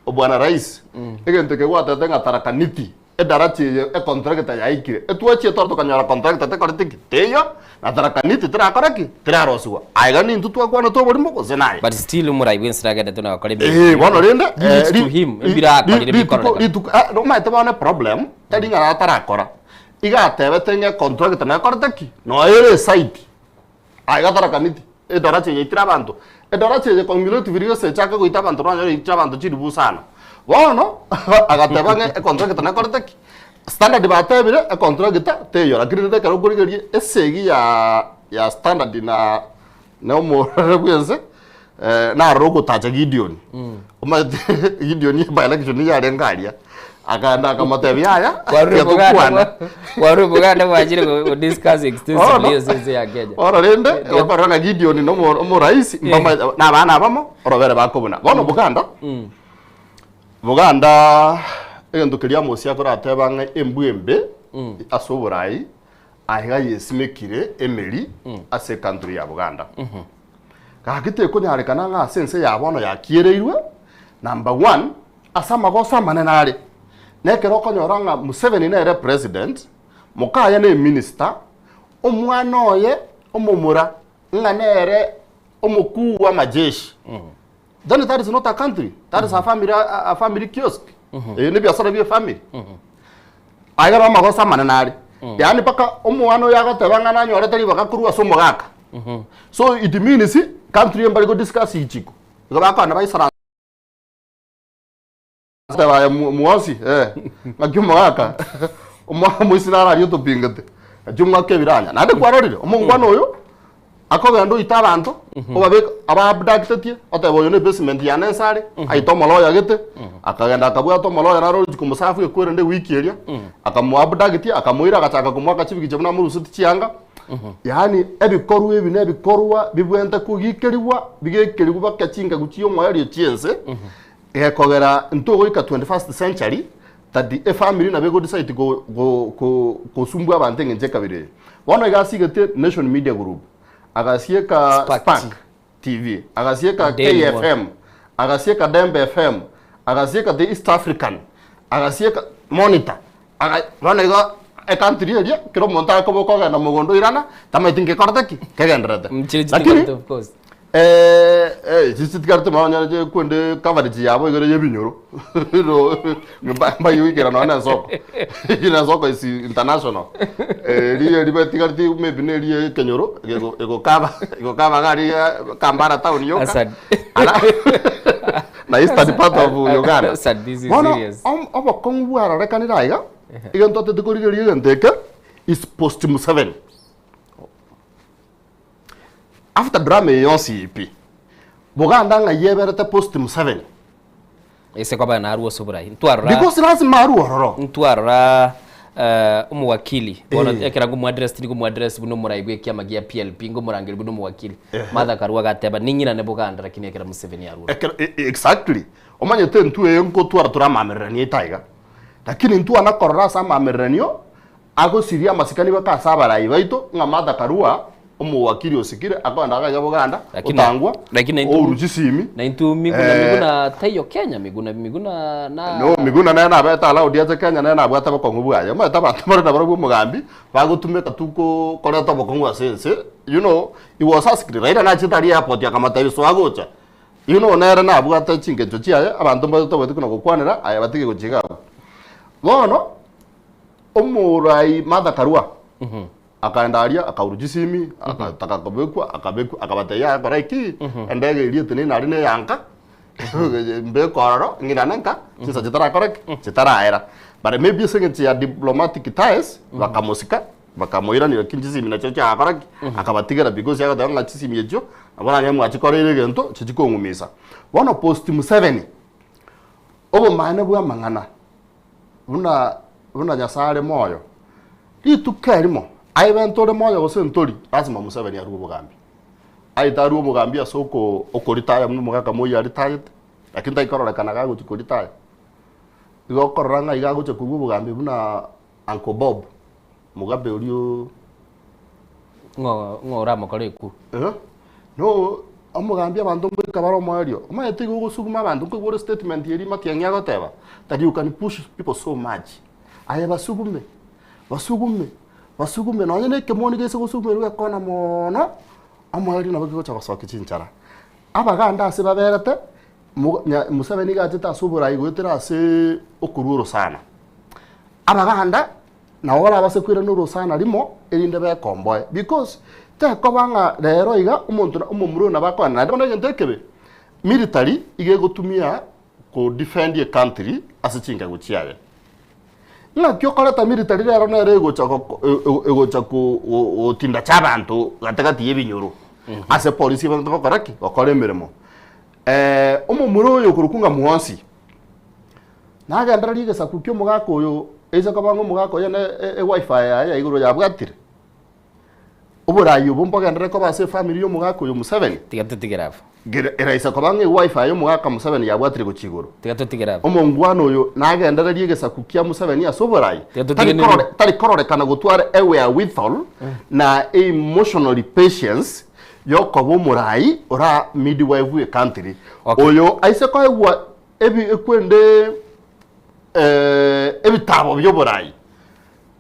Bwana Rais, egento eke gwatebete ng'a Tharaka Nithi, edaracha eye econtractor yaikire, etwachie toro tokanyora contractor tekoreti ki? Teiyo, na Tharaka Nithi terakora ki? Terarosigwa. Aiga nintwe twakwanete oborimo gose naye?
But still omorai bwensi nagendete na gokora
Eh, bono rende,
Give
eh,
it to
ri-
him,
ri-
ebire akorire
ri- rituko
bikororekana.
rituko eh, omanyete bono eproblem, tari ng'a natarakora, iga atebete ng'a econtractor nekorete ki? Noyo ere esite. Aye Tharaka Nithi, edaracha eye yaitire abanto, edaracha eye cumulatively gose echake goita abanto nonye yaitire abanto chilifu isano. Bono agateba ng'a econtractor nekorete ki? Standard batebire econtractor teiyo lakini rende ekero okorigereria esegi ya ya Standard na na omorere bwense naroro ogotacha Gideon. Omanyete Gideon by election nigo yarenge aria, akaenda akamotebia yaya
Kwarure
tiga
Buganda
tokwane.
kwarure Buganda mwachire go discuss extensively
Bono,
ase ense ya Kenya.
bono rende okorora ng'a Gideon na omo- omoraisi mbama- na abana abamo orobere bakobuna. Bono Buganda, Buganda egento keria Amosi akorateba ng'a embwa embe ase oborai aiga yesimekire emeri ase ecountry ya Buganda. Gaki tekonyarekana ng'a ase ense ya bono yakiereirwe, number one, ase amagoso amanene are, nekero okonyora ng'a Museveni nere president, mokaye ne eminister, omwana oye omomura ng'a nere omokuu bw'amajeshi. Then that is not a country, that is a family, a, a family kiosk. Eyo ne ebiasara bie family. Aiga nabo amagoso amanene are. Yaani mpaka omwana oyo agoteba ng'a nanyorete ribaga korwa ase omogaka. So it means country eye mbari go discuss ichiko. Igo bakogenda baisaransa teba aye mwosi eh, ng'aki omogaka omwana omoisi naro aria otopingete ng'aki omwaka ebiranya. Naende kwarorire omongwana oyo akogenda oite abanto obabeka aba abductetie oteba oyo ne basement yane nse are aite omoloya gete akagenda akabwata omoloya naro oriki komosafu ekwerende ewiki eria akamoa abductia akamoira agachaka komoaka chibigicha buna amoruseti chianga Yaani ebikorwa ebi nebikorwa bibwenerete kogikerigwa, bigekerigwe baka chingagu chi'omoerio chi'ense, gekogera ntogoika 21st century that efamiri nabo ego decide go go go gosumbua abanto eng'encho ekabira eye. Bono iga asigete Nation Media Group, agasieka
Spark
Spark TV, agasieka
Daily
KFM, agasieka Dembe FM, agasieka The East African, agasieka Monitor, Aga bono igo ecountry eria, kera omonto akoboka ogenda mogondo oirana, tamaeti ngekorete ki? Kegendererete.
Chiri
Lakini,
chitigarete of course.
eh, chiri chitigarete mara onyore chire kwende coverage yabo igoro ya ebinyoro. No, mba- mbayoikera nonya na ensoko. Na ensoko is international. Eria eria batigareti maybe na eria ekenyoro, ego egokaba egokaba iga aria Kampala town yoka.
Asad.
Ala na eastern part of Uganda.
Asad, this is
Bono
serious.
om- obokong'u bwarorekanire aiga, egento totete korigereria egento eke is post Museveni. After drama eye yonsi pi, Buganda ng'ai eberete post Museveni?
Ese kwabana narwo ase oborai. Ntwarora
Because lazima arwe ororo.
Ntwarora eh, omowakili bono
Eh.
ekero ngomoaddress tindi komoaddress buna omorai bwa ekiama gia PLP ngomorangeria buna omowakili.
Ehe.
Martha Karua agateba ning'irane Buganda lakini ekero Museveni arure.
Ekero e- e- exactly. Omanyete intwe eye nkotwara tore amamererania aito aiga. Lakini ntwana korora ase amamererania agosiria amasikani baka ase abarai baito ng'a Martha Karua. Omowakiri osikire akogenda iga iga Boganda,
Lakini
otangwa,
lakini naintwe
ourwa chisimi.
Naintwe Miguna
Eh,
Miguna taiyo Kenya Miguna Miguna na
No, Miguna nere nabete allowed ache Kenya nere nabwate obokong'u bwaye. Omanyete abanto bare nabarobwo omogambi, bagotumeka tu ko koreta obokong'u ase ense, you know, he was asked, Raila nachete aria airport akamotebia soa gocha. You know nere nabwate chingencho chiaye, abanto mbare tobwenereti kona gokwanera, aye batige gochia iga abwo. Bono, omorai Martha Karua, Akaenda aria, akaurwa chisimi, agataka kobekwa, akabekwa, akabatebia yaya kora ki? Endege eria eteneine aria neyanka, mbeke ororo, ng'irane nka, chinsa chitarakora ki? Chitaraera. But maybe ase eng'encho ya diplomatic ties, bakamosika, bakamoirania lakini chisimi nachio chiagakora ki? Akabatigera because agoteba ng'a chisimi echio, nabo oranyore mwachikoreire egento, chichikong'umisa. Bono post Museveni, obomaene bwa amang'ana, buna buna Nyasae are moyo, rituko erimo aibe ntore moyo gose ntori, lasima Museveni arue obogambi. Aete arue obogambi ase oko okoritaya buna omogaka moyio aritayete, lakini tari kororekana gagochia koritaya. Igo okorora ng'a iga agochia korwa obogambi buna Uncle Bob, Mugabe oria oo.
Ng'o ng'o oramokore ekuru?
Eh, no omogambi abanto ngoika bare omoerio, omanyete igo ogosuguma abanto, nkoigwa ore statement eria Matiang'i agoteba, that you can push people so much, aye basugume, basugume, basugume nonye na ekemoni gese gosugumerwa gekona moono, omoerio nabo kegocha gosokia chinchara. Abaganda ase baberete, mo nya Museveni iga achete ase oborai goetera aseee okorwa orosana. Abaganda. Nabo barabase koirana orosana rimo, erinde bekomboe. Because tekoba ng'a rero iga omonto na omomura oyo nabo akoenda naende bono egento ekebe, military iga egotumia ko defend ecountry ase chingegu chiaye. Ng'aki okoreta military rero nere egocha goko egocha ko gotindacha abanto gatagati ya ebinyoro ase polisi ebwenerete gokora ki? Gokora emeremo. Omomura oyo okorokwa ng'a Muhoozi. Nagendererie egesaku ki'omogaka oyo, eise koba ng'a omogaka oye ne ewifi yaye ya igoro yabwatire. Oborai obo mbogenderere koba ase efamiri y'omogaka oyo Museveni.
Tiga totigere abwo.
Eraisa koba ng'a ewifi y'omogaka Museveni yabwatire gochia igoro.
Tiga totigere abwo.
Omongwana oyo nagendererie egesaku kia Museveni ase oborai.
Tiga totige
Tari
nini.
korore, tari kororekana gotwara ewherewithal na emotionally patience yokoba omorai ora midwife bw'ecountry. Oyo aise koegwa Ebi ekwende ebitabo bi'oborai.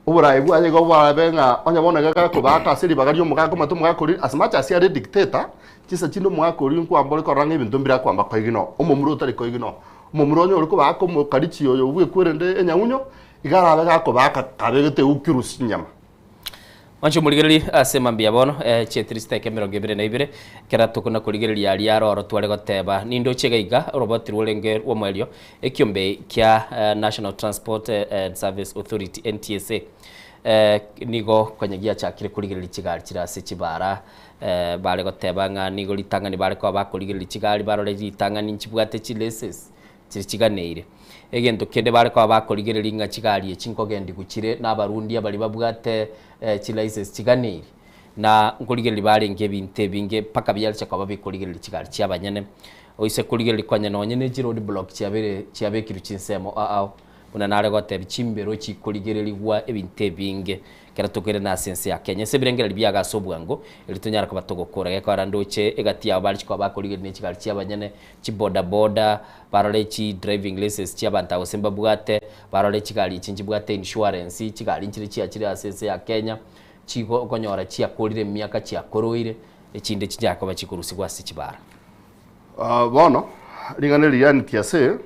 Oborai bwaye igo bwabe ng'a onye bono iga gakobaaka ase ribaga ri'omogaka omanyete omogaka oria as much as are dictator, chinsa chinde omogaka oria nkwamba ore korora ng'a ebinto mbire akwamba koigina oo, omomura otari koigina oo. Omomura onye ore kobaaka omokarichi oyo bwekwerende enyaunyo, iga arabe gakobaaka kabegete eukiru chinyama.
Mwanche omorigererie ase mambia bono, eh, chietiri chiteka emerongo ebere na ibere, ekero tokona korigereria aria aroro tware goteba, nindoche iga iga oroboti rworenge rw'omoerio, ekiombe kia eh, National Transport and Service Authority, NTSA, eh, nigo konya giachakire korigereria chigari chire ase chibara, eh, bare goteba ng'a nigo ritang'ani bare koba bakorigereria chigari barore ritang'ani nchibwate chilaces, Chiri chiganeire. Egento kende bare koba bakorigereria ng'a chigari echi nkogendigwa chire nabarundia baria babwate chilicense chiganeiri. Na nkorigereria barenge ebinto ebinge mpaka biaricha koba bikorigereria chigari chia abanyene. Oise korigereria konya nonye ne chiroad block chiabere chiabekirwe chinsemo ao ao. Buna nare gotebia chimbero chikorigererigwa ebinto ebinge ekero tokoirana ase ense ya Kenya. Ase ebirengererio biago ase obwango, erio tonyare koba togokora. Gekogera ndoche egati yabo barichi koba bakorigereria ne chigari chia abanyene, chibodaboda, barore chi driving license chia abanto aba gose mbabwate, barore chigari echi nchibwate insurance, chigari nchire chiachire ase ense ya Kenya, chigo okonyora chiakorire emiaka chiakoroire, echinde chinyare koba chikorusigwa ase chibara.
Bono, ring'ana eri rianeti ase,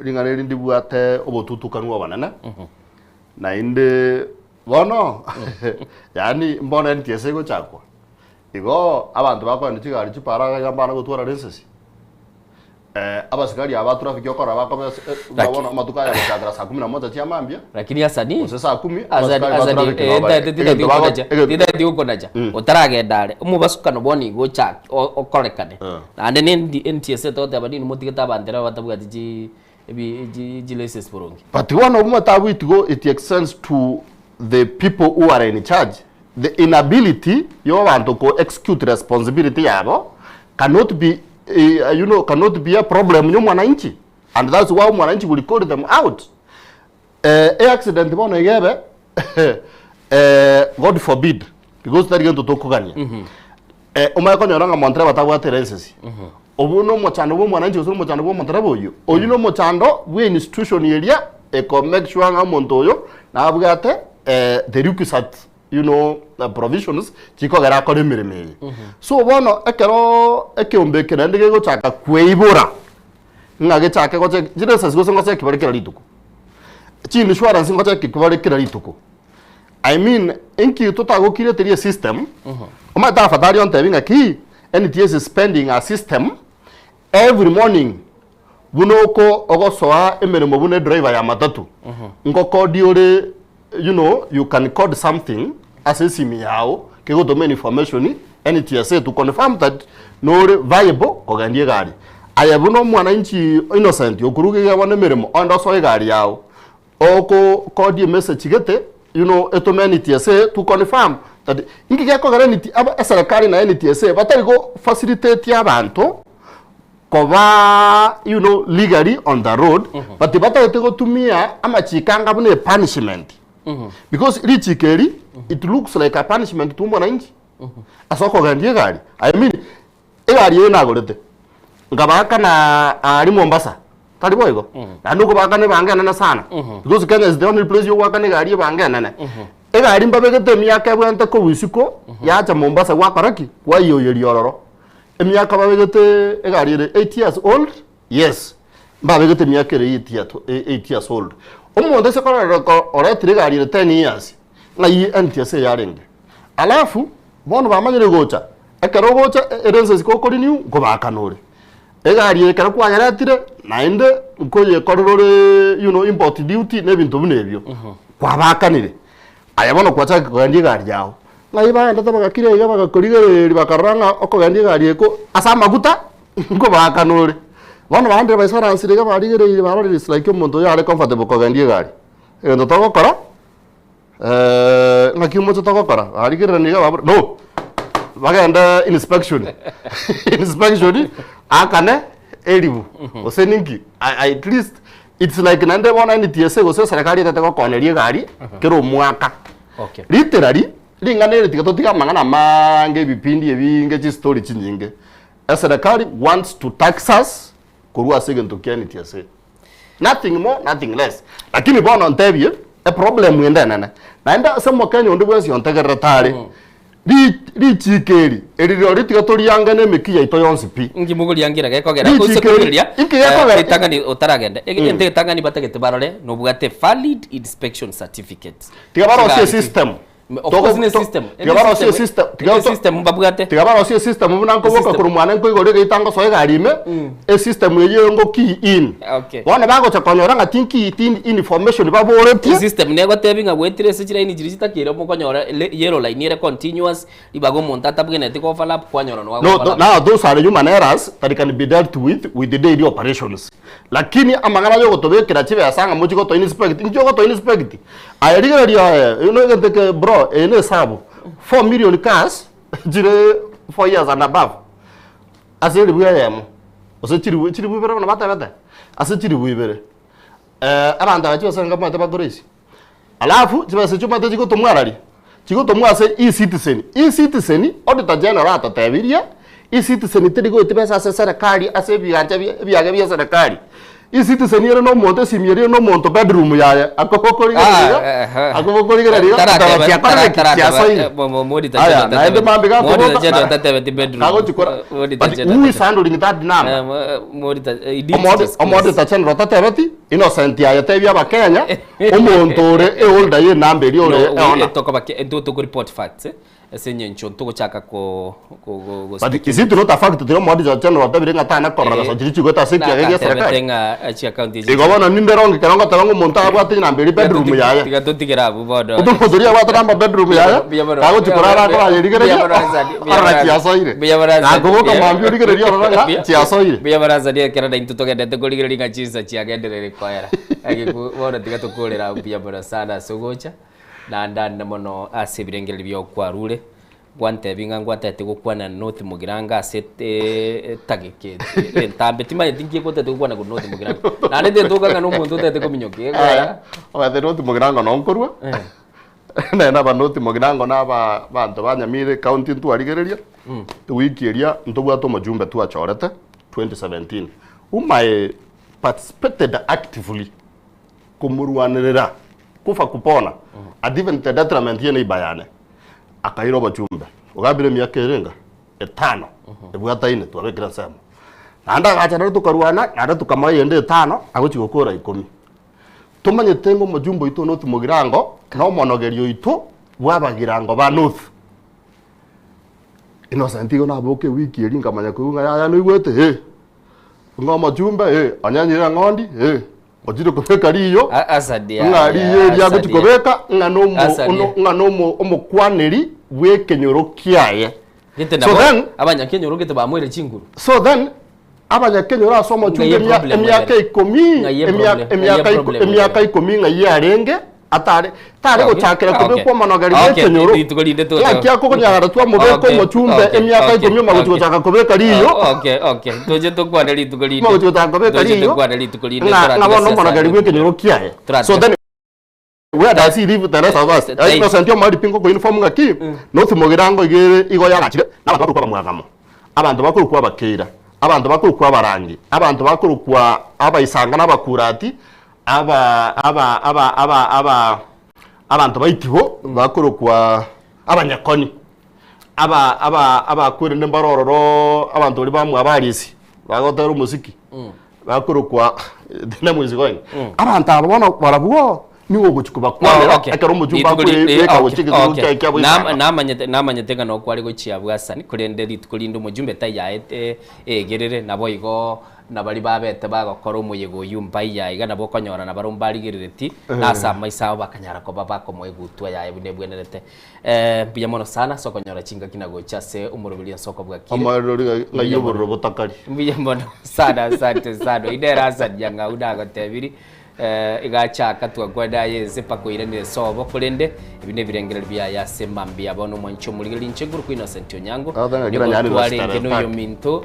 ring'ana eri ndibwate obotutukanu obonene, naende bono yaani mbono NTSA egochakwa, Igo abanto bakoenda chigari chipara iga iga mbana gotwara risasi. Abasikari aba ba traffic okorora bakoba ase buna bono amatuko aya gochakera saa kumi na moja chia mambia
Lakini Hasani,
gose saa kumi
Hasani,
abasikari ba
Hasani,
traffic
eh,
nabo bare.
tindi
Egento bago-
gokonacha,
egento-
tindati gokonacha. Otaragenda are, omobasukano bono igo ochake o- okorekane. Naende ne NTSA togoteba nini motigete abanto ere batabwati chi ebi chi chilaces boronge.
But bono omanyete abwo it go it extends to the people who are in charge. The inability ya abanto ko execute responsibility yabo cannot be you know cannot be a problem ya omwananchi and that's why omwananchi will call them out. Eh, e accident bono iga ebe eh, God forbid. Because tari gento tokogania. Eh, omanye konyora ng'a montereba tabwate license. Obwo na omochando bwa omwananchi gose omochando bwa omontereba oyio. Oyio na omochando bwa institution eria eko make sure ng'a omonto oyo nabwate eh, the requisite you know, provisions chikogera akore emeremo eye. So bono ekero ekeombe eke naende gegochaka kweibora ng'a gechake goche chilicense gose ngocheki bare kera rituko, chi-insurance ngocheki bare kera rituko. I mean, inki totagokireteria esystem, omanyete afadhali ontebi ng'aki NTSA is spending a system every morning buna oko ogosoa emeremo buna edriver ya matatu, ngokodi ore you know you can code something ase esimi yao kegotoma information NTSA to confirm that nore viable kogendia egari. Aye buna omwananchi innocent okoruga iga bono emeremo ogende osoe egari yao oko code emessage gete you know etome NTSA to confirm that inki gekogera NT aba eserekari na NTSA batari go facilitate abanto koba you know legally on the road but batagete gotumia amachiko anga buna epunishment because richiko eri it looks like a punishment to omwananchi ase okogendia egari I mean egari eye nagorete nkabaakana aria Mombasa tari boigo naende okobaakana ebango enene sana because Kenya is the only place yogoakana egari ebango enene egari mbabegete emiaka ebwenerete korwa isiko yacha Mombasa gwakora ki? Kwaiyoyeria ororo. Emiaka babegete egari ere 8 years old, yes, mbabegete emiaka ere 8 year 8 years old. Omonto ase korora oretire egari ere 10 years, ng'ai NTSA yarenge? Alafu, bono bamanyire gocha, ekero ogocha erensensi gokorenew, nkobakana ore. Egari eye ekero kwayeretire, naende nkoyekorera ore you know import duty na ebinto buna ebio, kwabakanire. Aye bono kwachaka kogendia egari yao, ng'ai baendete bagakira iga bagakorigereria bakarora ng'a okogendia egari eko ase amaguta nkobaakana ore. Bono baendire baisaransire iga barigereirie barorire it's like omonto oyo are comfortable kogendia egari. Egento togokora ng'aki omoche togokora? Barigererania iga babora no, bagende inspection inspection aakane eribu gose ninki at least It's like naende bono NTSA gose eserekari etete gokoneria egari kera omwaka.
Okay.
Literally, ring'ana eri tiga totige amang'ana amange ebipindi ebinge chistori chinyinge. Eserekari wants to tax us korwa ase egento kia NTSA. Nothing more, nothing less. Lakini bono ntebie, eproblem ende enene, naende ase omokenya onde bwensi ontegererete are, Ri- Richiiko eri, eri rirorio tiga toriange nemeki yaito yonsi pi.
Inki mogoriangira gekogera
Richiiko
ose
eri,
korigereria
inki gekogera?
ritang'ani otaragenda
Mm.
egento egetang'ani batagete barore nobwate valid inspection certificate
Tiga barosie
Chigari chi-
esystem.
Of course ne
Togo- to-
system.
Tiga barosie esystem. Tiga to-
system mbabwate.
Tiga barosie esystem buna nkoboka
Esystem.
korwa mwane nkoigora egeita ngosoa egari ime, esystem eyio ngo key in.
Okay.
Bono bagocha konyora ng'a tinki in information baboretie.
System negotebi ng'a goetire ase chilaini chiria chitakeire mokonyora le- yellow line ere continuous ribaga omonto atabwenereti go overlap kwanyora
No,
noa
th
overlap.
now those are human errors that can be dealt with with the daily operations. Lakini amang'ana ya ogotobekera chibesa ng'a mochi goto inspect, inki ogoto inspect? Aye rigereria aye, you know egento eke bro, eye ne esabu. 4 million cars chire 4 years and above ase eribu eyemo gose chiribu chiribu ibere bono batebete? Ase chiribu ibere. Abanto aba chibesa nigo bamaete bakore isi. Alafu chibesa echio omanyete chigotomwa arari? Chigotomwa ase eCitizen. eCitizen, Auditor General atotebirie, eCitizen teri goetia besa ase eserekari ase ebigancha bia ebiage bia eserekari. eCitizen ere na omonto esimi eria ere na omonto bedroom yaye akobokorigereria iga, akobokorigereria iga, oteba chiakorire ki? Chiasoire. Aya, naende mambia gakoboka, kagochi kora, but who is handling that number? Omo Auditor General tatebeti, Innocent aye tebia abakenya, omonto ore eholder y'enamba eria ore eona.
Tokoreport facts ase eng'encho ntogochaka ko ko ko
But is it not a fact tiri omoauditor general otebire ng'a tana korora besa chiria chigoeta ase ekiage gia
Nagatebete
serikali?
ng'a chiakaunti echi
Igo bono ninde wrong ekero ngoteba ng'a omonto abwate enamba eria bedroom yaye.
Tiga totigere abwo bono.
Omonto oria abwate namba bedroom yaye, kagochi korara akorayerigereria, orora chiasoire. Nakoboka mambia origererie orore ng'a chiasoire.
Mbuya baransani ekero naintwe togendete korigereria ng'a chinsa chiagenderere koera. Agiku bono tiga tokorere abwo mbuya mono sana ase ogocha, naende ande mono ase ebirengererio biao kwarure, gwantebi ng'a ngwatete gokwana North Mugirango ase etageka entambe timanyeti nki egotete gokwana korwa North Mugirango. Naende tetoka ng'a na omonto otagete kominyokia
Aya, omanyete North Mugirango noo nkorwa. Naye na abanoti mogirango na aba abanto ba Nyamira ecounty ntwarigereria, ewiki eria ntobwate omojumbe twachorete 2017 whom I participated actively komorwanerera kufa kupona at even the detriment ye neighbor yane akaira obochumbe ogambire emiaka erenga etano ebwataine twabekire ensemo naende agacha naende tokarwana naende tokamoa eyende etano agochi gokora ikomi Tomanyete ng'a omojumbe oito North Mugirango na omonogeri oito bw'abagirango ba North. Innocent igo naboka ewiki eria nkamanya koigwa ng'a yaya noigwete eh, ng'a omojumbe eh, onyenyire eng'ondi eh, ochire kobeka riyo
Asadi
ng'a riyo eria agochi
Asadi.
kobeka ng'a nomo
Asadi.
ono- ng'a nomo omokwaneri bw'ekenyoro kiaye.
Gete
So
nabo
then
abanyakenyoro gete bamoire chinguru.
So then abanyakenyoro ase omochumba
Ng'ai
emia-
eproblem
emiaka
ere?
ikomi
Ng'ai
emia-
eproblem?
emiaka
Ng'ai
iko-
eproblem
emiaka
ere?
ikomi ng'ai yarenge atare tare
Okay,
gochakera
okay.
kobekwa omonogeri
Okay,
bw'ekenyoro
rituko rinde tote-
ng'aki akokonyara twamobeka
Okay,
omochumbe
okay,
emiaka
okay,
ikomi omagochi
okay.
gochaka kobeka riyo
Oh, okay, okay. Toche tokwane rituko rinde.
omagochi gochaka kobeka
Toche
riyo
tokwane rituko rinde.
ng'a
Toratiga
ng'a bono
siasa
omonogeri
rituko.
bw'ekenyoro kiaye
Toratiga
so then Where does he leave the rest of us?
Thank-
Innocent omari pingo ko uniform ng'aki North Mugirango igere igo yagachire n'abanto bakorokwa abamwagamo abanto bakorokwa abakeira abanto bakorokwa abarangi abanto bakorokwa abaisanga na abakurati aba aba aba aba aba abanto baitibo bakorokwa abanyakoni aba aba abakwerende mbare ororo abanto baria bamwa abarisi bagotera omosiki bakorokwa the name is going abanto aba bono barabwo nigo ogochi kobakwanera
Oh, okay.
ekero omochumba
Rituko ri-
akwebeka
okay,
gochia egetuko
okay.
kiaye kia boisanga.
Namanyete namanyete ng'a nokware gochia bwasani korende rituko rinde omojumbe taiyaete egerere naboigo nabari babete bagokora omoyega oyio mbaiya iga nabo okonyora nabaro mbarigerereti na ase amaiso abo bakanyara koba bakomoa egutwa yaye buna ebwenerete. Mbuya mono sana ase okonyora chingaki na gocha ase omoroberi ase okobwakire.
Omoerori ng'ai
Mbuya mono.
obororo botakari.
Mbuya mono sana asante sana. Oyio nere Hassan Nyang'au nagotebiri iga achaka twakwana aye ense mpaka oiranire sobo korende ebi nebirengererio biaye ase mambia bono omwanchi omorigereria inche nguru kwa Innocent Onyango
Othe ng'a
nigo
kera nyarire
twarenge
Starre
noyo
Park.
minto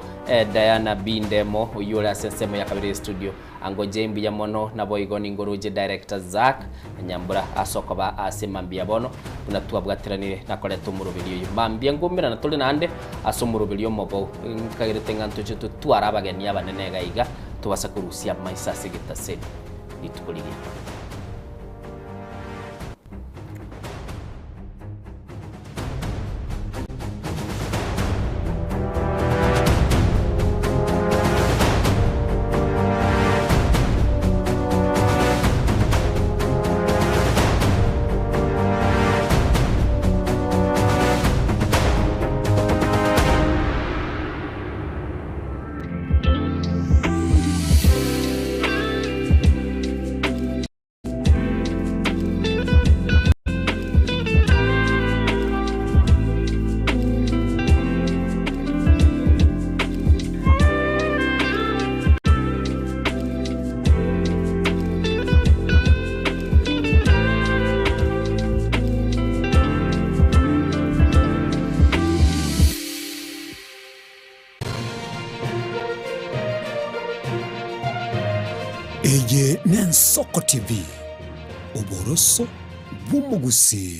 Diana B Ndemo oyio ore ase ensemo ya kabere ye studio Angoche mbuya mono, naboigo ningoroche Director Zack Nyambura ase okoba ase mambia bono buna twabwateranire na koreta omoroberio oyo. Mambia nkomerana tore naende ase omoroberio omobou. Nkagerete ng'a ntoche totware abageni abanene iga iga tobase korusia amaiso ase egetaseni rituko riria.
Eye n'Ensoko TV, oboroso bw'omogusii.